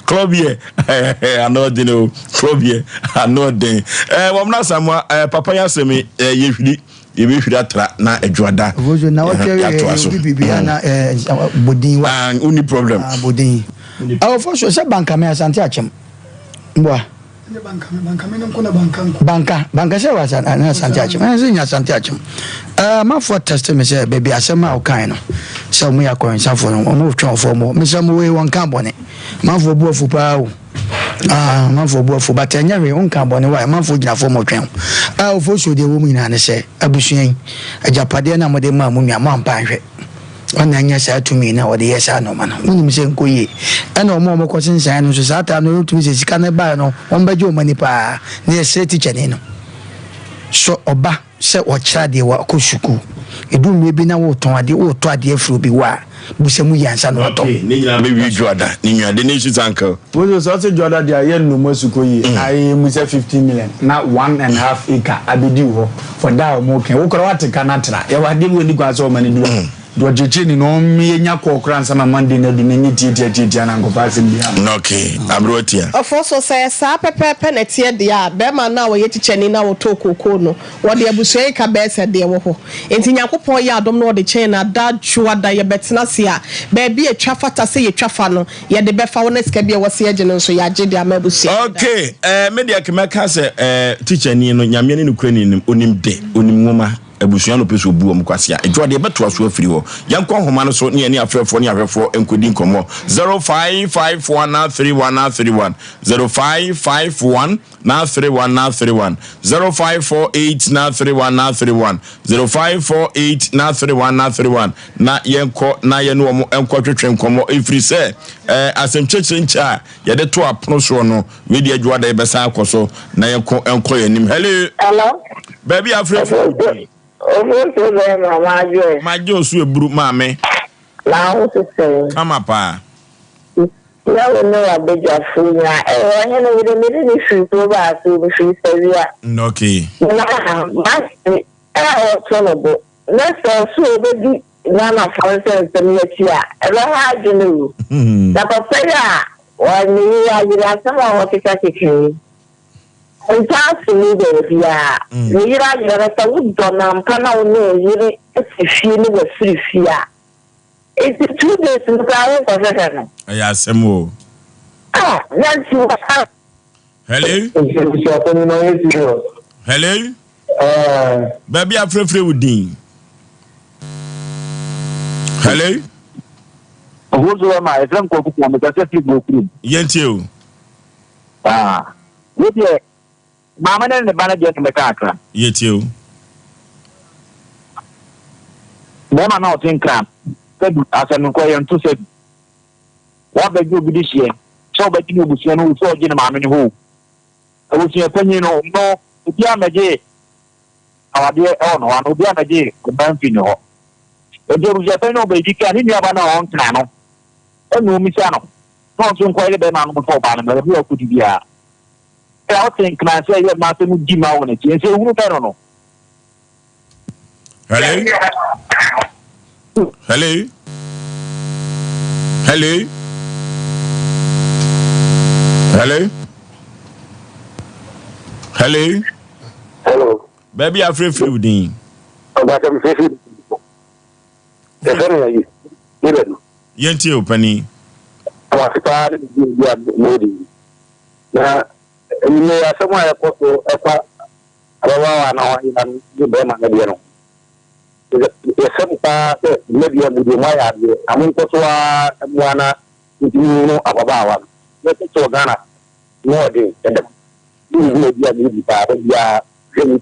klɔb yɛ ano ɔdene o klɔb yɛ ano ɔden ɛɛ wɔn na asamoa ɛɛ papa yɛ asɛm ɛɛ yɛhwiri Yɛbɛhwiri atra na adwuada Ofosu na wɔtwe yɛatoa so. obi biribi a na bodin wa. Ah, wonni problem. Ah, bodin. Ofosu sɛ bankame asante akyem. Mboa. Banka, banka sɛ wɔ asante asante akyem. Ɛn sɛ nya asante akyem. Eh, amanfoɔ test me sɛ baabi asɛm a wokae no sɛ wɔn yɛ akɔnsafoɔ no wɔn twɛn wɔn fɔm hɔ. Mesɛ mo wei wɔn ka bɔne. Amanfoɔ bu afu paa o. Ah, amanfoɔ bu afu, but ɛnyɛ hwee, wonka bɔne wa, amanfoɔ gyina fam ɔtwɛn wo. Ah, ofosuo deɛ ɛwɔ mu nyinaa ne sɛ, abusua yi, agyapadeɛ no a mode maa mo nua, moampa anhwɛ. Ɔna anya saa tumi no a ɔde yɛ saa nnoɔma no. Monim sɛ nkɔ yie. Ɛna wɔn a wɔkɔ sensan no nso, saa time no, wotumi sɛ sika no baeɛ no, wɔbɛgye wɔn ani paa. Na yɛsrɛ tikyani no, sɛ ɔba. Sɛ ɔkyerɛ adeɛ wakɔ sukuu. Ɛdu mmerɛ bi na woretɔn adeɛ, woretɔ adeɛ afiri obi hɔ a, bisa mu yie ansa na watɔ. Okay, ne nyinaa bɛwie Dwoada, ne nua, the nation's uncle. Moses ɔse Dwoada deɛ ayɛ nnomu asukɔ yie ayɛ mu sɛ 15 million na one and half acre abɛdi wo hɔ for da a ɔmo kɛn wo koraa wate ka no atra yɛwɔ adeɛ bi wɔ ni kwan sɛ ɔma no di hɔ Deɛ ɔkyerɛkyerɛni no ɔmme yɛnya kɔɔ koraa ansa na Monday no adu na ɛnyɛ tiatia tiatia na ankɔfa asɛm biara amma. Okay, aberewa tia. Ɔfoɔ so, sɛ saa pɛpɛɛpɛ na ɛteɛ deɛ a, barima no a ɔyɛ tikyani no a ɔtɔɔ kookoo no, wɔde abusua yi ka bɛyɛ sɛ deɛ ɛwɔ hɔ. Enti Nyankopɔn yɛ adom na ɔde kyɛn no a, da dwoada yɛbɛtena ase a, baabi a ɛtwa fata sɛ yɛtwa fa no, yɛde bɛfa hɔ na sika bi a ɛwɔ sɛ yɛgye no nso, yɛagye de ama abusua no. Okay, eh, me deɛ kemɛka sɛ eh, tikyani no, Nyame ne nokorɛni nim, onim de, onim nwoma. Abusua no pɛ sɛ obu wɔn kwasea. Adwoa deɛ bɛtoa so afiri hɔ. Yɛnkɔ nhoma no so ne yɛne afrɛfoɔ ne ahwɛfoɔ nkɔdi nkɔmmɔ. 0551 31 31 0551 31 31 0548 31 31 0548 31 31 na yɛnkɔ na yɛne wɔn nkɔtwetwe nkɔmmɔ ɛfiri sɛ eh, asɛm kyerɛkyerɛ nkyɛ a yɛde to apono soɔ no Wei deɛ adwuma da yɛbɛsan akɔ so na yɛnkɔ nkɔ yɛn anim. Hello. Hello. Baabi a afrɛ fi wo din. Ofosu bɛrima madwo ɛ. Magye osu eburu maame. Na wo so sɛn. Kama paa. Na wo ne w'abadwafoɔ nyinaa. Ɛɛ ɔhene wo de mede ne firi kuro baako mu firi Sawia. Okay. Na mase a ɔto no bo na sɛ ɔso ɔbɛdi Ghanafoɔ nsɛnsɛm yi akyi a ɛbɛha adwene o. Na papa yi a Wɔ ne yere ayere asɛm a wɔkeka keka yi, ntaa so mu baabiara. Ne yere ayere no, sɛ wodɔ no ampa na wo ne wo yere. te fie ne wafiri fie a, nti 2 days no koraa wonkɔhwehwɛ no? Ɛyɛ asɛm o. Ah, na nti wɔ ha. Hello. Hello. Baabi a frɛfrɛ wo din. Hello. Ɔhozo ɛma ɛfrɛ nkɔku pɔn mekasa firi Bokurom. Yɛntie o. Ah, wo deɛ maame ne ne ba no deɛ na mɛka akra. Yɛtie o. Bɛrima na ɔte nkran sɛbi asɛm nkɔ yɛn to sɛbi. Wabɛgye obi de hyeɛ sɛ ɔbɛgye ne abusua no sɛ ɔgye ne maame no hɔ o. Abusua panyin no no obiara mmɛgye awadeɛ ɛwɔ ne hɔ ana obiara mmɛgye ɔba mfiri ne hɔ. Nti abusua panyin no ɔbɛdi kan ne nuaba no a ɔnkran no ɛna ɔmmisa no na ɔnso nkɔyere bɛrima no mfa ɔbaa no mmra baabi a ɔkɔdi biara. Sɛ ɔte nkran sɛ ɛyɛ mmaa sɛ mo di mmaa wɔ n'akyi nso ehunu bɛ no no. Hello? Hello? Hello? Hello? Hello? Hello. Baabi afrɛfrɛ wo din. Ɔbaka mi fɛfɛ. Yɛfrɛ no yɛyi. Yɛbɛ no. Yɛntie o panin. Awase paa ne bibi bi a mo di. Na enyimire asɛm a ɛkɔ so ɛfa ababaawa na ɔyera no ne bɛrima no deɛ no. Yɛsrɛ mo paa sɛ dwumadi a mudi moayɛ adeɛ na monkɔ so ara mmoa na ntumi nhunu ababaawa no. Yɛte wɔ Ghana mu ɔden ɛda mu ne dwumadi a mudi paa da biara hwɛ mu.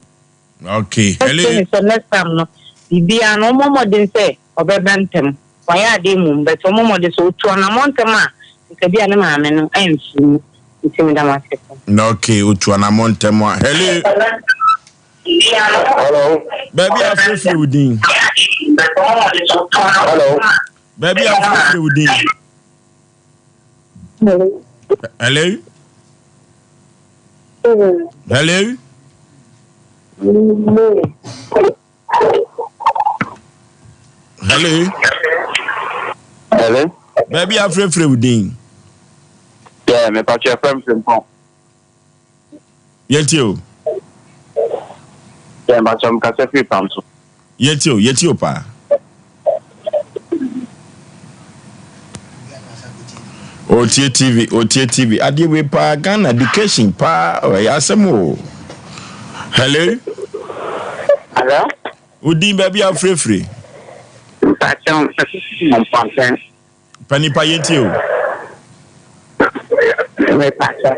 Okay. Hello. Ɛsɛ sɛ next time no biribiara no ɔmmɔ mmɔden sɛ ɔbɛba ntɛm. Wayɛ adeɛ mmom but ɔmmɔ mmɔden sɛ ɔtu anammɔn ntɛm a nka bi a ne maame no amfiri mu. Nti meda mo ase paa. Okay, otu anammɔn ntɛm a. Hello. Hello. Baabi a afrɛfrɛ wo din. Hello. Baabi a afrɛfrɛ wo din. Hello. Hello. Hello. Hello. Baabi a afrɛfrɛ wo din. Yeah, me pakyɛ fɛm frimpɔn. Yɛntie o. Yeah, mpakyɛ mekasa firi pam so. Yɛntie o, yɛtie o paa. Otie TV, otie TV. Adeɛ wei paa Ghana education paa ɔyɛ asɛm o. Hello. Hello. Odin baabi a wofirefiri. Mpakyɛ mpɔnten. Pa nipa yɛntie o. Mepakyɛ.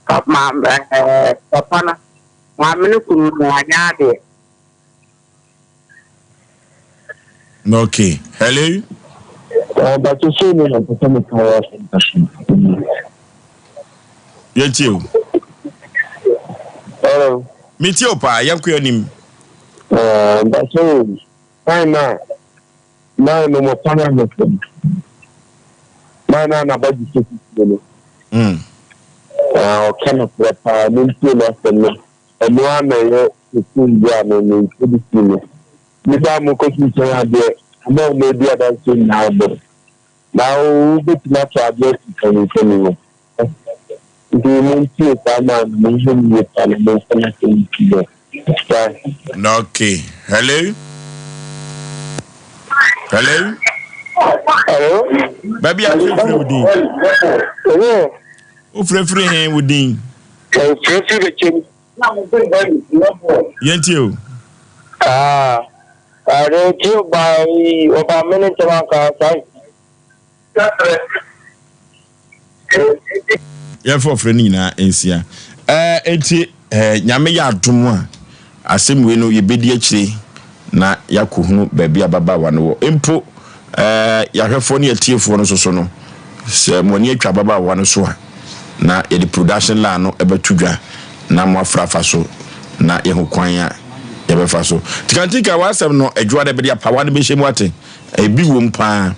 Papa no, maame no kunu no wanyɛ adeɛ. Okay. Hello. Ɔbàtò sóò ní na papa mi kan wá fún mi. Yɛntie o. Hello. Metie o paa, yɛnkɔ anim. Ɔbàtò kwan na man no mo kwan na fam. Man na na ba gye so sisi no. Ɔka no korɛ paa, mo ntie n'asɛm no. Ɛno ara na ɛyɛ sukuu bi a me me introduce no. Nnipa a mokɔ nkyɛn adeɛ, wɔn a wɔadi adanseɛ nyinaa bɔ. Na wobɛtumi atɔ adeɛ asi mpanyimfoɔ no hɔ. Nti montie saa man no, monhwɛ no yie paa na momfa n'asɛm nsi dɔ. Bye. Okay. Hello? Hello? Hello? Baabi a wofirefiri wo din? Hello? Wofirefiri he wo din? Mfirifiri bɛkyɛm. Yɛntie o. Ah, ade ti ɔba yi ɔba mene ntɛm anka saa. Yɛmfa ɔfrɛ no nyinaa nsia. Ɛɛ enti ɛɛ Nyame yɛ adom a asɛm wei no yɛbɛdi akyire na yɛakɔhunu baabi a ababaawa no wɔ. Mpo ɛɛ yɛahwɛfoɔ ne atiefoɔ no nso so no, sɛ mo ani atwa ababaawa no so a, na yɛde production line no bɛto dwa na moafra afa so na yɛahu kwan a yɛbɛfa so. Tikantika w'asɛm no adwoa dɛ bɛde apawa no bɛhyɛ mu ate. Ebi wom paa.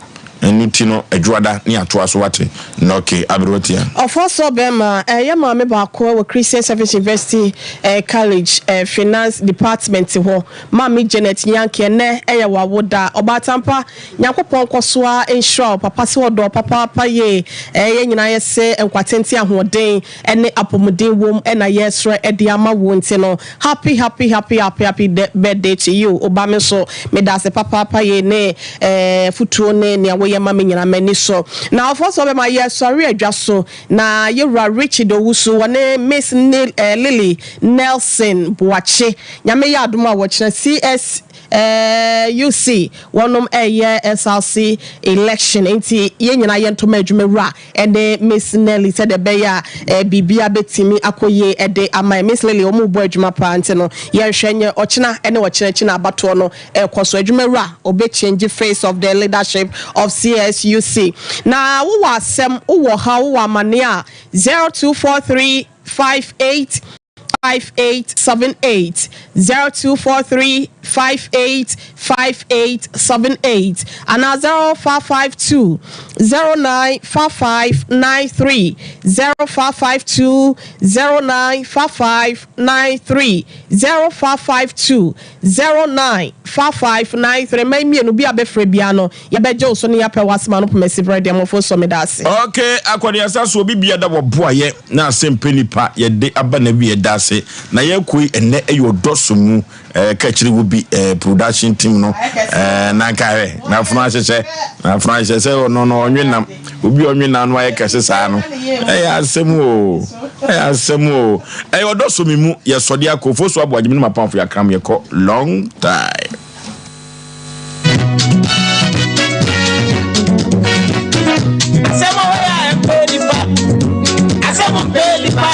Ɛno ti no adwuada ne atoa so wate. Na okay, aberewa tia. Ɔfɔsɔ bɛɛma, yɛ maame baako wɔ Christian Service University College Finance Department hɔ, Maame Janet Nyanke, ɛnnɛ yɛ w'awoda. Ɔbaatanpa, Nyankopɔn nkɔso ara nhyira wo papa sɛ ɔdɔ wo papaapa yie. Yɛn nyinaa yɛse nkwa tenten, ahoɔden ne apɔmuden wom na yɛresrɛ de ama wo nti no, Happy happy happy happy happy birthday to you oba me nso medase papaapa yei ne afutuo ne nea woyɛ ma me nyina m'ani sɔ na ɔfoɔ sɛ ɔbɛma yɛ sɔre adwa so na yɛwura Richard Owusu wɔne Miss Lily Nelson Boakye Nyame yɛ adom a wɔkyena CS UC wɔnom ɛyɛ SRC election nti yɛn nyinaa yɛntɔ ma adwuma wura ne Miss Nelly sɛdeɛ ɛbɛyɛ a biribiara bɛtumi akɔ yie de ama yɛn. Miss Lily, wɔn rebɔ adwuma paa nti no, yɛnhwɛ nyɛ ɔkyena ne ɔkyena akyi na abatoɔ no rekɔ so. Adwuma wura, ɔbɛ change face of the leadership of CSUC. Na wowɔ asɛm, wowɔ haw, wowɔ amaneɛ a, 0243 58 5878 0243 585878 anaa 0552 095593 0552 095593 0552 095593 Mmɛn mmienu bi a bɛfrɛ biara no Yɛbɛgye wo so ne yɛapɛ w'asɛm ano poma si berɛ deɛ mmɔfo sɔ meda ase. Ok akɔneasa so obi bia da wɔboa yɛ na asɛm pɛ nipa yɛde aba na wie yɛda ase na yɛkɔ yi ɛnɛ ɛyɛ ɔdɔ so mu ɛɛ kakyiri wo bi ɛɛ production team no ɛɛ na nka hwɛ na afono ahyehyɛ na afono ahyehyɛ sɛ ɔno no ɔnwe nam obi ɔnwe nam no ayɛ kɛse saa no ɛyɛ asɛm o ɛyɛ asɛm o ɛyɛ ɔdɔ so mi mu yɛsɔde akɔ fosu aboagye mi no mapamfo yɛakram yɛkɔ long time. Asɛm a wɔyɛ a ɛmpɛ nipa. Asɛm mpɛ nipa.